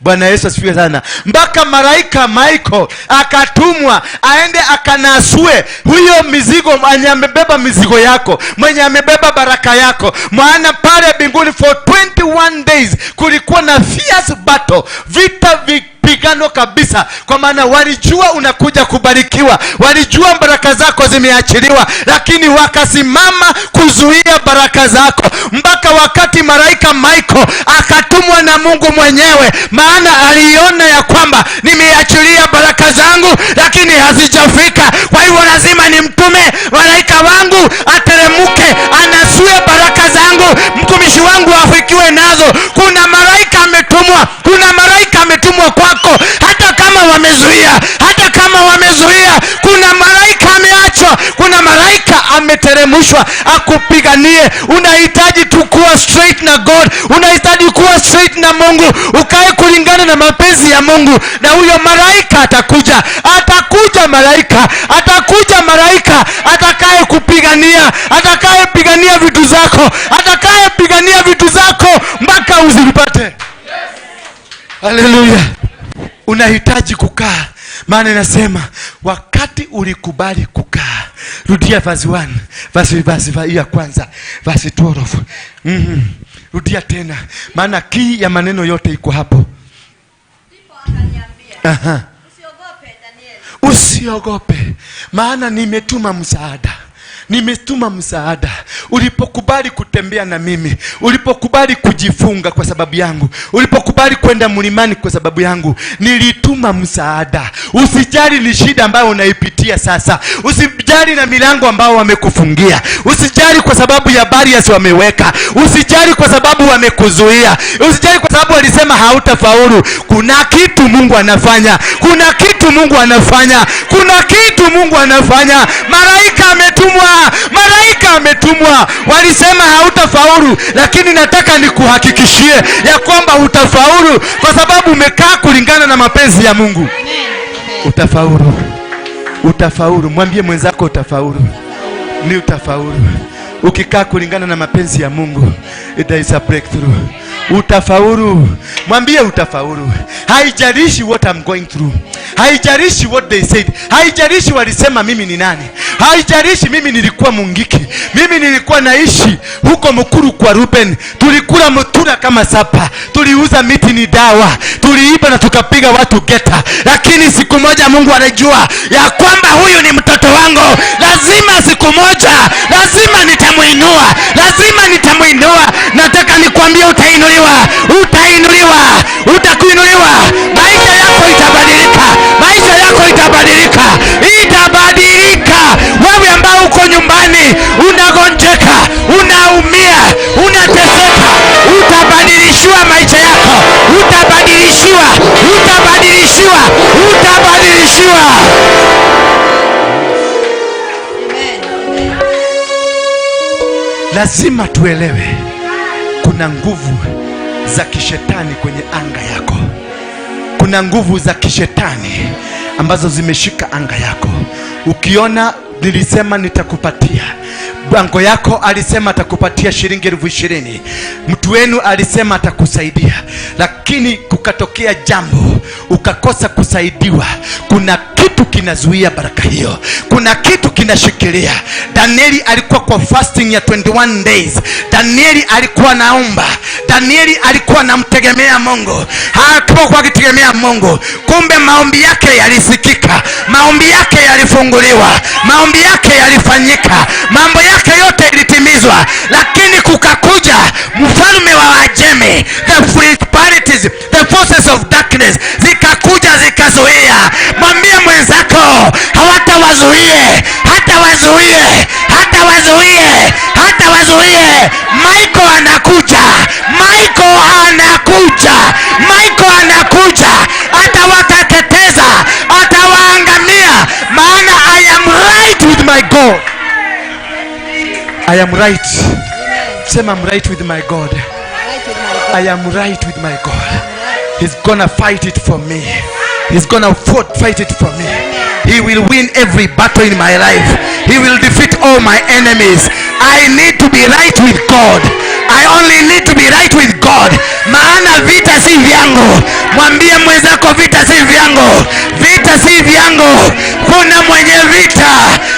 Bwana Yesu asifiwe sana. Mpaka malaika Michael akatumwa aende akanasue huyo mizigo, mwenye amebeba mizigo yako, mwenye amebeba baraka yako. Maana pale mbinguni for 21 days kulikuwa na fierce battle, vita pigano kabisa, kwa maana walijua unakuja kubarikiwa, walijua baraka zako zimeachiliwa, lakini wakasimama kuzuia baraka zako mpaka wakati malaika Michael akatumwa na Mungu mwenyewe. Maana aliona ya kwamba nimeachilia baraka zangu lakini hazijafika, kwa hivyo lazima nimtume malaika wangu ateremuke anasue baraka zangu, mtumishi wangu afikiwe nazo. Kuna malaika ametumwa, kuna malaika ametumwa kwako, hata kama wamezuia, hata kama wamezuia, kuna malaika ameachwa, kuna malaika ameteremshwa akupiganie. Unahitaji tu kuwa straight na God, unahitaji kuwa straight na Mungu, ukae kulingana na mapenzi ya Mungu, na huyo malaika atakuja, atakuja malaika, atakuja malaika atakaye kupigania, atakayepigania vitu zako, atakayepigania vitu zako mpaka uzipate. Haleluya. Unahitaji kukaa, maana inasema wakati ulikubali kukaa Rudia verse 1, verse ya kwanza, verse 12. Rudia tena, maana key ya maneno yote iko hapo. Ndipo akaniambia, usiogope Danieli. Usiogope, maana nimetuma msaada. Nimetuma msaada. Ulipokubali kutembea na mimi, ulipokubali kujifunga kwa sababu yangu, ulipokubali kwenda mlimani kwa sababu yangu, nilituma msaada. Usijali ni shida ambayo unaipitia sasa, usijali na milango ambayo wamekufungia, usijali kwa sababu ya barriers wameweka, usijali kwa sababu wamekuzuia, usijali kwa sababu walisema hautafaulu. Kuna kitu Mungu anafanya, kuna kitu Mungu anafanya, kuna kitu Mungu anafanya. Malaika ametumwa, malaika ametumwa. Walisema hautafaulu, lakini nataka nikuhakikishie ya kwamba utafaulu, kwa sababu umekaa kulingana na mapenzi ya Mungu. Utafaulu, utafaulu. Mwambie mwenzako utafaulu, ni utafaulu. Ukikaa kulingana na mapenzi ya Mungu, there is a breakthrough. Utafaulu. Mwambie utafaulu. Haijalishi what I'm going through, haijalishi what they said, haijalishi walisema mimi ni nani, haijalishi mimi nilikuwa mungiki, mimi nilikuwa naishi huko Mukuru kwa Ruben, tulikula mutura kama sapa, tuliuza miti ni dawa, tuliiba na tukapiga watu geta, lakini siku moja Mungu anajua ya kwamba huyu ni mtoto wangu, lazima siku moja, lazima nitamuinua, lazima nitamuinua. Nataka nikwambie utainuliwa, utainuliwa, utakuinuliwa. Maisha yako itabadilika, maisha yako itabadilika, itabadilika. Wewe ambao uko nyumbani unagonjeka, unaumia, unateseka, utabadilishiwa maisha yako, utabadilishiwa, utabadilishiwa, utabadilishiwa. Lazima tuelewe kuna nguvu za kishetani kwenye anga yako. Kuna nguvu za kishetani ambazo zimeshika anga yako. Ukiona nilisema nitakupatia, bango yako alisema atakupatia shilingi 20,000, mtu wenu alisema atakusaidia, lakini kukatokea jambo ukakosa kusaidiwa. Kuna kitu kinazuia baraka hiyo, kuna kitu kinashikilia. Danieli alikuwa kwa fasting ya 21 days. Danieli alikuwa naomba, Danieli alikuwa anamtegemea Mungu, hakuwa akitegemea Mungu. Kumbe maombi yake yalisikika, maombi yake yalifunguliwa, maombi yake yalifanyika, mambo yake yote ilitimizwa. Lakini kukakuja mfalme wa Wajemi, the principalities, the forces of darkness zikakuja zikazuia. Mwambie mwenzako hawatawazuie, hatawazuie, hatawazuie, hatawazuie. Michael anakuja, Michael anakuja, Michael anakuja, atawateketeza, atawaangamia. Maana I am right with my God. I am right. Sema I'm right with my God. I am right with my God. He's gonna fight it for me. He's gonna fight it for me. He will win every battle in my life. He will defeat all my enemies. I need to be right with God. I only need to be right with God. Maana vita si vyangu. Mwambie mwenzako vita si vyangu, vita si vyangu. Kuna mwenye vita,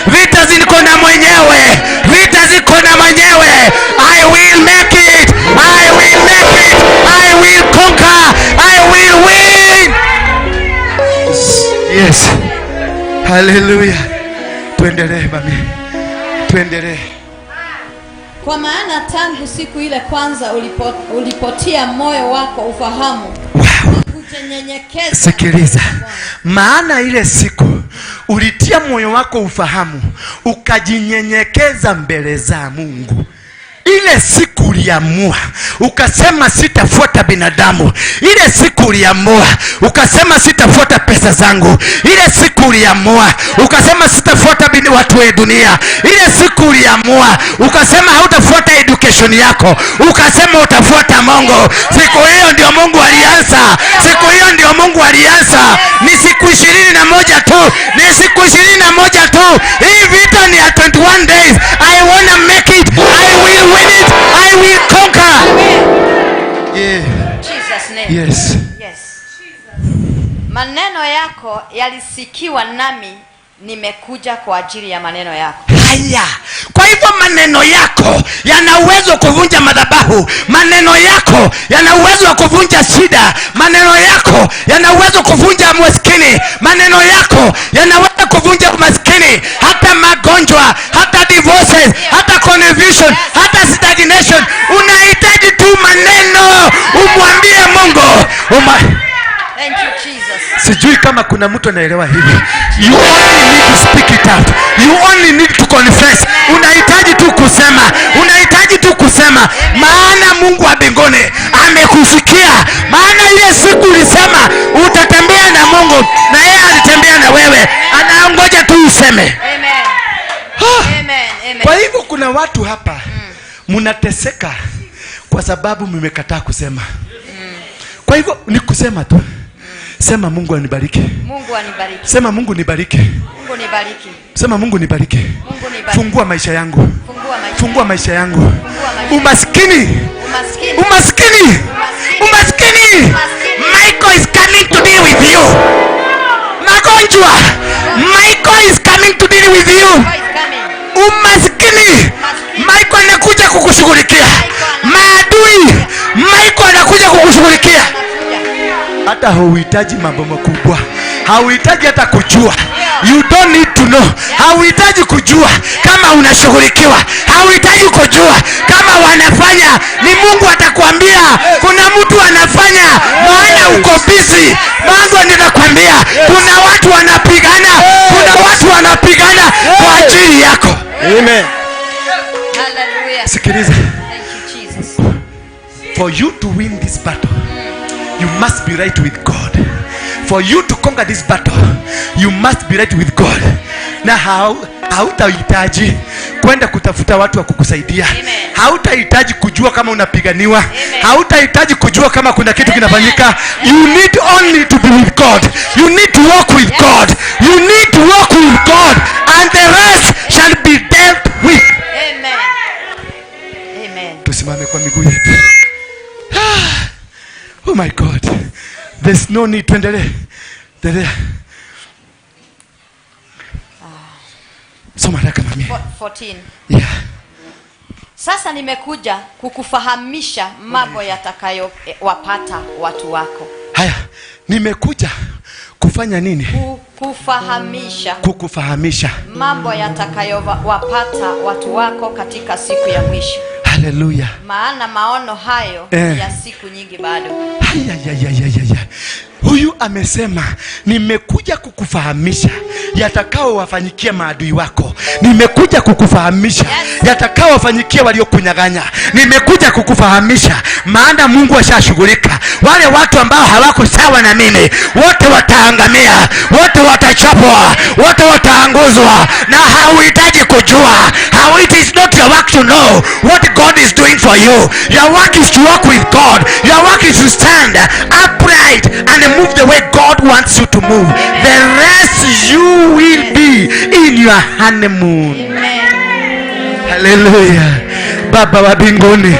vita ziko na mwenyewe, vita ziko na mwenyewe. I will make it, I will make it, I will conquer, I will win. Yes. Hallelujah. Tuendelee mami, tuendelee. Kwa maana tangu siku ile kwanza ulipotia moyo wako ufahamu, kujinyenyekeza. Sikiliza, maana ile siku ulitia moyo wako ufahamu, ukajinyenyekeza mbele za Mungu. Ile siku uliamua ukasema sitafuata binadamu. Ile siku uliamua ukasema sitafuata pesa zangu. Ile siku uliamua ukasema sitafuata watu wa dunia. Ile siku uliamua ukasema hautafuata education yako, ukasema utafuata Mungu. Siku hiyo ndio Mungu alianza. Siku hiyo ndio Mungu alianza. Ni siku 21 tu, ni siku 21 tu. Hii vita ni ya 21 days. I wanna make it. I will win it. I will conquer. Yeah. Jesus name. Yes. Yes. Maneno yako yalisikiwa nami Nimekuja kwa ajili ya maneno yako. Haya, kwa hivyo maneno yako yana uwezo wa kuvunja madhabahu, maneno yako yana uwezo wa kuvunja shida, maneno yako yana uwezo wa kuvunja umaskini, maneno yako yanaweza kuvunja umaskini, hata magonjwa, hata divorces, hata confusion, hata stagnation. Unahitaji tu maneno umwambie Mungu. Thank you, Jesus. Sijui kama kuna mtu anaelewa hivi. You only need to speak it out. You only need to confess. Unahitaji tu kusema. Unahitaji tu kusema. Maana Mungu wa mbinguni amekusikia. Maana ile siku ulisema utatembea na Mungu na yeye alitembea na wewe. Anaongoja tu useme. Amen. Amen. Amen. Kwa hivyo kuna watu hapa mnateseka kwa sababu mmekataa kusema. Kwa hivyo ni kusema tu. Sema Mungu anibariki. Mungu anibariki. Sema Mungu nibariki. Mungu nibariki. Sema Mungu nibariki. Mungu nibariki. Fungua maisha yangu. Fungua maisha. Fungua maisha yangu. Fungua maisha. Umaskini. Umaskini. Umaskini. Umaskini. Michael is coming to deal with you. Magonjwa. Michael is coming to deal with you. God is coming. Umaskini. Michael anakuja kukushughulikia. Maadui. Michael anakuja kukushughulikia. Hata hauhitaji mambo makubwa, hauhitaji hata kujua. You don't need to know. Hauhitaji kujua kama unashughulikiwa, hauhitaji kujua kama wanafanya. Ni Mungu atakwambia kuna mtu anafanya, maana uko busy. Mwanzo nitakwambia kuna watu wanapigana, kuna watu wanapigana kwa ajili yako. Amen. Hallelujah. Sikiliza. Thank you, Jesus. For you to win this battle, you must be right with God. For you to conquer this battle, you must be right with God. Na hautahitaji kwenda kutafuta watu wa kukusaidia. Hautahitaji kujua kama unapiganiwa. Hautahitaji kujua kama kuna kitu kinafanyika. You need only to be with God. You need to walk with God. You need to walk with God, and the rest shall be dealt with. Amen. Amen. Tusimame kwa miguu yetu. Oh my God. There's no need. Tuendelee. Endelea. Soma haraka mami. 14. Yeah. Sasa nimekuja kukufahamisha mambo yatakayowapata watu wako. Haya, nimekuja kufanya nini? Kukufahamisha Kukufahamisha. mambo yatakayowapata watu wako katika siku ya mwisho. Hallelujah. Maana maono hayo ya siku nyingi bado. Haya. Huyu amesema nimekuja kukufahamisha yatakao wafanyikia maadui wako. Nimekuja kukufahamisha yatakao wafanyikia waliokunyang'anya. Nimekuja kukufahamisha, maana Mungu ashashughulika. Wale watu ambao hawako sawa na mimi wote wataangamia, wote watachapwa, wote wataanguzwa. Na hauhitaji kujua. How it is not your work to know what God is doing for you. Your work is to walk with God. Your work is to stand upright and move the way God wants you to move. The rest you will be in your honeymoon. Hallelujah. Baba wa mbinguni,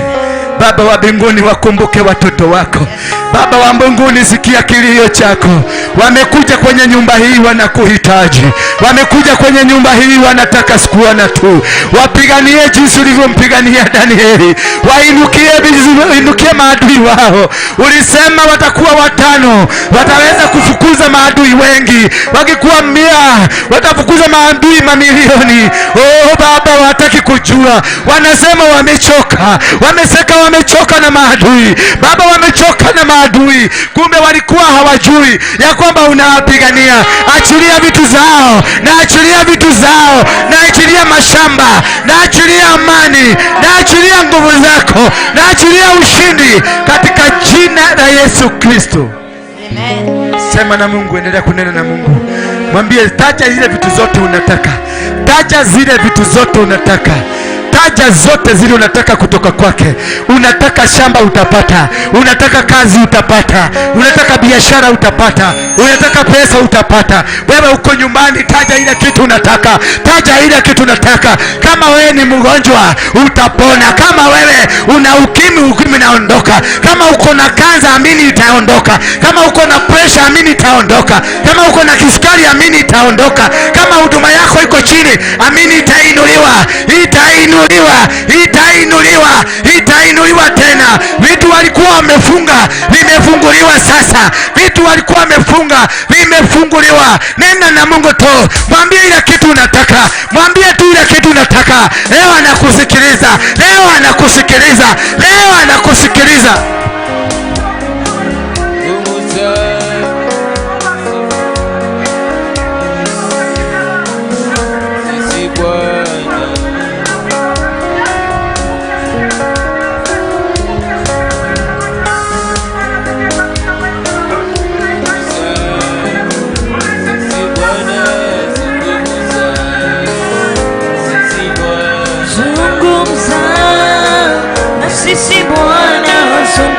Baba wa mbinguni, wakumbuke watoto wako. Baba wa mbinguni, sikia kilio chako. Wamekuja kwenye nyumba hii wanakuhitaji. Wamekuja kwenye nyumba hii wanataka sikuona tu. Wapiganie jinsi ulivyompigania Danieli. Wainukie, inukie maadui wao. Ulisema watakuwa watano, wataweza kufukuza maadui wengi. Wakikuwa 100, watafukuza maadui mamilioni. Oh Baba, wataki kujua. Wanasema wamechoka. Wameseka, wamechoka na maadui. Baba, wamechoka na maadui. Kumbe walikuwa hawajui ya kwamba unawapigania. Achilia vitu zao, na achilia vitu zao, na achilia mashamba, na achilia amani, na achilia nguvu zako, na achilia ushindi katika jina la Yesu Kristo. Amen. Sema na Mungu, endelea kunena na Mungu. Mwambie taja zile vitu zote unataka. Taja zile vitu zote unataka. Taja zote zile unataka kutoka kwake. Unataka shamba utapata, unataka kazi utapata, unataka biashara utapata, unataka pesa utapata. Wewe uko nyumbani, taja ile kitu unataka, taja ile kitu unataka. Kama wewe ni mgonjwa utapona, kama wewe Una ukimwi, ukimwi inaondoka. Kama uko na kansa, amini itaondoka. Kama uko na pressure, amini itaondoka. Kama uko na kisukari, amini itaondoka. Kama huduma yako iko chini, amini itainuliwa, itainuliwa, itainuliwa, itainuliwa tena. Vitu walikuwa wamefunga vimefunguliwa sasa. Vitu walikuwa wamefunga vimefunguliwa. Nenda na Mungu tu, mwambie ile kitu unataka, mwambie tu ile kitu unataka. Leo anakusikiliza, leo anakusikiliza, leo anakusikiliza. Zungumza na sisi Bwana, zungumza.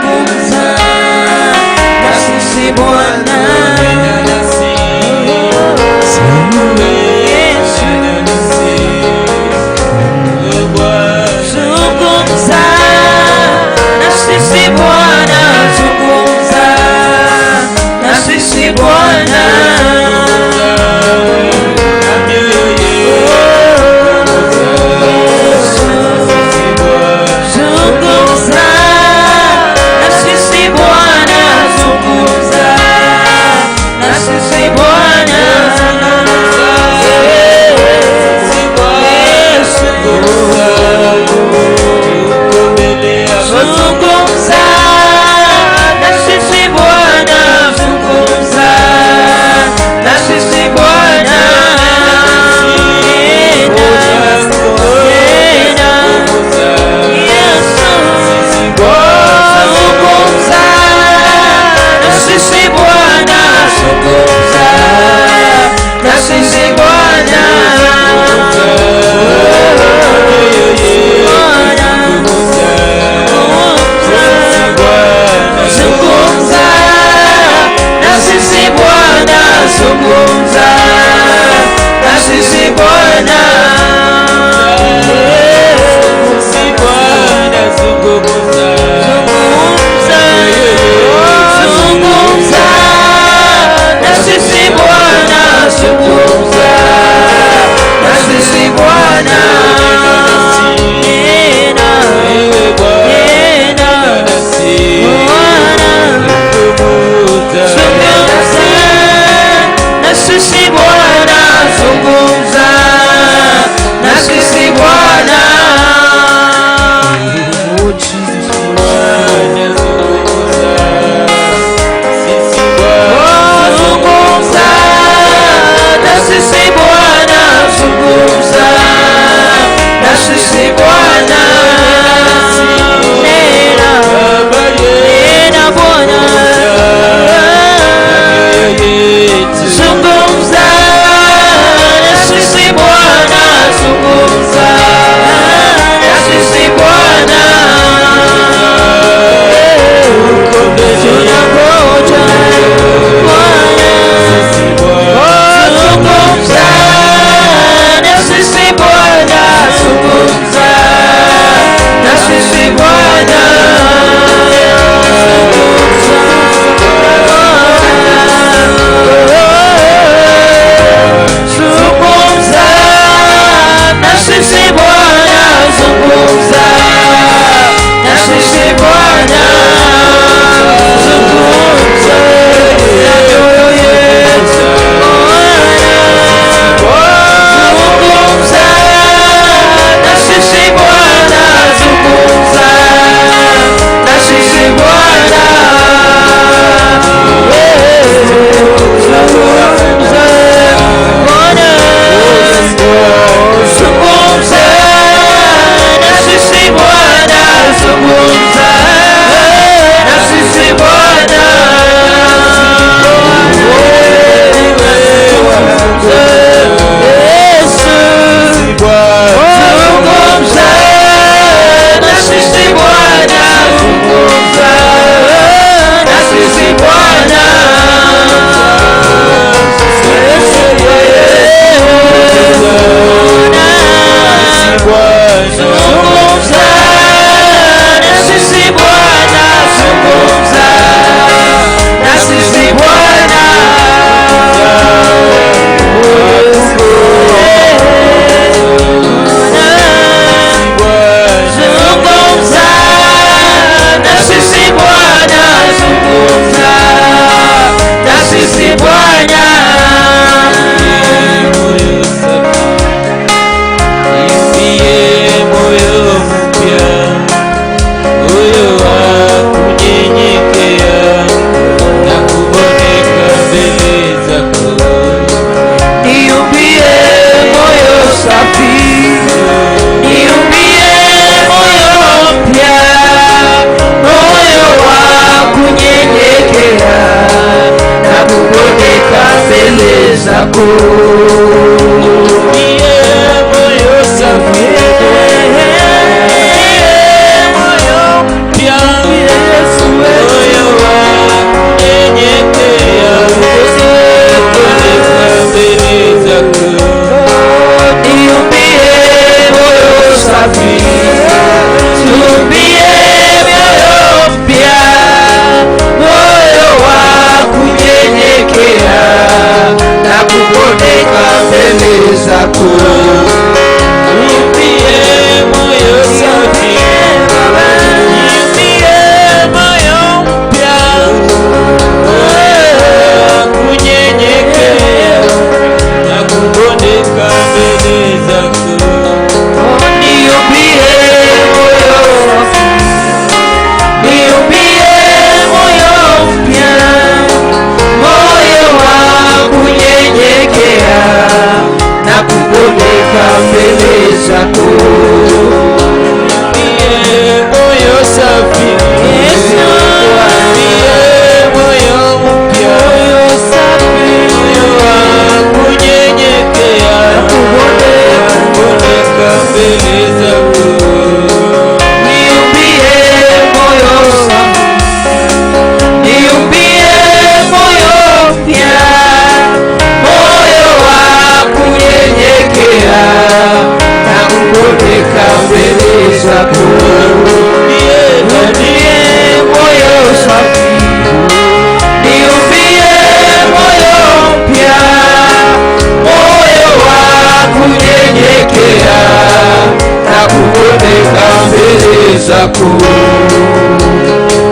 zako.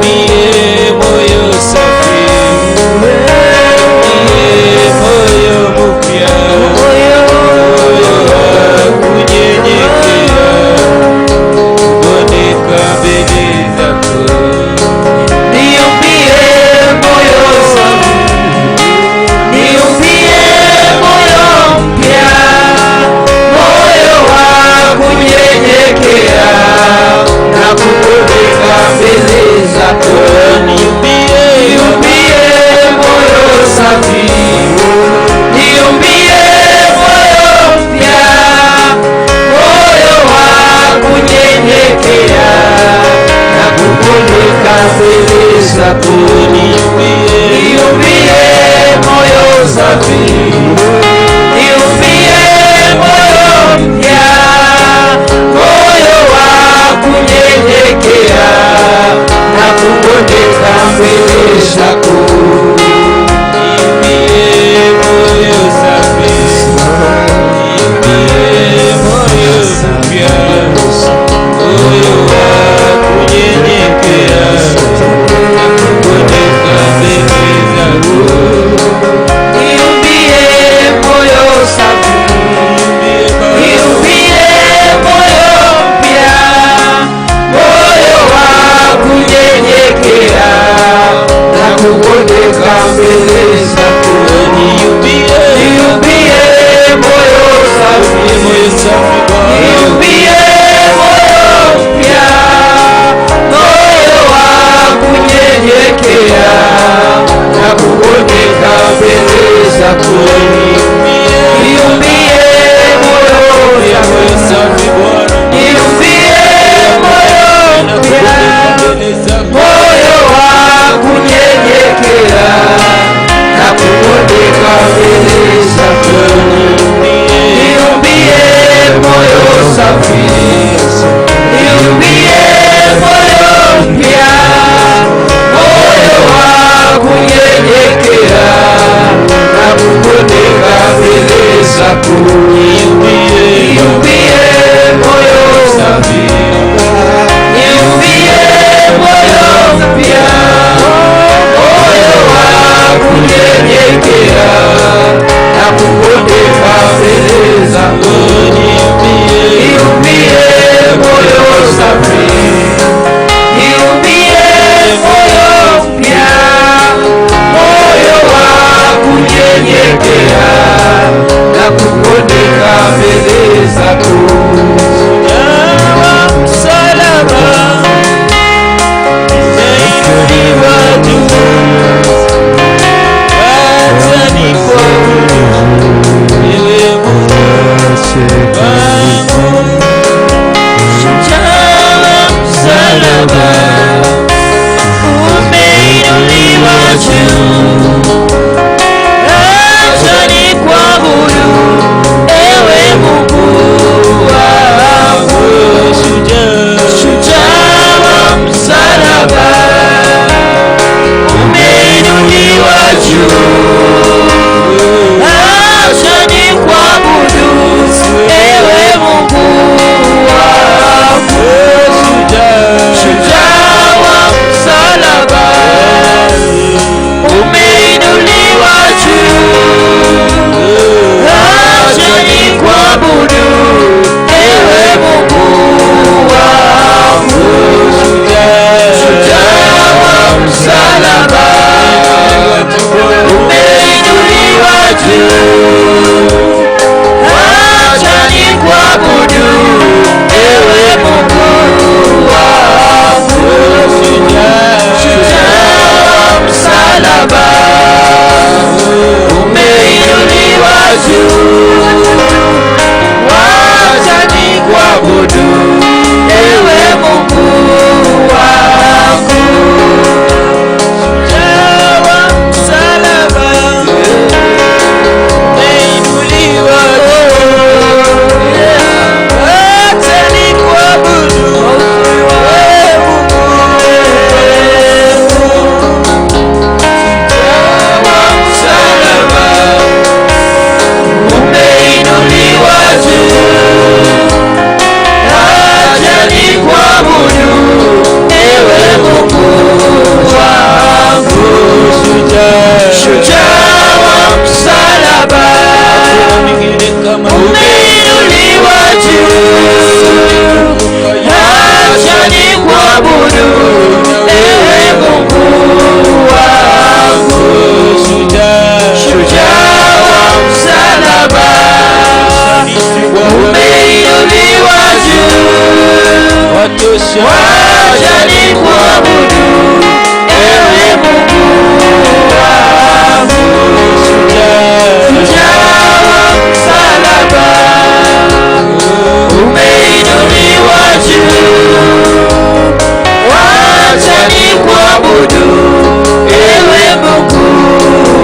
Niumbie moyo safi, niumbie moyo mpya, moyo wa kunyenyekea, kugoneka mbele zako. Niumbie moyo safi, niumbie moyo mpya, moyo wa kunyenyekea na kugoneka. nikuabudu, ewe Mungu wangu. Shujaa wa msalaba, umeinuliwa juu. Wacha nikuabudu, ewe Mungu wangu. Shujaa wa msalaba, umeinuliwa juu. Wacha nikuabudu, ewe Mungu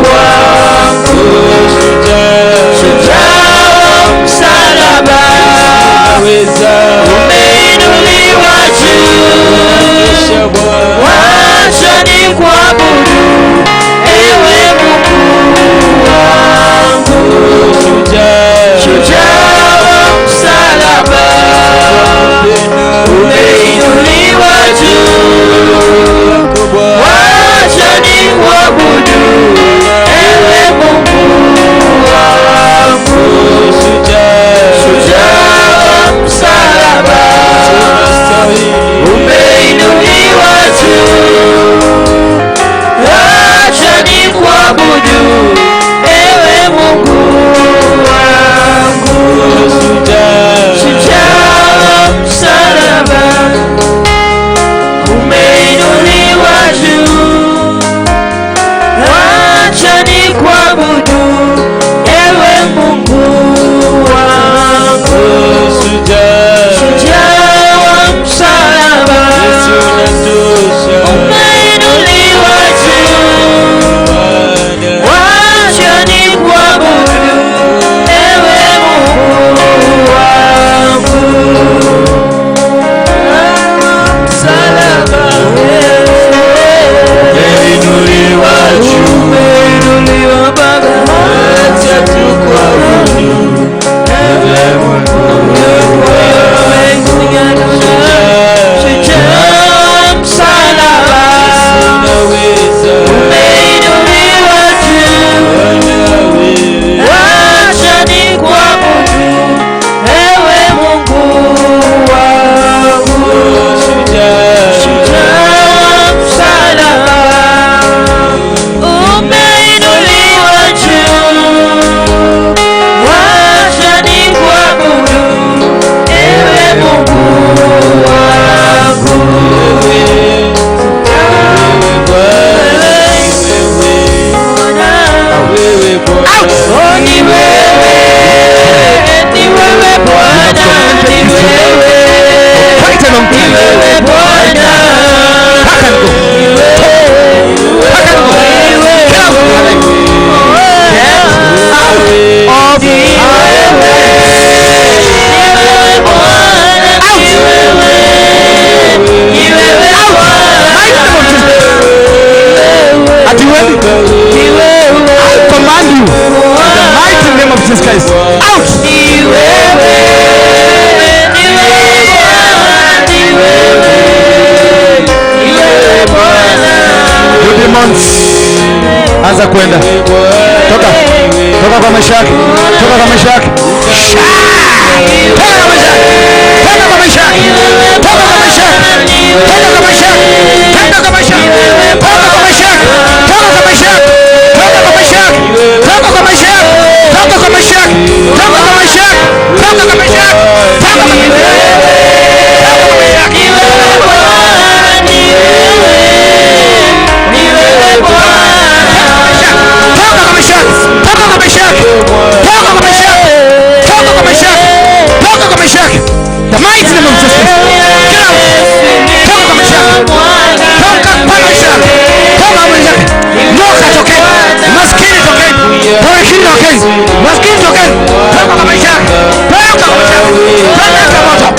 wangu. Shujaa wa msalaba, umeinuliwa juu. Wacha nikuabudu, ewe Mungu wangu. Shujaa wa msalaba, umeinuliwa juu. Wacha nikuabudu, ewe Mungu wangu. Shujaa wa msalaba, umeinuliwa juu. Wacha nikuabudu, ewe Mungu wangu. Shujaa wa msalaba, umeinuliwa juu. Wacha nikuabudu, ewe Mungu wangu. Shujaa wa msalaba, umeinuliwa juu. Wacha nikuabudu, ewe Mungu wangu. Msalaba, umeinuliwa juu. Umeinuliwa Baba, wacha tukuabudu, ewe Mungu wangu. Shujaa msalaba, umeinuliwa juu. Wacha nikuabudu, ewe Mungu wangu. Shujaa msalaba, umeinuliwa juu. Wacha nikuabudu, ewe Mungu wangu. Oh, ni wewe, ni wewe Bwana, ni wewe. Quite a long Ni time. wewe Bwana. Pack and go. Pack and go. Get out of her life. Get out of her life. Out. Out. Mighty name of Jesus. Ati wewe. I command you in the mighty name of Jesus Christ. Out. You demons. Anza kwenda. Toka. Toka kwa maisha yake. Toka kwa maisha yake. Sha! Toka kwa maisha yake. Toka kwa maisha yake. Toka kwa maisha yake. Toka kwa maisha yake. Toka kwa maisha yake. Toka kwa maisha yake. Toka kwa maisha yake. Toka kwa maisha yake. Toka kwa maisha yake. Toka kwa maisha yake. Toka kwa maisha yake. Toka kwa maisha yake. Toka kwa maisha yake. Toka kwa maisha yake. Toka kwa maisha yake. Toka kwa maisha yake. Toka kwa maisha yake. Toka kwa maisha yake. Toka kwa maisha yake. The mighty name of Jesus Christ. Get out. Toka kwa maisha yake. Toka kwa maisha yake. Toka kwa maisha yake. Nyoka tokeni. Maskini tokeni. Torishini tokeni. Maskini tokeni. Toka kwa maisha yake. Toka kwa maisha yake. Toka kwa moto.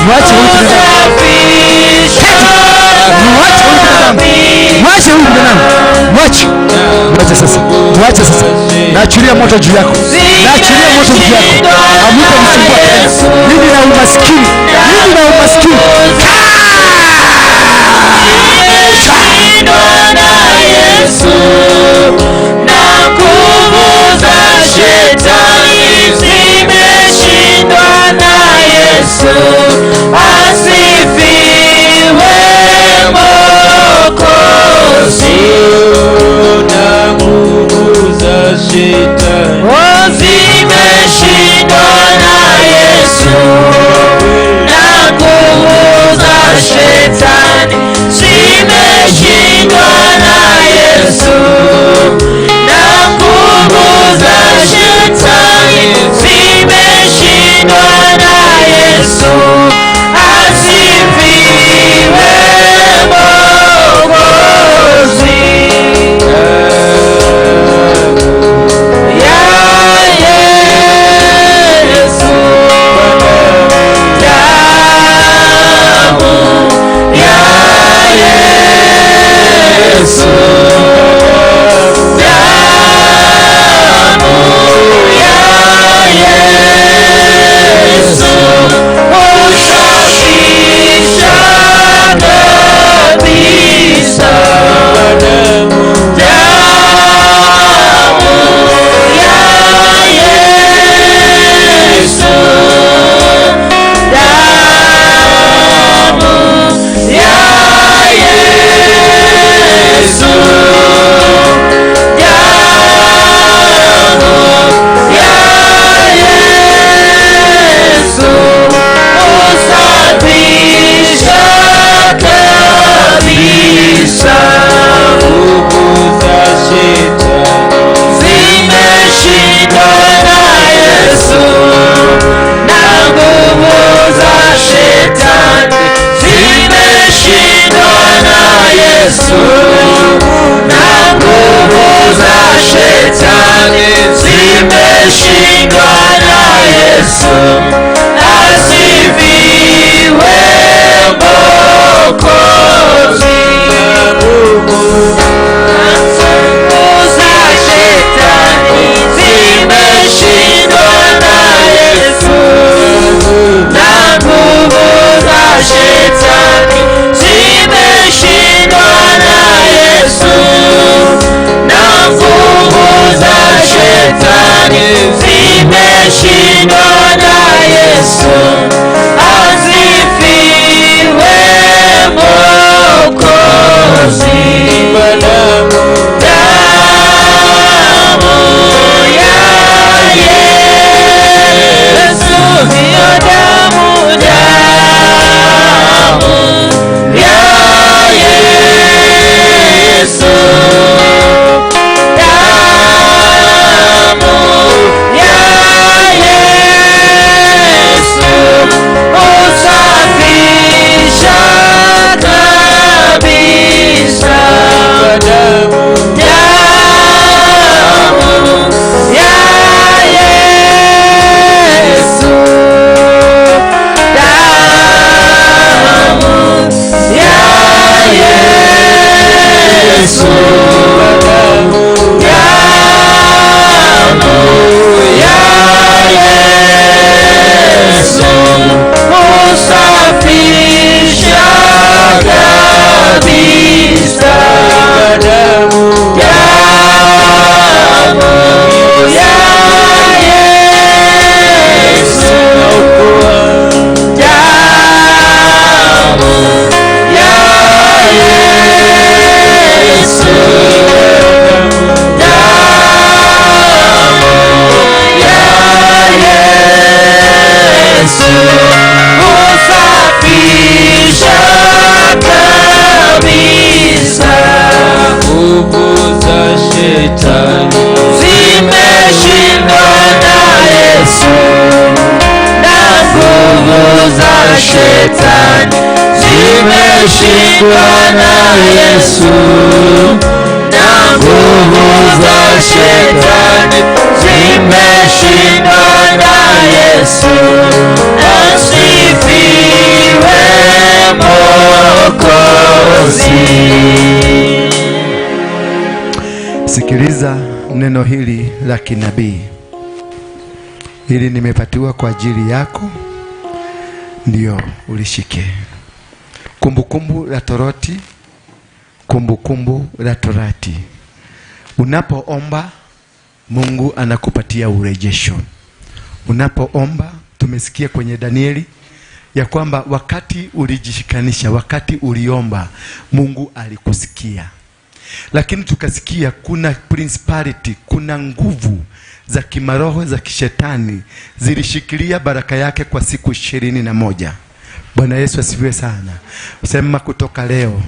Mwache huyu binadamu. Pili, mwache huyu binadamu. Tatu, mwache huyu binadamu. Mwache huyu binadamu. Mwache. Mwache sasa. Mwache sasa. Naachilia moto juu yako. Naachilia moto juu yako. Hamtamsumbua tena. Mimi na umaskini. Mimi na umaskini. Zimeshindwa na Yesu na nguvu za shetani zimeshindwa na Yesu. Asifiwe Mwokozi. Na nguvu za shetani. Oh, zimeshindwa na Yesu na nguvu za shetani zimeshindwa na Yesu na nguvu za shetani zimeshindwa na Yesu. Asifiwe Mwokozi. Ya Yesu, damu ya Yesu, damu ya Yesu, husafisha kabisa. Damu ya Yesu, damu ya Yesu, damu ya Yesu, husafisha kabisa. Nguvu za shetani. Zimeshindwa na Yesu na nguvu za shetani zimeshindwa na Yesu na nguvu za shetani zimeshindwa na Yesu. Asifiwe Mwokozi. Nguvu za shetani zimeshindwa na Yesu na nguvu za shetani zimeshindwa na Yesu na nguvu za shetani zimeshindwa na Yesu. Asifiwe Mwokozi. Damu ya Yesu, hiyo damu, damu ya Yesu, damu ya Yesu, husafisha kabisa. Damu ya Yesu, damu ya Yesu, damu ya Yesu, husafisha kabisa. Damu ya Yesu, damu ya Yesu, damu ya Yesu, husafisha kabisa. Nguvu za shetani. Zimeshindwa na Yesu na nguvu za shetani zimeshindwa na Yesu na nguvu za shetani zimeshindwa na Yesu. Mwokozi. Sikiliza neno hili la kinabii. Hili nimepatiwa kwa ajili yako, ndio ulishike. Kumbukumbu la Torati, Kumbukumbu la Torati. Unapoomba Mungu anakupatia urejesho. Unapoomba, tumesikia kwenye Danieli ya kwamba wakati ulijishikanisha, wakati uliomba, Mungu alikusikia. Lakini tukasikia kuna principality, kuna nguvu za kimaroho za kishetani zilishikilia baraka yake kwa siku 21. Bwana Yesu asifiwe sana. Sema kutoka leo.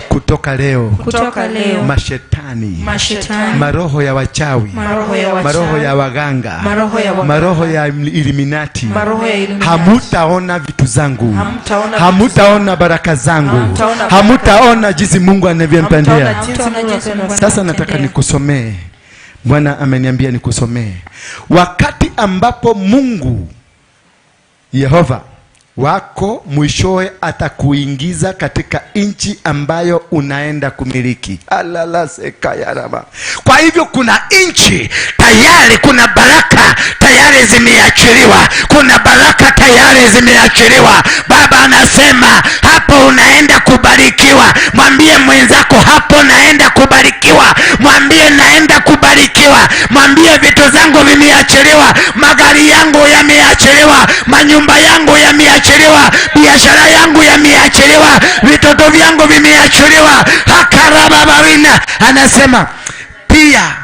Kutoka leo, Kutoka leo. Mashetani, Mashetani, maroho ya wachawi, maroho ya wachawi, maroho ya waganga, maroho ya waganga, maroho ya Illuminati, maroho ya Illuminati, hamutaona vitu zangu, hamutaona, hamutaona baraka zangu, hamutaona baraka, hamutaona jinsi Mungu anavyonitendea. Hamutaona jinsi Mungu Sasa nataka nikusomee. Bwana ameniambia nikusomee. Wakati ambapo Mungu Yehova wako mwishowe atakuingiza katika nchi ambayo unaenda kumiliki. Alalasekayaraba. Kwa hivyo kuna nchi tayari, kuna baraka tayari zimeachiliwa, kuna baraka tayari zimeachiliwa. Baba anasema hapo unaenda kubarikiwa. Mwambie mwenzako hapo naenda kubarikiwa. Mwambie naenda kubarikiwa. Mwambie vitu zangu vimeachiliwa, magari yangu yameachiliwa, manyumba yangu yameachiliwa, biashara yangu yameachiliwa, vitoto vyangu vimeachiliwa. Hakarababarina anasema pia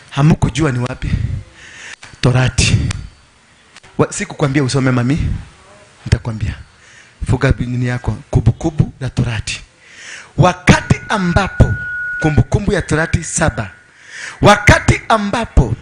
hamukujua ni wapi Torati. Sikukwambia usome mami, nitakwambia. Fuga nini yako, Kumbukumbu la Torati. Wakati ambapo Kumbukumbu ya Torati 7, wakati ambapo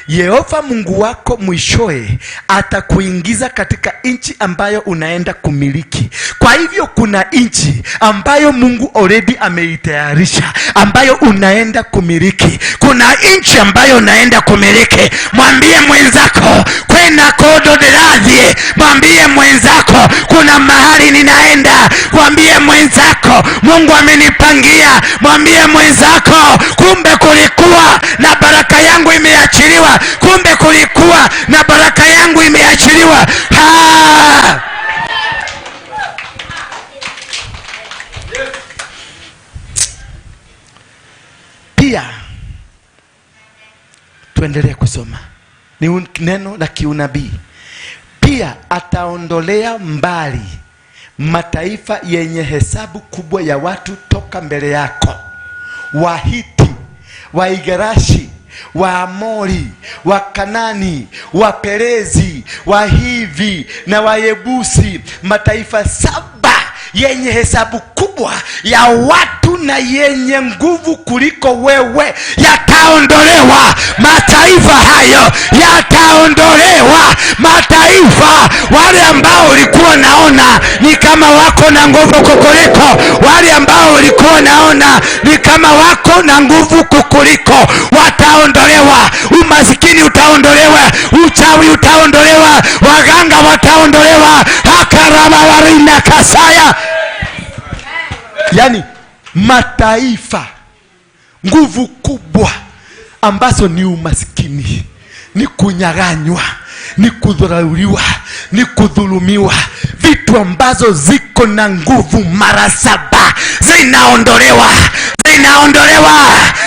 Yehova Mungu wako mwishoe atakuingiza katika nchi ambayo unaenda kumiliki. Kwa hivyo kuna nchi ambayo Mungu already ameitayarisha, ambayo unaenda kumiliki. Kuna nchi ambayo unaenda kumiliki. Mwambie mwenzako kwena kodo deradhie. Mwambie mwenzako kuna mahali ninaenda. Mwambie mwenzako Mungu amenipangia. Mwambie mwenzako kumbe kulikuwa na baraka yangu imeachiliwa. Kumbe kulikuwa na baraka yangu imeachiliwa. Ha! Pia tuendelee kusoma. Ni neno la kiunabii. Pia ataondolea mbali mataifa yenye hesabu kubwa ya watu toka mbele yako. Wahiti, Waigarashi, Waamori, Wakanani, Waperezi, Wahivi na Wayebusi, mataifa 7 yenye hesabu kubwa ya watu na yenye nguvu kuliko wewe yataondolewa. Mataifa hayo yataondolewa. Mataifa wale ambao ulikuwa naona ni kama wako na nguvu kukuliko, wale ambao ulikuwa naona ni kama wako na nguvu kukuliko wataondolewa. Umasikini utaondolewa, uchawi utaondolewa, waganga wataondolewa. Hakarabawarina kasaya. Yani mataifa nguvu kubwa ambazo ni umasikini, ni kunyang'anywa, ni kudharauliwa, ni kudhulumiwa, vitu ambazo ziko na nguvu mara 7 zinaondolewa, zinaondolewa,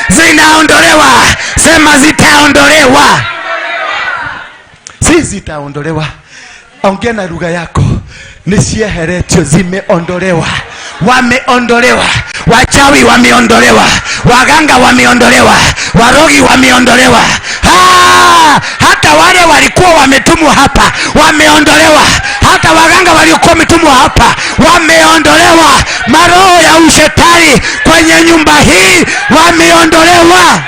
zinaondolewa. Sema zitaondolewa. Si zitaondolewa. Ongea na lugha yako. Nisieheretio, zimeondolewa. Wameondolewa. Wachawi wameondolewa, waganga wameondolewa, warogi wameondolewa. Hata wale walikuwa wametumwa hapa wameondolewa. Hata waganga waliokuwa wametumwa hapa wameondolewa. Maroho ya ushetani kwenye nyumba hii wameondolewa.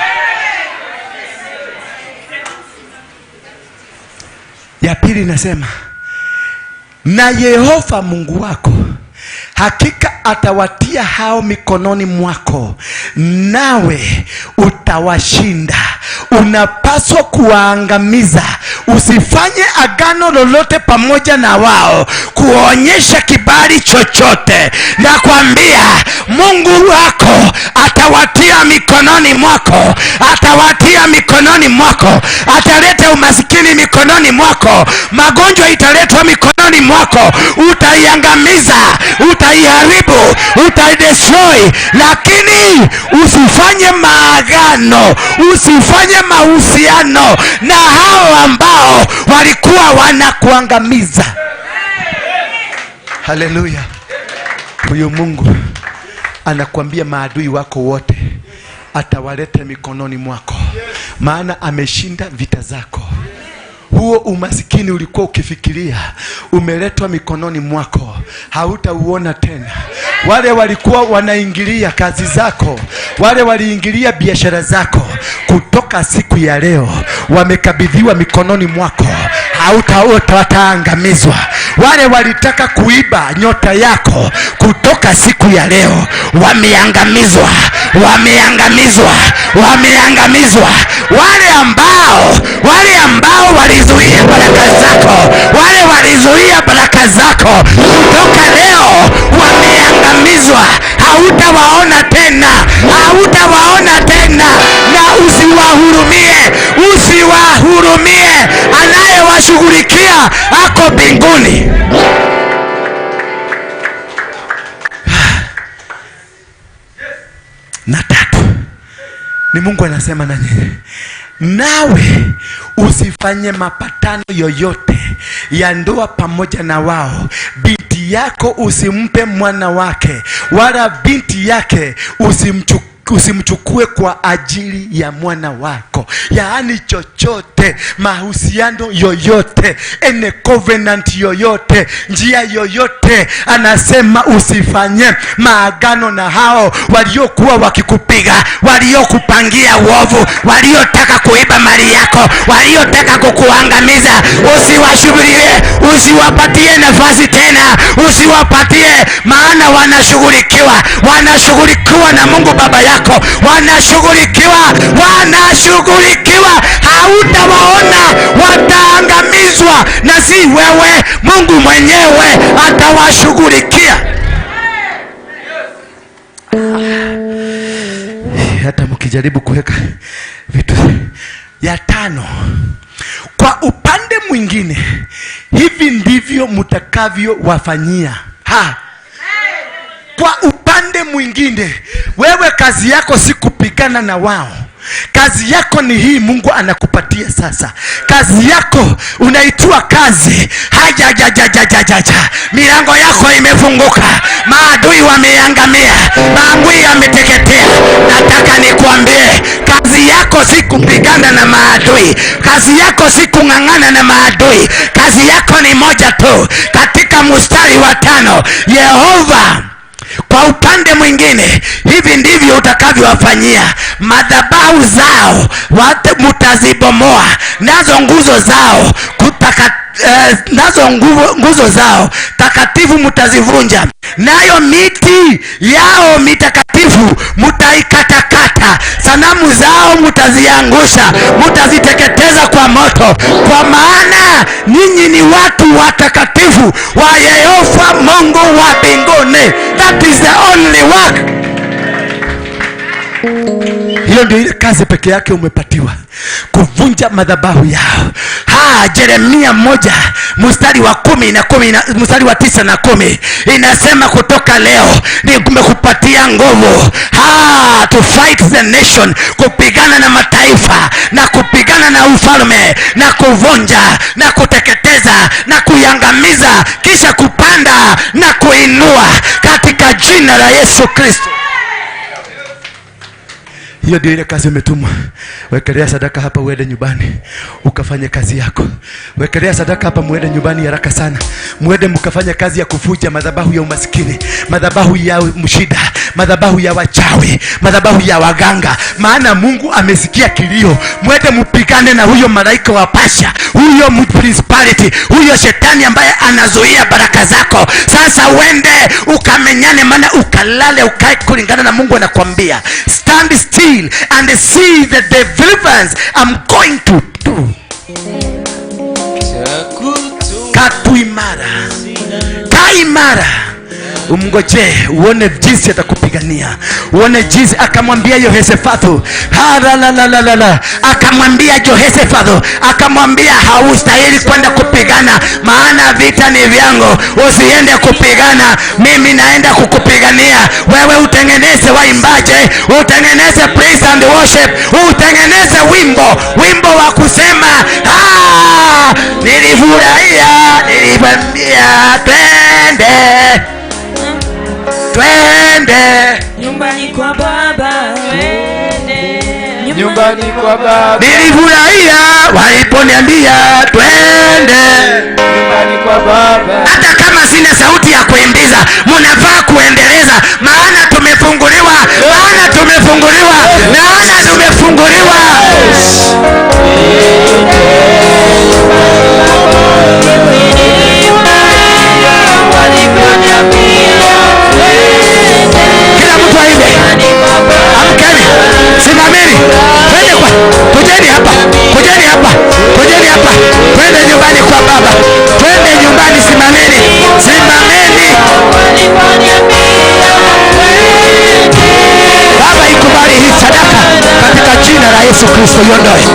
Ya pili nasema, na Yehova Mungu wako Hakika atawatia hao mikononi mwako, nawe utawashinda. Unapaswa kuwaangamiza. Usifanye agano lolote pamoja na wao kuonyesha kibali chochote. Nakwambia Mungu wako atawatia mikononi mwako, atawatia mikononi mwako, ataleta umasikini mikononi mwako, magonjwa italetwa mikononi mwako, utaiangamiza, utaiharibu, utaidestroy. Lakini usifanye maagano, usifanye mahusiano na hao ambao walikuwa wanakuangamiza. Haleluya. Huyu Mungu anakuambia maadui wako wote atawaleta mikononi mwako, maana ameshinda vita zako. Huo umasikini ulikuwa ukifikiria umeletwa mikononi mwako, hautauona tena. Wale walikuwa wanaingilia kazi zako, wale waliingilia biashara zako, kutoka siku ya leo wamekabidhiwa mikononi mwako, hautaangamizwa. Wale walitaka kuiba nyota yako, kutoka siku ya leo wameangamizwa, wameangamizwa, wameangamizwa. Wale ambao walizuia baraka zako, wale walizuia baraka zako, kutoka leo wameangamizwa. Hautawaona tena, hautawaona tena. Na usiwahurumie, usiwahurumie. Anayewashughulikia ako mbinguni. Na tatu ni Mungu anasema na nyinyi, nawe usifanye mapatano yoyote ya ndoa pamoja na wao. Binti yako usimpe mwana wake, wala binti yake usimchukue kwa ajili ya mwana wako. Yaani chochote, mahusiano yoyote, any covenant yoyote, njia yoyote, anasema usifanye maagano na hao waliokuwa wakikupiga, waliokupangia uovu, waliotaka kuiba mali yako, waliotaka kukuangamiza. Usiwashughulie, usiwapatie nafasi tena, usiwapatie, maana wanashughulikiwa, wanashughulikiwa na Mungu Baba yako, wanashughulikiwa, wanashughulikiwa. Hautawaona, wataangamizwa, na si wewe. Mungu mwenyewe atawashughulikia. Hata mkijaribu kuweka vitu. Ya tano, kwa upande mwingine, hivi ndivyo mtakavyo wafanyia. Kwa upande mwingine, wewe kazi yako si kupigana na wao. Kazi yako ni hii Mungu anakupatia sasa. Kazi yako unaitua kazi. Hajajajajajaja. Milango yako imefunguka, maadui wameangamia, maadui yameteketea. Nataka nikuambie, kazi yako si kupigana na maadui, kazi yako si kung'ang'ana na maadui. Kazi yako ni moja tu. Katika mstari wa 5, Yehova, kwa upande mwingine, hivi ndivyo utakavyowafanyia. Madhabahu zao mtazibomoa, nazo nguzo zao nazo nguzo zao takatifu mtazivunja, nayo miti yao mitakatifu mtaikatakata, sanamu zao mtaziangusha, mtaziteketeza kwa moto. Kwa maana ninyi ni watu watakatifu wa Yehova Mungu wa mbinguni. That is the only work. Hiyo ndio ile kazi peke yake umepatiwa, kuvunja madhabahu yao. Jeremia 1 mstari wa 10 na 10, mstari wa 9 na 10 inasema, kutoka leo nimekupatia nguvu to fight the nation, kupigana na mataifa na kupigana na ufalme na kuvunja na kuteketeza na kuiangamiza, kisha kupanda na kuinua, katika jina la Yesu Kristo. Hiyo ndio ile kazi umetumwa. Wekelea sadaka hapa uende nyumbani ukafanye kazi yako. Wekelea sadaka hapa muende nyumbani haraka sana. Muende mkafanya kazi ya kufuja madhabahu ya umaskini, madhabahu ya mshida, madhabahu ya wachawi, madhabahu ya waganga. Maana Mungu amesikia kilio. Muende mpigane na huyo malaika wa pasha, huyo principality, huyo shetani ambaye anazuia baraka zako. Sasa uende ukamenyane, maana ukalale ukae kulingana na Mungu anakuambia. Stand still and see the deliverance I'm going to do. Katu imara, kaa imara, umngoje uone jinsi atakupigania, uone jinsi. Akamwambia Yehoshafatu, la, akamwambia Yehoshafatu, akamwambia haustahili kwenda kupigana, maana vita ni vyangu, usiende kupigana, mimi naenda kukupigania wewe. Utengeneze waimbaje, utengeneze praise and worship, utengeneze wimbo wa kusema nilifurahia, nilipambia, twende twende nyumbani kwa baba, twende nyumbani kwa baba. Nilifurahia waliponiambia twende nyumbani kwa baba. Hata kama sina sauti ya kuimbiza, mnafaa kuendeleza, maana tumefunguliwa, maana tumefunguliwa, maana tumefunguliwa. Kila mtu aimbe. Amkeni, simameni, twende kwa, kujeni hapa, kujeni hapa, kujeni hapa, twende nyumbani kwa baba, twende nyumbani, simameni, simameni. Baba, ikubali hii sadaka katika jina la Yesu Kristo, iondoe.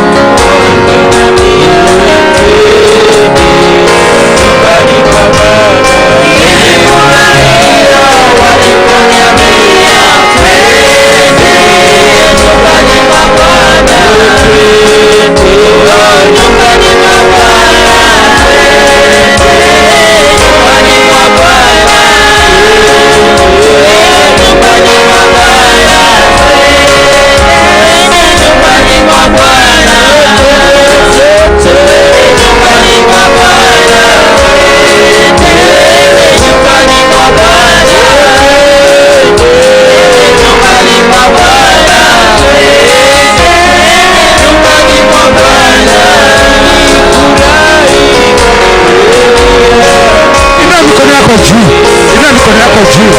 Inua mikono yako juu, inua mikono yako juu,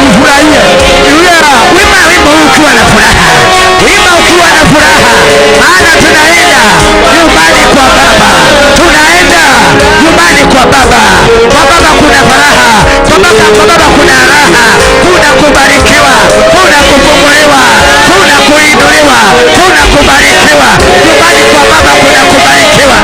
ufurahie. Wimba wimbo huu ukiwa na furaha, wimba ukiwa na furaha, maana tunaenda nyumbani kwa baba, tunaenda nyumbani kwa baba. Kwa baba kuna furaha, kwa baba kuna raha, kuna kubarikiwa, kuna kufunguliwa, kuna kuinuliwa, kuna kubarikiwa. Nyumbani kwa baba kuna kubarikiwa.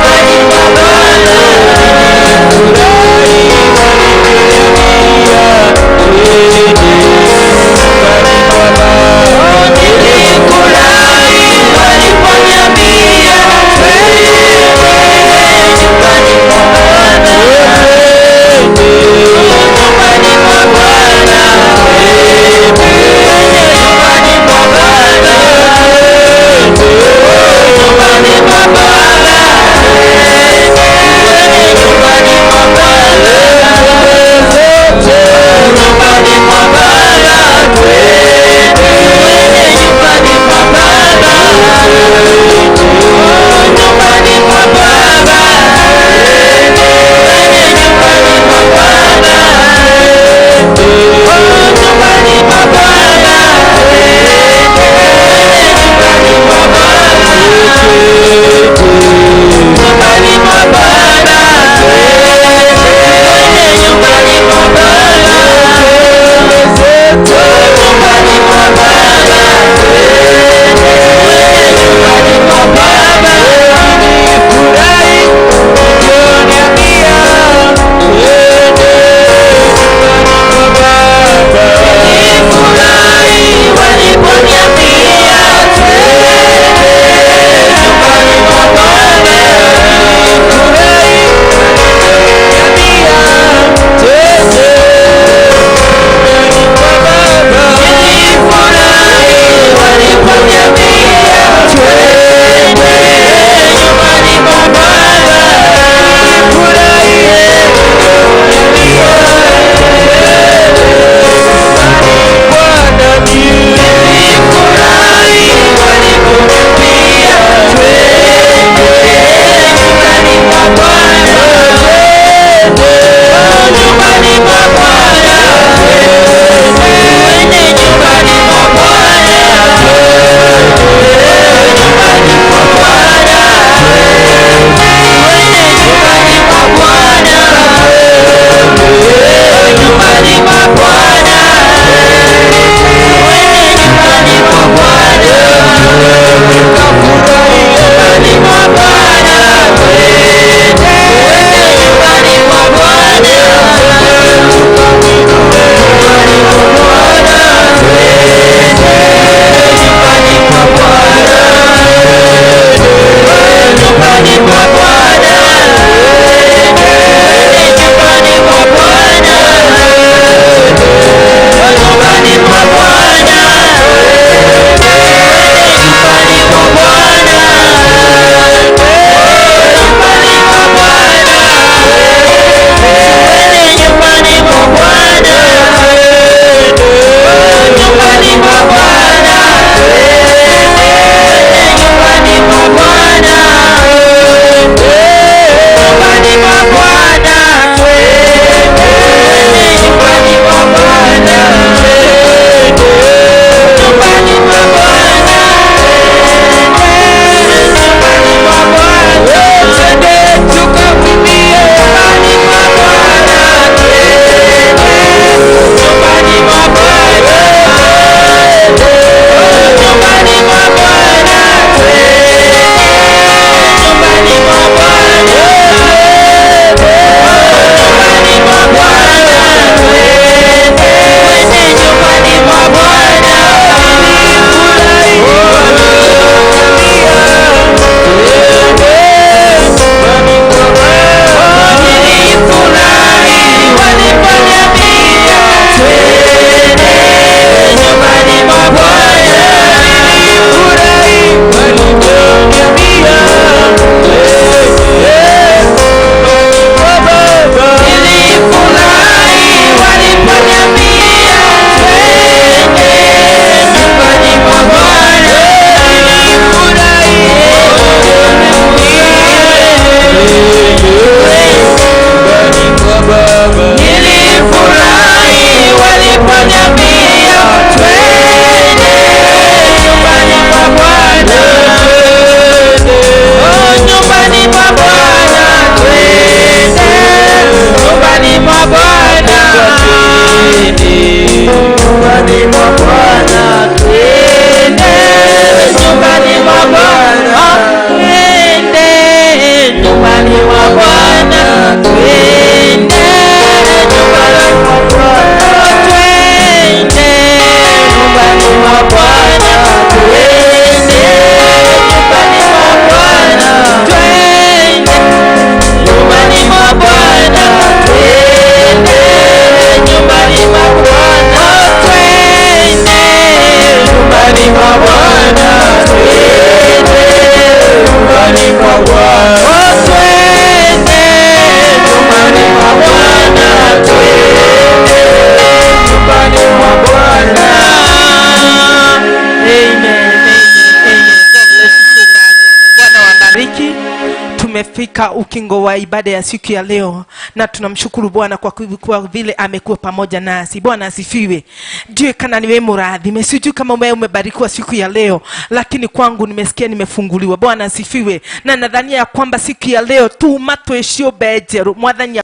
Tumefika ukingo wa ibada ya siku ya leo, na tunamshukuru Bwana kwa vile amekuwa pamoja nasi. Bwana asifiwe. Ndiye kana niwe murathime. Sijui kama wewe umebarikiwa siku ya leo, lakini kwangu nimesikia nimefunguliwa. Bwana asifiwe. Na nadhania ya kwamba siku ya leo tuma tweshio bejeru mwathani.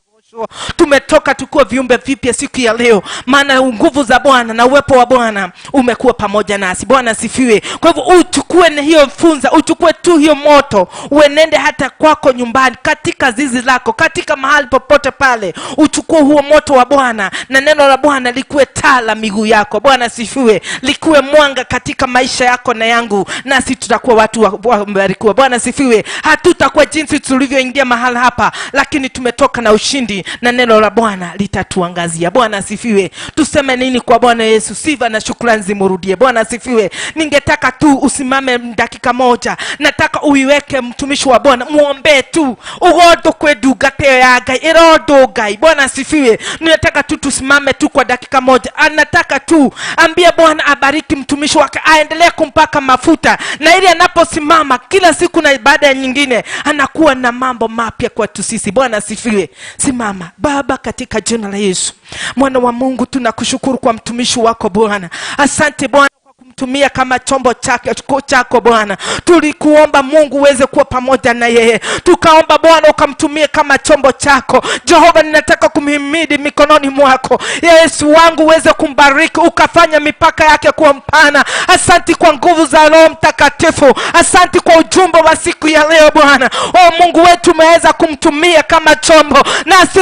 Tumetoka tukiwa viumbe vipya siku ya leo, maana nguvu za Bwana na uwepo wa Bwana umekuwa pamoja nasi. Bwana asifiwe. Kwa hivyo uchukue na hiyo funza, uchukue tu hiyo moto, uenende hata kwako nyumbani, katika zizi lako, katika mahali popote pale, uchukue huo moto wa Bwana, na neno la Bwana likuwe taa la miguu yako. Bwana asifiwe. Likuwe mwanga katika maisha yako na yangu, nasi tutakuwa watu wabarikiwa. Bwana asifiwe. Hatutakuwa jinsi tulivyoingia mahali hapa, lakini tumetoka na ushindi, na neno la Bwana litatuangazia. Bwana asifiwe. Tuseme nini kwa Bwana Yesu? Sifa na shukrani zimrudie. Bwana asifiwe. Ningetaka tu usimame dakika moja. Nataka uiweke mtumishi wa Bwana, muombe tu. Ugodo kweduga teo ya Ngai, erodo Ngai. Bwana asifiwe. Ninataka tu tusimame tu kwa dakika moja. Anataka tu ambie Bwana abariki mtumishi wake, aendelee kumpaka mafuta, na ili anaposimama kila siku na ibada nyingine anakuwa na mambo mapya kwetu sisi. Bwana asifiwe. Simama. Baba, katika jina la Yesu Mwana wa Mungu, tunakushukuru kwa mtumishi wako Bwana. Asante Bwana kumtumia kama chombo chako Bwana. Tulikuomba Mungu uweze kuwa pamoja na yeye, tukaomba Bwana ukamtumie kama chombo chako. Jehova, ninataka kumhimidi mikononi mwako. Yesu wangu, uweze kumbariki, ukafanya mipaka yake kuwa mpana. Asante kwa nguvu za Roho Mtakatifu. Asante kwa ujumbe wa siku ya leo Bwana. O Mungu wetu, umeweza kumtumia kama chombo, nasi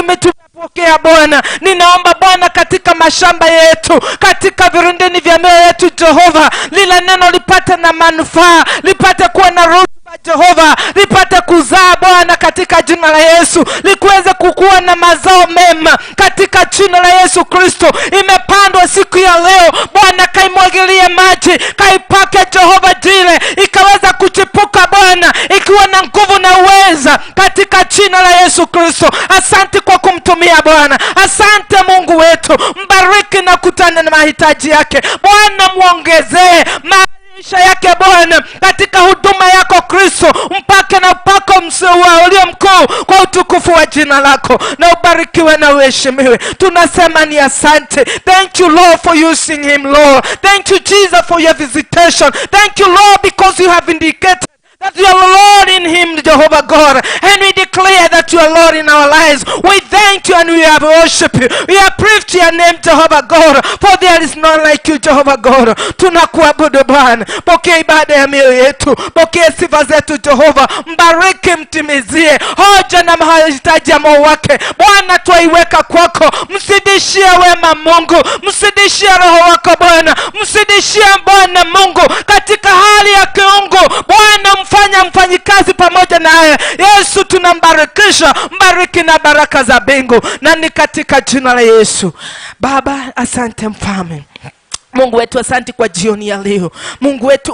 pokea Bwana. Ninaomba Bwana katika mashamba yetu, katika virundini vya mioyo yetu Jehova, lile neno lipate na manufaa, lipate kuwa na rutuba Jehova, lipate kuzaa Bwana katika jina la Yesu, likuweze kukua na mazao mema katika jina la Yesu Kristo. Imepandwa siku ya leo Bwana, kaimwagilie maji, kaipake Jehova jile, ikaweza kuchipuka Bwana, ikiwa na nguvu na uweza katika jina la Yesu Kristo. Asante kwa kumtumia Bwana. Asante Mungu wetu, mbariki na kutana na mahitaji yake Bwana, muongezee maisha yake Bwana katika huduma yako Kristo, mpake na upako ulio mkuu kwa utukufu wa jina lako, na ubarikiwe na uheshimiwe. Tunasema ni asante. Thank you Lord for using him Lord. Thank you Jesus for your visitation. Thank you Lord because you have indicated that you are Lord in him, Jehovah God. And we declare that you are Lord in our lives. We thank you and we have worship you. We approve your name, Jehovah God, for there is none like you, Jehovah God. Tunakuabudu Bwana. Pokea ibada ya mioyo yetu, pokea sifa zetu Jehova. Mbariki, mtimizie hoja na mahitaji ya moyo wake Bwana, twaiweka kwako. Msidishie wema Mungu, msidishie roho wako Bwana, msidishie Bwana Mungu katika hali ya kiungu Bwana, mfanya mfanyikazi pamoja naye. Yesu tunambarikisha, mbariki na baraka za mbingu, na ni katika jina la Yesu. Baba, asante Mfalme Mungu wetu, asante kwa jioni ya leo. Mungu wetu,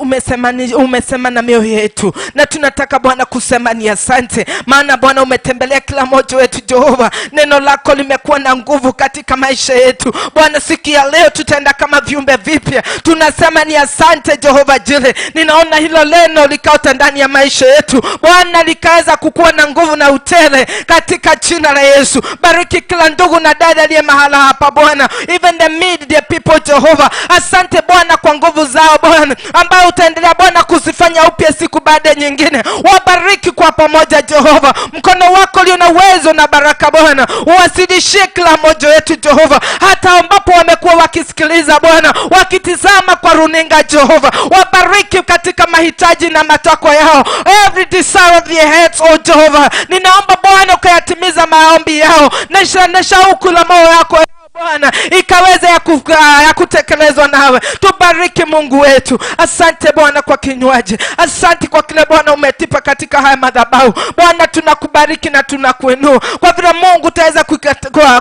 umesema na mioyo yetu, na tunataka Bwana kusema ni asante, maana Bwana umetembelea kila mmoja wetu Jehova. Neno lako limekuwa na nguvu katika maisha yetu Bwana. Siku ya leo tutaenda kama viumbe vipya. Tunasema ni asante Jehova Jire. Ninaona hilo neno likaota ndani ya maisha yetu Bwana, likaweza kukua na nguvu na utele katika jina la Yesu. Bariki kila ndugu na dada aliye mahala hapa Bwana, even the media people Jehova. Asante Bwana kwa nguvu zao Bwana, ambao utaendelea Bwana kuzifanya upya siku baada nyingine. Wabariki kwa pamoja Jehova. Mkono wako ulio na uwezo na baraka Bwana, uwasidishie kila mmoja wetu Jehova, hata ambapo wamekuwa wakisikiliza Bwana, wakitizama kwa runinga Jehova. Wabariki katika mahitaji na matakwa yao, every desire of their hearts, oh Jehova. Ninaomba Bwana ukayatimiza maombi yao na shauku la moyo yako Bwana ikaweze ya kutekelezwa nawe. Tubariki Mungu wetu. Asante Bwana kwa kinywaji, asante kwa kile Bwana umetipa katika haya madhabahu Bwana. Tunakubariki na tunakuinua kwa vile Mungu utaweza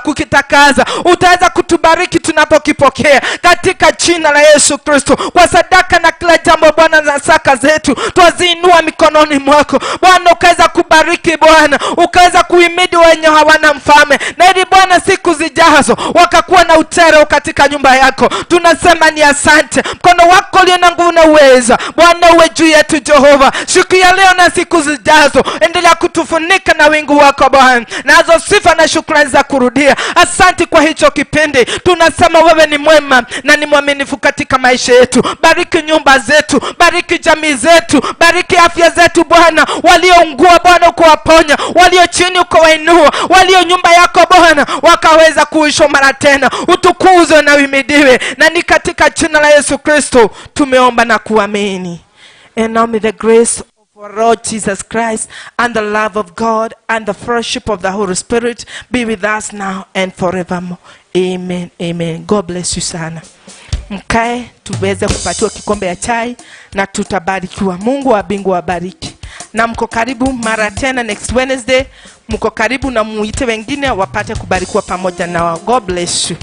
kukitakaza, utaweza kutubariki tunapokipokea katika jina la Yesu Kristo. Kwa sadaka na kila jambo Bwana za saka zetu twaziinua mikononi mwako Bwana, ukaweza kubariki Bwana, ukaweza kuhimidi wenye hawana mfalme, na ili Bwana siku zijazo wakati wakakuwa na utero katika nyumba yako. Tunasema ni asante. Mkono wako ulio na nguvu na uweza, Bwana, uwe juu yetu Jehova, siku ya leo na siku zijazo. Endelea kutufunika na wingu wako Bwana, nazo sifa na shukrani za kurudia. Asante kwa hicho kipindi. Tunasema wewe ni mwema na ni mwaminifu katika maisha yetu. Bariki nyumba zetu, bariki jamii zetu, bariki afya zetu Bwana. Walioungua Bwana ukawaponya, walio chini ukawainua, walio nyumba yako Bwana wakaweza kuishi mara tena. Utukuzwe na uhimidiwe, na ni katika jina la Yesu Kristo tumeomba na kuamini. And now may the grace of our Lord Jesus Christ and the love of God and the fellowship of the Holy Spirit be with us now and forevermore. Amen. Amen. God bless you sana. Mkae tuweze kupatiwa kikombe ya chai na tutabarikiwa. Mungu wa mbingu awabariki. Na mko karibu mara tena next Wednesday. Mko karibu na muite wengine wapate kubarikiwa pamoja na wao. God bless you.